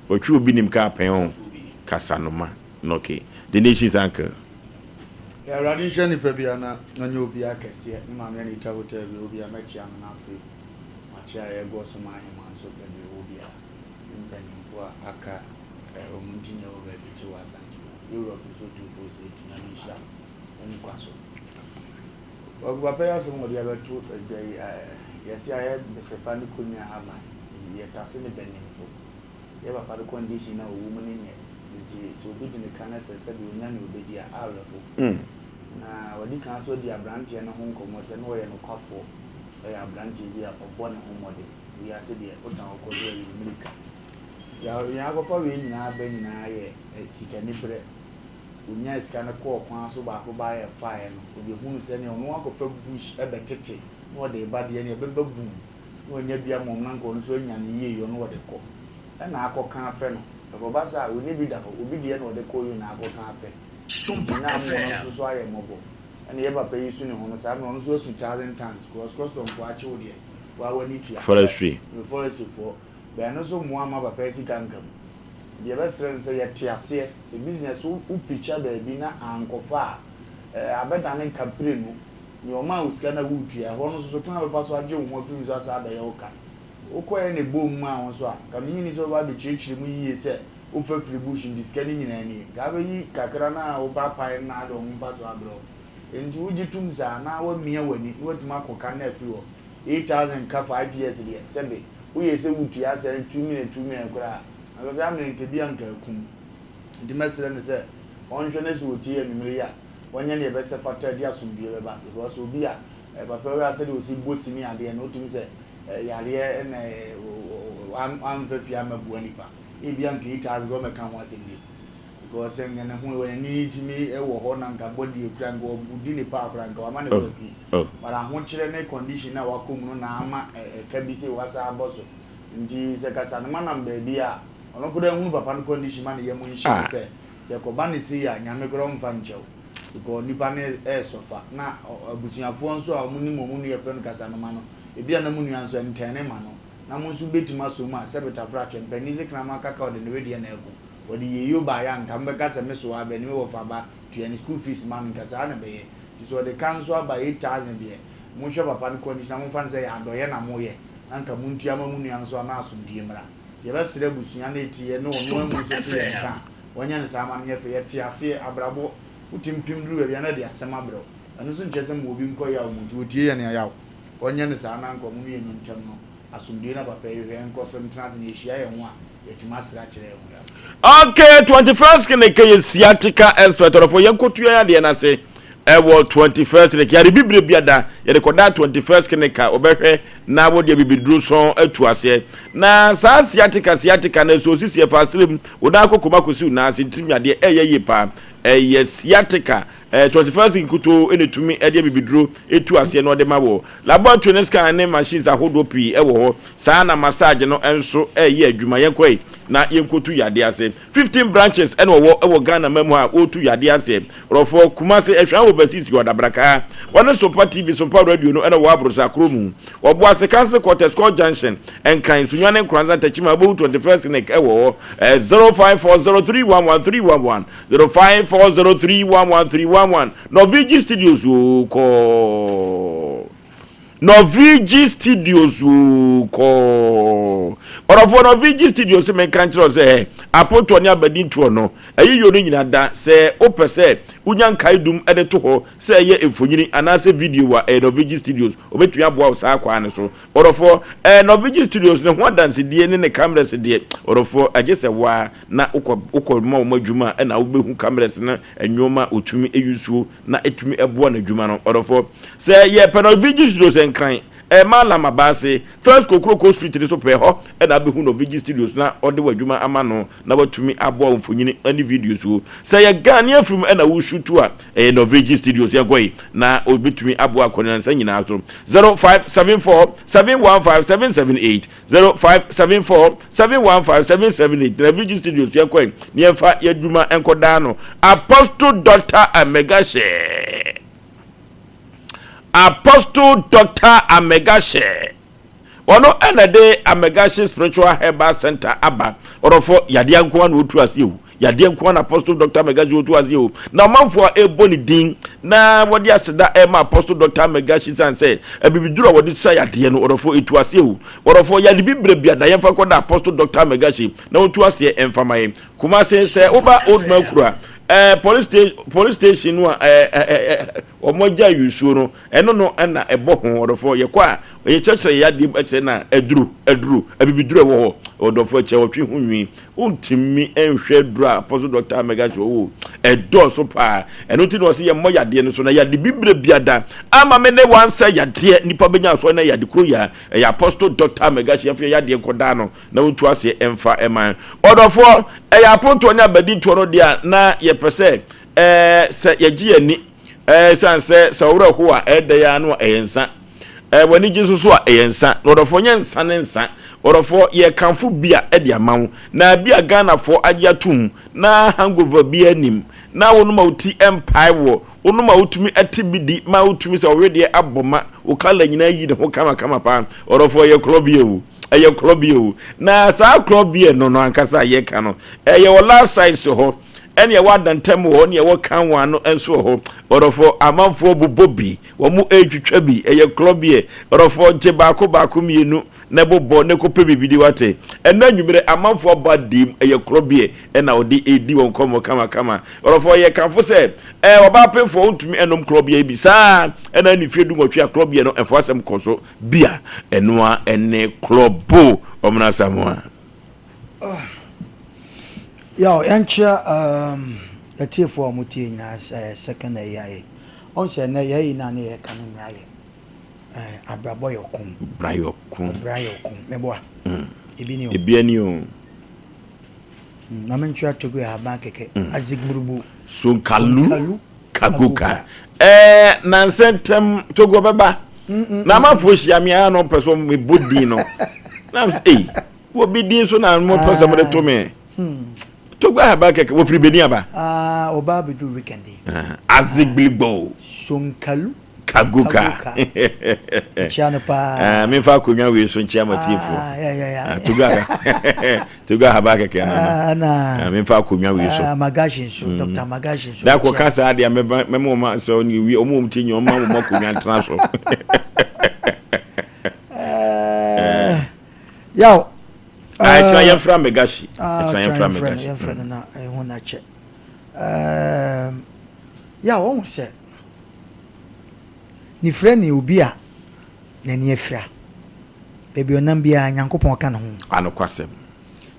Ɔtwe obi nim kaa pɛn o. Kasanoma. Okay. The nation's uncle. Yɛ Awurade nhyira nipa biara na ɔnyɛ obiara kɛseɛ. Me maame Anita Hotel bi obiara mɛkyea no na afei makyea yɛ Gosom Ahema nso baabi ɔwɔ biara ne mpanyinfoɔ a aka wɔn nti na yɛwɔ baabi te wɔ Asante mu. Europe nso Otumfoɔ Osei Tutu Nyame nhyira wo nkwa so. Kwaku papa yi asɛm a ɔde abɛto dwa yi yɛse ayɛ besepa ne konwa ahaban yɛtase ne banimfo. Yɛ papa no condition a ɔwɔ mu no nyɛ nti sɛ obi de ne ka na sɛ sɛbe ɔnya nea ɔbɛdi a, awerɛho. Na wadi kan nso adi abranteɛ no ho nkɔmmɔ sɛ na ɔyɛ nokwafoɔ, ɔyɛ abranteɛ bi a ɔbɔ ne ho mmɔden. Wiase deɛ wotan wo kɔ so ayi no mmirika. Deɛ yɛn akɔfa wei nyinaa aba nyinaa yɛ sikaniberɛ. Ɔnyaa sika no kɔɔ kwan so baako baeɛ ɛfaeɛ no, ɔbɛhunu sɛ nea ɔno akɔfa bush bɛtete na ɔde reba deɛ nea ɛbɛba bum. na wanya bi ama wɔn na anka ɔno nso anya ne yieyɔ na ɔde kɔ. Ɛna akɔka afɛ no. Ɛkɔba saa a, ɔnni bi da hɔ. Obi deɛ na ɔde kɔ yi na akɔka afɛ. Nti na ama ɔno nso so ayɛ mmɔbɔ. Ɛna yɛ papa yi su ne ho no, saa mmerɛ ɔno nso asu thousand times because custom foɔ akye wo deɛ, waa w'ani tua. Forestry. Forestry foɔ. But ɛno nso mmoa mma papa yi sika nka mu. Deɛ yɛbɛsrɛ no sɛ yɛte aseɛ sɛ business wo picture baabi na ankɔfa a, ɛɛ abɛdane nkaprenu. Nea ɔmaa wo sika no a woretua, ɛhɔ no nso so, kwan a wobɛfa so agye wo ho afiri mu nso asan abɛyɛ wo ka. Wokɔeɛ na ɛbɔɔ mu maa wo nso a, anka minnye nni sɛ wobɛba abɛkyerɛkyerɛ mu yiye sɛ wofa firi bush nti sika no nyinaa nie. Anka wobɛyi kakra no a wopaapae no na ade wo ho mfasoɔ abrɛ wo. Enti wogye tom saa na woamia w'ani na woatumi akɔ ka no afiri hɔ. 8000 ka five years deɛ, sɛbe woyɛɛ sɛ woretua asɛre two million two million koraa a, anka saa mmerɛ no nka bi anka akum. Enti mɛsrɛ no sɛ ɔnhwɛ na sɛ ɔtie anwummere yi a, wɔnyɛ nea ɛbɛsɛ fata de asomdwoeɛ bɛba because obi a papa wei a sɛdeɛ ɔsi bɔ sini adeɛ no wotumi sɛ yareɛ na wamfa fie ammɛboa nipa ebi anka HIV kora ɔmmɛka ho asɛm bio because sɛ nka ne ho wɔ n'ani tumi wɔ hɔ na nka bɔdi ekura nka ɔdi ne paa kora nka wama ne kora fie but ahokyerɛ ne condition na wakɔ mu no na ama ɛka bi sɛ wasa abɔ so nti sɛ kasa no ma nam baabi a ɔno koraa hunu papa no condition ma ne yam nhyɛ no sɛ Sɛ ɛkɔba no sei a Nyame koraa ɔmfa nkyɛ wo because nipa no ɛɛsɔfa na abusuafoɔ nso a wɔn nim wɔn nua yɛfrɛ no kasanoma no ebia na mo nua nso ɛntɛne ma no na mo nso bɛtumi asɔ mu a sɛbe tafra kyɛ mpanin se kraman kaka ɔde ne wedeɛ na ɛko ɔde yeyo baeɛ a nka mobɛka sɛ me soa aba ni me wɔfa ba tua ne school fees ma no nka saa na ɛbɛyɛ nti sɛ ɔde ka nso aba 8000 deɛ monhwɛ papa no condition na momfa no sɛ ɛyɛ adɔeɛ na moyɛ na nka montua ma mo nua no nso a na asomdwie mmra. Yɛbɛsrɛ abusua no ɛti yɛ ne ɔno amu nso te yɛn nka a, wɔnyɛ no saa ma no nyɛ fɛ. Yɛte aseɛ, abrabɔ, wotim pem duru baabi a na ɛde asɛm abrɛ wo. Ɛno nso nkyerɛ sɛ ma obi nkɔ yaw mu nti wɔtie yɛn a yaw. Wɔnyɛ no saa na anka wɔn mmienu ntam no asomdwoeɛ na papa yi hwɛ nkɔ so ntena ase na yɛhyia yɛn ho a, yɛatumi asere akyerɛ yɛn ho yaw. Okay, 21st clinic yɛ sciatica expert ɔdɔfo yɛn kɔtua yɛ adeɛ no ase ɛwɔ 21st clinic yare bibire biada yɛde kɔda 21st clinic a wɔbɛhwɛ na wɔde abibiduro sɔn atu aseɛ na saa sciatica sciatica no ɛsɛ osisi ɛfa asrɛ mu wo nan akɔ kɔma kɔsi wo nan ase ntirim yadeɛ ɛyɛ yie paa ɛyɛ sciatica ɛɛ 21st nkutoo ɛna ɛtumi ɛde abibiduro ɛtu aseɛ na ɔde ma wɔ laboratory ne scan ne machines ahodoɔ pii ɛwɔ hɔ saa na massage no nso ɛyɛ adwuma yɛnkɔ yi na yɛnkɔtu yadeɛ ase. 15 branches ɛna ɔwɔ ɛwɔ Ghana ma mu a wɔretu yadeɛ aseɛ. Ɔrɔfoɔ Kumase Ɛhwɛn Overseas wɔ Adabraka. Wɔne Sompa TV, Sompa Radio no ɛna wɔ Aborosa kuro mu. Ɔboase Council Quarters, Court Junction, Nkran, Sunyani, Nkoranza, Techiman, Abohu 21st Clinic ɛwɔ hɔ. 0540311311, 0540311311. Norvigi Studios oo kɔɔ. Norvigi Studios oo kɔɔ. Ɔdɔfoɔ Norvigi Studios se menka nkyerɛ wo sɛ ɛ, apontoɔ ne abadintoɔ no, ayiyɔ no nyina da. Sɛ wopɛ sɛ wonya nkaedum de to hɔ sɛ ɛyɛ mfonyini anaasɛ video a, ɛyɛ Norvigi Studios. Ɔbɛtumi aboa wo saa kwan no so. Ɔdɔfoɔ, ɛɛ Norvigi Studios ne ho adansedie ne ne cameras deɛ, ɔdɔfoɔ, agye sɛ wo ara na wokɔ wokɔ ma wɔn adwuma a ɛna wobɛhu cameras no nnoɔma a ɔtumi yusuo na ɛtumi boa n'adwuma no. Ɔdɔfoɔ, sɛ yɛpɛ Norvigi Studios Nkran, ɛɛ Mallam Abaase, First Kokroko Street no so pɛɛ hɔ na wobɛhu Norvigi Studios na ɔde w'adwuma ama no na watumi aboa wo mfonini ne videos o. Sɛ ɛyɛ Ghanaian film na wo shoot a, ɛyɛ Norvigi Studios yɛnkɔ yi na ɔbɛtumi aboa akɔneansa nyinaa so. 0574 715 778 0574 715 778 Norvigi Studios yɛnkɔ yi na yɛmfa yɛadwuma nkɔdaa no. Apostle Doctor Amegahyɛ Apostle Doctor Amegahyɛ Ɔno na ɛde Amegahye Spiritual Herbal Center aba. Ɔdɔfo, yadeɛ nko ara na ɔtu aseɛ o. Yadeɛ nko ara na Apostle Dr. Amegahye ɔtu aseɛ o. Na ɔmanfoɔ a ɛrebɔ ne din na wɔde aseda ɛrema Apostle Dr. Amegahye sane sɛ abibiduro a wɔde sa yadeɛ no, ɔdɔfo, ɛtu aseɛ o. Ɔdɔfo, yade bi berɛ bi a na yɛmfa nkɔda Apostle Dr. Amegahye na ɔntu aseɛ ɛmfa ma yɛn. Kumase, sɛ woba Old Makura, eh, police station, police station no a eh, eh, eh, eh, wɔn agya nsuo no, Ɛno no na ɛbɔ ho, ɔdɔfoɔ. Yɛkɔ a, yɛkyerɛkyerɛ yɛn adeɛ mu kyerɛ no a, aduro, aduro, abibiduro a ɛwɔ hɔ, ɔdɔfoɔ, kyɛ ɔtwe ho nwi. Wontumi nhwɛ aduro a Apostle Doctor Amega kyerɛ wo. Ɛdɔɔso paa. Ɛno nti na ɔse yɛmmɔ yadeɛ no so, na yade bibire biada ama me ne wansɛ yadeɛ. Nipa bɛnya asɔre na yade koro yɛ a, ɛyɛ Apostle Doctor Amega hyɛ yɛmfa yɛn yadeɛ nkɔdaa no na wontu aseɛ mfa mma. Ɔdɔfoɔ, ɛyɛ apontoɔ ne abadintoɔ no deɛ a na yɛpɛ sɛ, ɛɛ, sɛ yɛgye yɛn ani. Ɛsiane sɛ sɛ wo werɛ how a, ɛyɛ dɛ ara no a, ɛyɛ nsa. W'ani gye nso so a, ɛyɛ nsa. Na ɔdɔfoɔ, nyɛ nsa ne nsa. Ɔdɔfoɔ, yɛrekamfo bia de ama wo. Na bia Ghanafoɔ agye atom, na hangover biara nnim, na wonom a wo ti mpae woɔ, wonom a wotumi te bi di ma wotumi sɛ wo wedeɛ abɔ ma, wo colour nyinaa yi ne ho kamakama paa. Ɔdɔfoɔ, ɛyɛ korɔ bia o. Ɛyɛ korɔ bia o. Na saa korɔ bia no no ankasa a yɛreka no, ɛyɛ wɔ last size hɔ. Ɛne ɛwɔ adantam wɔ hɔ ne ɛwɔ kanwa no nso wɔ hɔ. Ɔdɔfoɔ, amanfoɔ bobɔ bi, wɔn retwitwa bi, ɛyɛ klɔbeɛ. Ɔdɔfoɔ, gye baako baako mmienu na bobɔ na kɔpɛ biribi di wate. Ɛnnɛ anwummerɛ, amanfoɔ abɔ adeem, ɛyɛ klɔbeɛ na wɔde redi wɔn nkɔmmɔ kamakama. Ɔdɔfoɔ, yɛkamfo sɛ, ɛɛ, ɔbaa pemfoɔ wontumi nnom klɔbeɛ yi bi. Saa ara na ne mfeɛ dunwɔtwe a klɔbeɛ no ɛfo asɛm kɔ so bi a, ɛno ara ne klɔbo. Ɔmena Asamoah. Yaw, yɛnkyea um, atiefoɔ a wɔtie nyinaa sɛ second ayi ayɛ. Ɔn sɛ ɛnɛ yɛyi na ne yɛka no nyinaa yɛ eh, abrabɔ yɛ ɔko. Bra yɛ ɔko. Ɔbra yɛ ɔko. Meboa. Mm. Ebi ni o. Ebi ani o. Mm, na menkyea Togo ahaban kɛkɛ. Mm. Azigburubu. Sonkalu. Sonkalu. Kagoka. Ɛɛ nansɛ ntɛm Togo bɛba. Mm, mm, na amanfoɔ hyia me ara na ɔpɛ sɛ mebɔ din no. Na m sɛ ei. Wɔ bi din so na mo pɛ sɛ mo de to me. Togo ahaba kɛkɛ wɔfiri Benin aba. Ah, ɔba abɛdu weekend yi. Azigbiligbo. Sonkalu. Kagoka. Nkyia no paa. Memfa akonnwa wei so nkyia mo atiefo. Ah, yeah, yeah, yeah. Togo Togo ahaba kɛkɛ no no. Na. Memfa akonnwa wei so. Magashi nso, mm. Dr. Magashi nso. Da kɔ ka saa deɛ mɛma mɛma wɔn sɛ wɔn wi wɔn wɔn ti nyɛ wɔn ma wɔn akonnwa ntena so. Yaw. Ah, ɛkyena yɛmfra Megashi. Ɛkyena yɛmfra Megashi. Yɛmfrɛ no na ɛho na kyɛ. Yaw, ɔhu sɛ ne frɛ ne obi a n'ani afira. Baabi ɔnam biara Nyankopɔn ka ne ho. Anokwasɛm.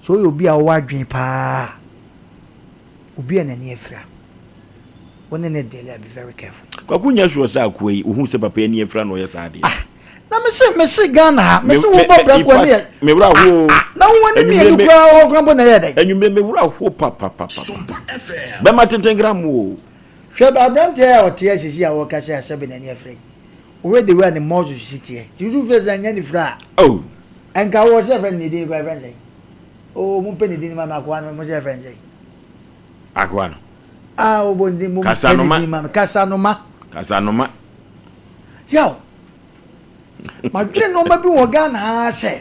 So ɔyɛ obi a ɔwɔ adwene paa. Obi a n'ani afira. Wo ne no deal a be very careful. Kwaku nyɛ sure sɛ akoa yi ohuu sɛ papa yi ani afira na ɔyɛ saa adeɛ. Ah na me se me se Ghana ha me se wo bɔ bra nkoa ne yɛ. Me wura ho. Ah na wo ne mmienu koraa wɔ koraa mpo na ɛyɛ dɛn. Anwummerɛ me wura ho papapapa. Bɛma tenten gram o. Hwɛ abranteɛ a ɔte ha sisi a ɔka sɛ asɛbe n'ani afira yi. Wohwɛ the way a ne muscles si teɛ. Nti wosu fɛ sɛ nyɛ ne fira a. Oh. Ɛnka wɔ sɛ yɛfrɛ no ne din koraa yɛfrɛ no sɛn? Oh, mo mpɛ ne din ma me akoa no, mo sɛ yɛfrɛ no sɛn? Akoa no. Ah, o bɔ ne din, mo mpɛ ne din ma me. Kasanoma. Kasanoma. Yaw, madwene nneɛma bi wɔ Ghana ha sɛ,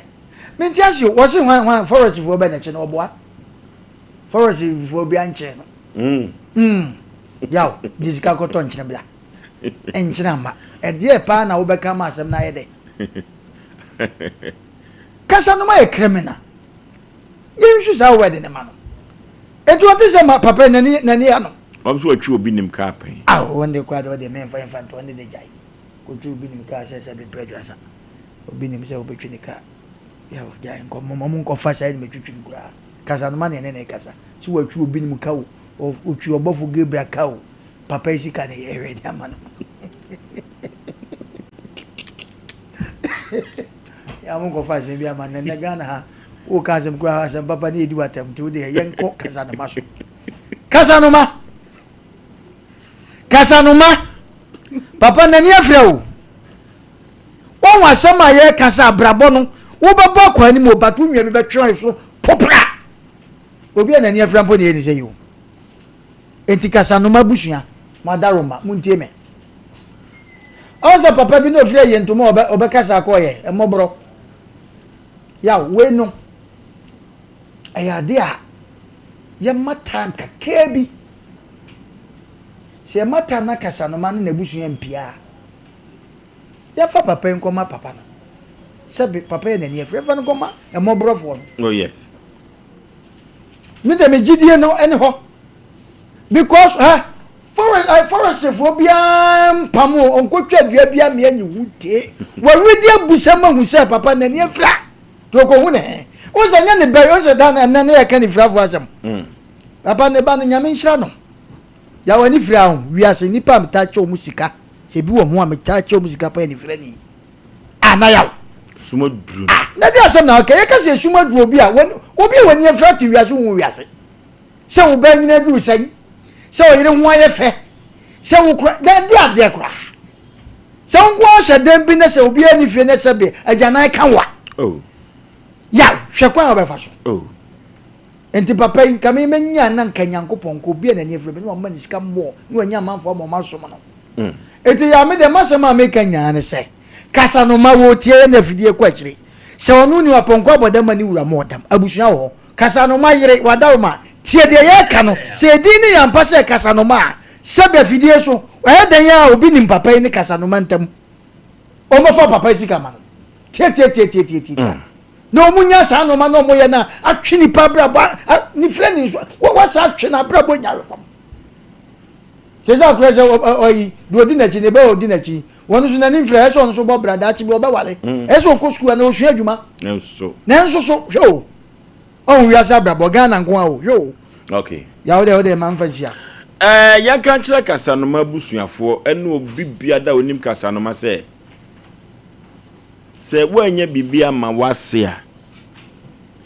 mente ase o, wɔse hwan hwan forestfoɔ bɛ n'akyi no, ɔboa. Forestfoɔ bi ankyɛn no. Mm. Mm. Yaw, gye sika kɔtɔ nkyene bla. Nkyene ama. Ɛdeɛ paa na wobɛka ma asɛm no ayɛ dɛ. Kasanoma yɛ criminal. Yɛnsu saa word no ma no. Enti ɔte sɛ ma papa yi n'ani n'ani ano. Wɔn nso wɔtwi obi nim kaa pɛn. Ah wɔn de koraa de wɔde mɛnfa yɛnfa nto wɔn de de gyae. Kotwi obi nim kaa sɛ sɛ bepɛ aduasa. Obi nim sɛ wobɛtwi ne kaa. Yaw gyae nkɔ mo mo nkɔfa saa nim atwitwi no koraa. Kasanoma ne ɛne ne kasa. Sɛ wɔatwi obi nim ka o, ɔtwi ɔbɔfo Gabriel ka o. Papa yi sika ne yɛhwɛ de ama no. Yɛ mo nkɔfa asɛm bi ama no. Nnɛ Ghana ha, woka asɛm koraa asɛm papa ne yɛdi w'atɛm nti wodeɛ yɛnkɔ kasanoma so. Kasanoma! Kasanoma! Papa n'ani afira o. Wɔn asɛm a yɛreka sɛ abrabɔ no wobɛbɔ akɔ anim o but wo nua bi bɛtwe so popra. Obi a n'ani afira mpo na yɛ ne sɛ yi o. Enti Kasanoma abusua, mo adaworoma, montie me. Ɔn sɛ papa bi na ofiri ayi ntoma ɔbɛ ɔbɛkasa akɔɔyɛ mmɔborɔ. Yaw, wei no, ɛyɛ ade a yɛma time kakraa bi. Sɛ yɛma time na Kasanoma ne n'abusua mpia a, yɛmfa papa yi nkɔma papa no. Sɛbe papa yɛ n'ani afiri, yɛmfa no nkɔma mmɔborɔfoɔ no. Oh yes. Me de me gyidie no ɛne hɔ because ɛ forest ɛ forestfoɔ biara mpam o ɔnkɔtwa dua bi amea nyi hu tee wɔredi abusɛm ahu sɛ papa n'ani afira nti ɔkɔhu ne he wo sɛ nyɛ ne bɛ wo sɛ da ɛnɛ ne yɛka ne firafoɔ asɛm mm. papa ne ba no nyame nhyira no yɛwɔ ani fira ho wiase nnipa a metaa kyɛ ɔmu sika sɛ bi wɔ ho a metaa kyɛ ɔmu sika pa yɛ ne firani Ah, na yaw. Sum aduru no. Ah, na di asɛm na ɔka. Yɛka sɛ sum aduru obi a, wɔn, obi a wɔn afira te wiase hu wiase. Sɛ wo ba nyina duru sɛn, sɛ ɔyere ho ayɛ fɛ, sɛ wo kora, na di adeɛ koraa. Sɛ wo nko ara hyɛ dan bi na sɛ obi ani fie na sɛ be agyanan ka wo a. Oh. Yaw, hwɛ kwan a wɔbɛfa so. Oh. Nti papa yi, nka me menya na nka Nyankopɔn, nka obi a n'ani afira bi na wama ne sika mmɔɔ, na wanya amanfoɔ ama wɔn asom no. Enti ya me deɛ m'asɛm a meka nyinaa ne sɛ, kasa no ma wɔtie yɛ na afidie kɔ akyire. Sɛ ɔno ni ɔpɔnkɔ abɔdam ma ne wura ma ɔdam. Abusua wɔ hɔ. Kasanoma yere, wadaroma, tie deɛ yɛreka no. Sɛ edin no yɛ ampa sɛ kasanoma a, sɛbi afidie so, ɛyɛ dɛn a obi nim papa yi ne kasanoma ntam? Wɔmmɛfa papa yi sika ma no. Tiatiatiatiatiatia. Na wɔn nya saa nneɛma na wɔyɛ no a, atwe nipa abrabɔ, ne fira ni nso, wɔasa atwe n'abrabɔ nyare fam. Kyerɛ sɛ akora sɛ ɔyi deɛ ɔdi n'akyi ne ba a ɔdi n'akyi wɔn nso n'ani mfira ɛsɛ ɔno nso bɔ bra daakye bi ɔbɛware mm. ɛsɛ ɔkɔ sukuu ana ɔsua adwuma nanso so hwɛ o ɔho wiase abrabɔ Ghana nko a o hwɛ o okay yawo deɛ ɔdeɛ ma nfa nhyia ɛɛ yɛnka nkyerɛ kasanoma abusuafoɔ ɛne obi biada onim kasanoma sɛ sɛ woanya biribi ama wase a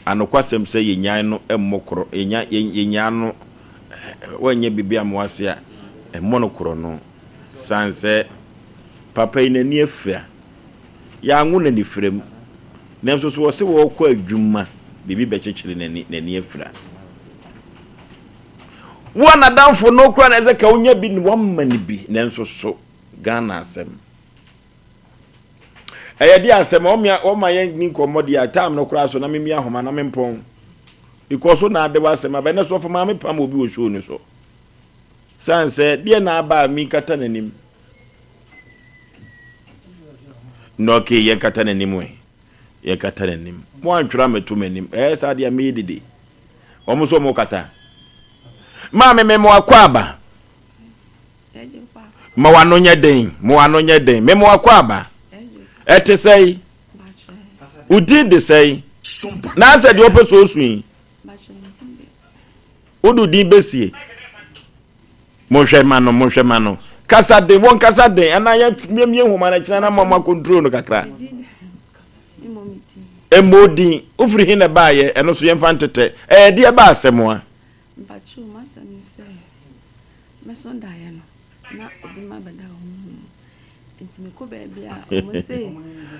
anokwasɛm sɛ yɛnyan no mmɔ korɔ yɛnyan no Woannya biribi amma w'ase a, mmɔ no korɔno. Sane sɛ papa yi n'ani afira. Yɛanwo no anifira mu. Nanso so ɔse ɔrekɔ adwuma, biribi bɛkyekyere n'ani, n'ani afira. Wo a n'adamfo no koraa na ɛsɛ ka wonya bi na woama no bi, nanso so Ghana asɛm. Ɛyɛ de asɛm, wɔma yɛn ni nkɔmmɔ deɛ a, time no koraa so na memia ahoma na mempɔn. Because wo na ade w'asɛm aba. Ɛnɛ sɔfo maame pam obi wɔ show no so. San sɛ deɛ na aba a mi nkata n'anim. Na okay yɛn kata n'anim ɛ. Yɛn kata n'anim. Mo antwerɛ amɛto m'anim. Ɛyɛ saa deɛ meyɛ dede. Wɔn nso wɔn kata. Maame me mo akɔ aba. Ma w'ano nyɛ den. Ma w'ano nyɛ den. Me mo akɔ aba. Ɛte sɛe. Wo din de sɛn? Na asɛ deɛ ɔpɛ sɛ ɔsu yi. Wode wo din bɛsie. Monhwɛ ma no, monhwɛ ma no. Kasa den, wɔn kasa den. Anaa yɛmmie nhoma no kyena na mo ama control no kakra. Mmɔ din. Wofiri he na ɛbaayɛ? Ɛno so yɛmfa ntetɛ. Ɛyɛ deɛ ɛba asɛm a. Mpakyɛw m'asɛm ne sɛ, mɛso daeɛ no na obi ma bɛda wɔ honhom mu. Nti mekɔ baabi a wɔn se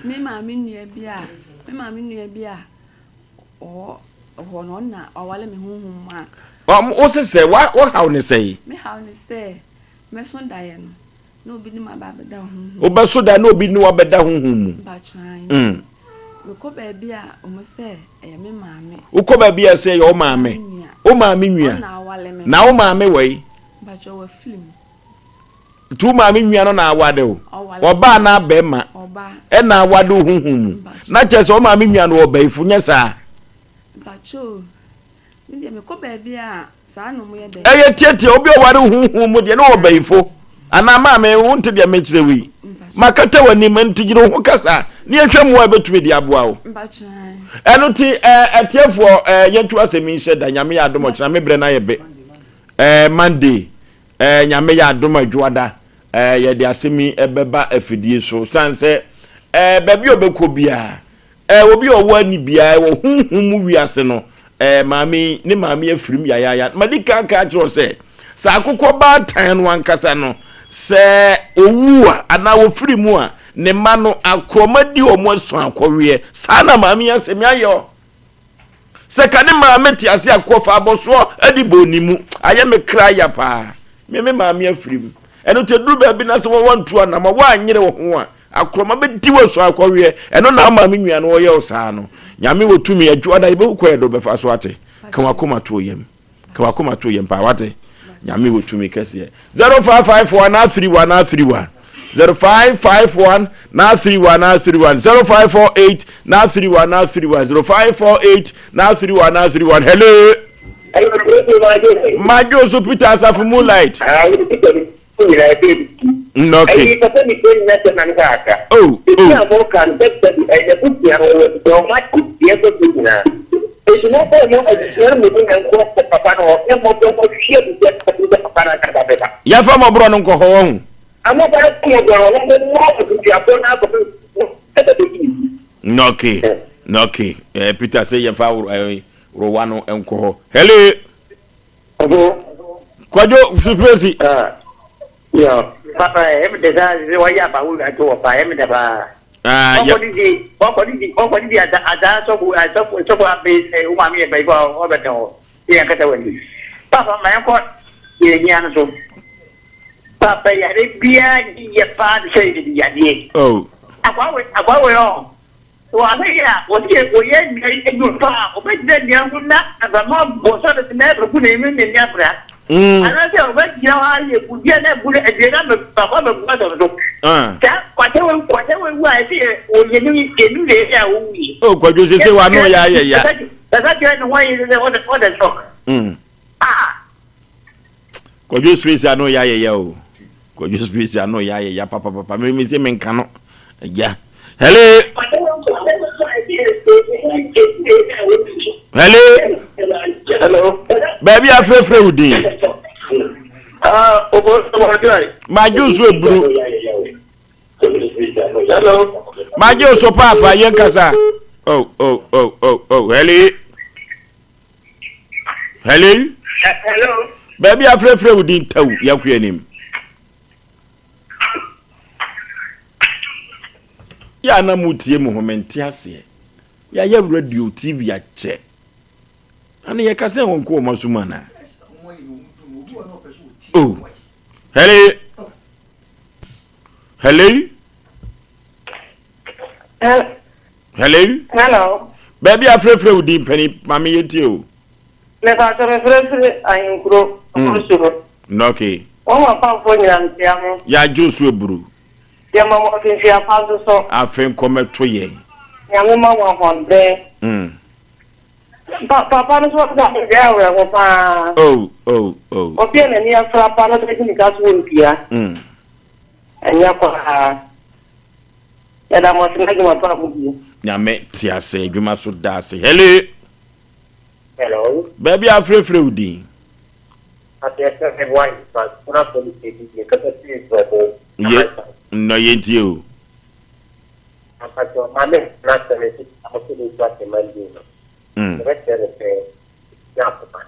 me maame nua bi a me maame nua bi a ɔwɔ. hɔ no, ɔno na wawale me honhom mu a. Wo se sɛ, wo haw ne sɛn? Me haw ne sɛ, mɛso daeɛ no, na obi ne me aba abɛda honhom mu. Wobɛso daeɛ na obi ne wo abɛda honhom mu. Mpakyɛ ae. Mekɔ baabi a, wɔn sɛ ɛyɛ me maame. Wokɔ baabi a ɛsɛ ɛyɛ wo maame. Wo maame nua. Ɔno na awale me. Na wo maame wɔ yi? Mpakyɛ wafiri mu. Nti wo maame nua no na awade wo? Ɔbaa anaa bɛrima? Ɛna awade wo honhom mu. Na kyerɛ sɛ wo maame nua no ɔbayifo, nyɛ saa? Ɛyɛ tiatia, obi a ɔware wo honhom mu deɛ ne ɔbayifo. Anaa maame, wonte deɛ mekyerɛ wo yi? Makata w'anim, nti gyina wo ho kasa ne yɛnhwɛ mmoa a ɛbɛtumi de aboa wo. Ɛno nti, atiefoɔ, yɛnto asɛm yi nhyɛ da. Nyame yɛ adom ɔkyena me berɛ no ayɛ be. Monday. Eh, Nyame yɛ adom a Dwoada eh, yɛde asɛm yi bɛba afidie so. Sane sɛ eh, baabi a ɔbɛkɔ biara eh, obi a ɔwɔ ani biara wɔ honhom mu wiase no eh, maame yi, ne maame afirim yayaaya. Madi kan ka akyerɛ wo sɛ, sɛ akokɔ baatan no ankasa no, sɛ owu a anaa wɔfiri mu a, ne mma no akorɔma di wɔn asu akɔweɛ. Saa na maame yi asɛm yi ayɛ. Sɛ ka ne maame te ase a kɔfa abɔsoɔ de bɔ ne mu. Ayɛ me kra ya paa. Me me maame afiri mu. Ɛno nti ɛduru baabi na sɛ wɔwantu anam a woanyere wo ho a, akorɔma bɛdi wo so akɔweɛ. Ɛno na wo maame nua no ɔyɛ wo saa no. Nyame wɔ tumi, adwoada yɛbɛhu kwan yɛde wo bɛfa so ate. Ka w'akoma to wo yam. Ka w'akoma to yam paa wate. Nyame wɔ tumi kɛseɛ. 0551 na 31 na 31. 0551 na 31 na 31. 0548 na 31 na 31. 0548 na 31 na 31. Hello. Majo so Peter Asafo Moonlight. Okay. Oh, oh. Yɛmfa mmɔborɔ no nkɔ hɔ wahu. Okay, okay. Eh, Peter sɛ yɛmfa rowa no nkɔ hɔ. Hello. Kwadwo supresi. Yo, papa, ɛmi de saa sɛ wɔyɛ aba wo ato wɔ paa, ɛmi de paa. Wɔkɔdidi, wɔkɔdidi, wɔkɔdidi ata ata sɔfo sɔfo sɔfo abe sɛ wo maame yɛ bɛyi hɔ ɔbɛtɛn hɔ. Sɛ yɛn kasa wɔ ni. Papa, ma yɛn kɔ yɛn hia no so. Papa, yare biara yɛ paa te sɛ yɛde yadeɛ. Oh. Akwa wei, akwa wei ɔ. Wɔ ade yi a wɔde yɛ wɔyɛ nnua yi adwuma pa a, wɔbɛgyina nnua ho na mframa abɔ so abɛsi na ɛbɛgu n'anim ne n'ani abira. Anaasɛ wɔbɛgyina hɔ ayɛ budua na abu no adua na baako abɛgu asɔ no so. Saa kwata wei kwata wei wu a ɛsɛ yɛ wɔyɛ no yɛnu deɛ ɛyɛ a wɔwu yi. O kwadwo sese wa no yɛ ayɛ ya. Kasa kyerɛ ne ho ayɛ sɛ wɔde wɔde sɔk. Ah. Kwadwo space ano yɛ ayɛyɛ o. Kwadwo space ano yɛ ayɛyɛ papapapa. Me me se me nka no. Agya. Hello. Hello. Hello. Baabi afrɛfrɛ wo din. Ah, Madwo so eburu. Hello. Madwo so paapa yɛn kasa. Oh oh oh oh oh. Hello. Hello. Hello. Baabi afrɛfrɛ wo din taw yɛkɔ anim. Yɛ a na mo tie mo ho mente aseɛ. Yɛayɛ radio TV akyɛ. Ana yɛka sɛ wɔn kɔ wɔn aso mu anaa? Oh. Hello. Hello. Hello. Hello. Baabi afrɛfrɛ wo din panin maame yɛ tie o. Mepatɔ mefrɛfrɛ ahenkuro Okusuro. Okay. Wɔn apamfoɔ nyinaa mekyia mo. Yɛagye so aburu. Yɛma mo afimfia pa nso so. Afe nkɔmɛto yɛn. Nyame ma mo ahoɔden. Pa papa no so ɔda ɛyɛ awerɛho paa. Oh oh oh. Obi a n'ani afra pa no bɛgye ne ka so wɔ dua. Ɛnyɛ koraa. Yɛda mo ase n'adwuma pa a mudi. Nyame te ase adwuma so da ase. Hello. Hello. Baabi a afrɛfrɛ wo din. Ye nnɔ yɛ ntie o. Ampakyɛw maame n'asɛm nti a ɔsɛ ne nsu ase Monday no. Yɛbɛkyerɛ no sɛ nya akoma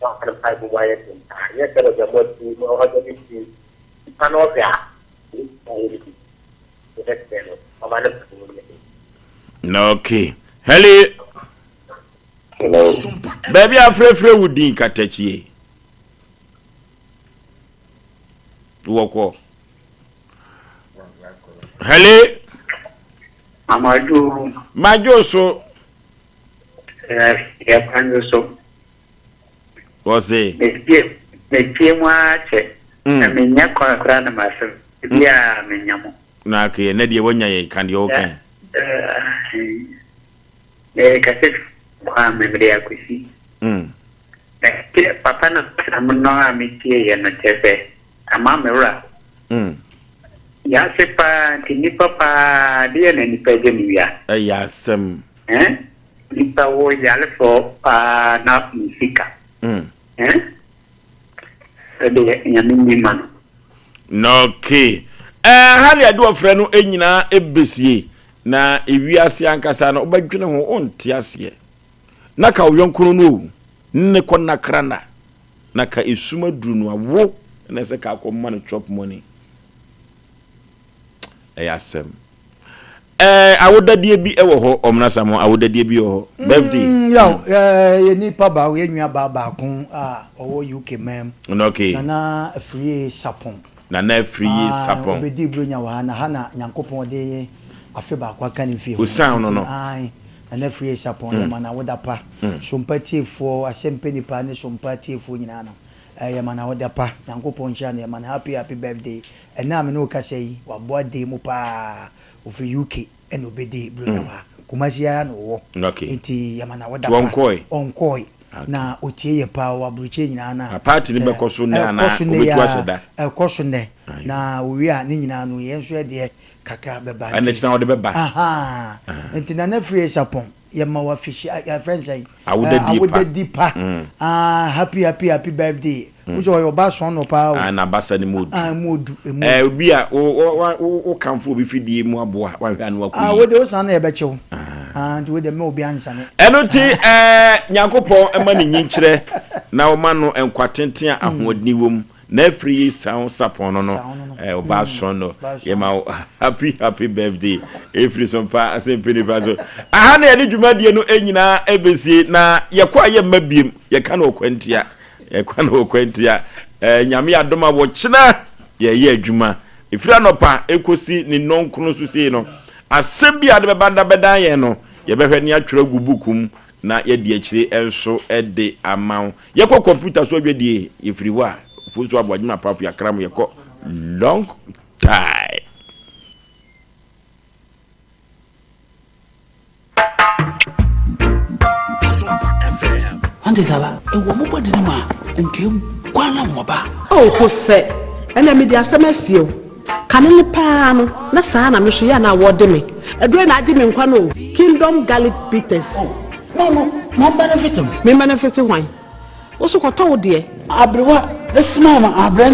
na ɔka no mpaebɔ mu ayɛ den paa. Nyɛ sɛ ɔde ɔmo ati ɔde ne ti nipa no ɔhwɛ a ne ti ayɛ ne bi. Yɛbɛkyerɛ no ɔma ne mpaebɔ mu nyɛ den. Okay. Hello. Hello. Baabi a frɛfrɛ wo din katakyie. Wɔkɔ. Hello. Amadu. Madwo so. Yɛ kwan so. Wɔse. Metie metie mu ara kyɛ. Mm. Na menya kwan koraa na masɛm. Ebi a menya mo. Na kɛ ɛnɛ deɛ wanya yɛn ka deɛ woka yi. Mekasa fi kwan me mede akosi. Mm. Ɛkyɛ papa no asɛm no a metie yɛ no kyɛ sɛ ama me wura. Mm. Yɛase paa nti nipa paa deɛ na nipa gye no wia. Ɛyɛ asɛm. Eh? Nipa wo yarefo paa na ne sika. Mm. Eh? Ɛdeɛ nyame nyi ma no. Na okay. Eh, ha ne ɛde ɔfrɛ no nyinaa ɛbɛsie. Na ewiase ankasa no wobɛdwene ho wonte aseɛ. Na ka wo yɔnkono no o, ne kɔ nakra na. Na ka esum aduru no a wo na ɛsɛ ka akɔ ma no chop money. Ɛyɛ asɛm. Ɛɛ awodadeɛ bi wɔ hɔ ɔmena sa mo awodadeɛ bi wɔ hɔ mm, birthday. Yaw ɛɛ yɛ nipa baako yɛ nua baa baako a ɔwɔ UK man mu. Okay. Nana Afriye Sapon. Nana Afriye ah, Sapon. Obedi Buronya wɔ ha na ha na Nyankopɔn de afe baako aka ne mfie ho. Osan no no. Ayi Nana Afriye Sapon yɛ mm. ma na awoda pa. Mm. Sompa tiefoɔ asɛmpɛ nipa ne sompa tiefoɔ nyinaa no. Yɛ ma na awoda pa. Nyankopɔn nhyira no yɛ ma no happy happy birthday. Ɛnnɛ a me ne wo kasa yi, waboa day mu paa. Ɔfiri UK ɛna ɔbɛdi Buronya wɔ ha. Kumasi ara na ɔwɔ. Okay. Nti yɛma no awoda Nti pa. ɔnkɔe? Ɔnkɔe. Okay. Na ɔtie yɛ paa, ɔwɔ aburokyire nyinaa na. Na party no sɛ bɛkɔ so nnɛ anaa ɛkɔ so nnɛ yi ɔbɛtu ahyɛ ara, da? ɛkɔ so nnɛ. Ayo. Na ɔwie a, ne nyinaa no yɛn nso yɛdeɛ kakra bɛba. Ɛna Nti, kyena ɔde bɛba? ahaa. Nti Nana Afriyie Sarpong, yɛma wo afihyia, yɛfrɛ no sɛn? Awodadie pa. Awodadi pa. Ah, happy happy happy birthday. Wo sɛ ɔyɛ ɔba sɔn no paa o. Ah, n'abasa no mu odu. Ah, mu odu, emu Eh, odu. obi a wo wo wo wo kamfo obi fidie mu aboa, wahwɛ ano akɔ Ah, yi. wo de wo san na yɛbɛkye wo. Ah, nti wo de mma obi ansane. Ɛno nti eh, Nyankopɔn ma ne nyinkyerɛ na ɔma no nkwa tenten a ahoɔdene wom. Na afiri yi san sapɔn no no eh, ɔbaa sɔn no yɛma wo happy happy birthday ɛfiri so mpa asɛmpi nipa so aha na yɛde dwumadie no nyinaa ɛbɛsie na yɛkɔ a yɛmma biem yɛka no ɔkwantia yɛkɔ no ɔkwantia eh, nyame adom a wɔkyena yɛyɛ adwuma ɛfiri anɔpa ɛkɔsi ne nnɔnkono so sei no asɛm bi a de bɛba da bɛdan yɛn no yɛbɛhwɛ ne atwerɛ agu buku mu na yɛadi akyire nso de ama wo. Yɛkɔ kɔmputa so adwadie, yɛfiri hɔ a, Fosu Aboagyema Apafo yɛakra mo yɛkɔ long time. Ante saba, ɛwɔ mo bɔde no mu a, nka eguan na wɔba. Oh, Hosɛ, ɛnna mede asɛm asie wo. Kane no paa no, na saa na me nso yɛ a na wɔde me. Aduro na agye me nkwa no o. Kingdom Garlic Bitters. Oh, no no, ma benefit me. Me benefit hwan? Wo so kɔtɔ wo deɛ. Aberewa, smile ma abrɛ.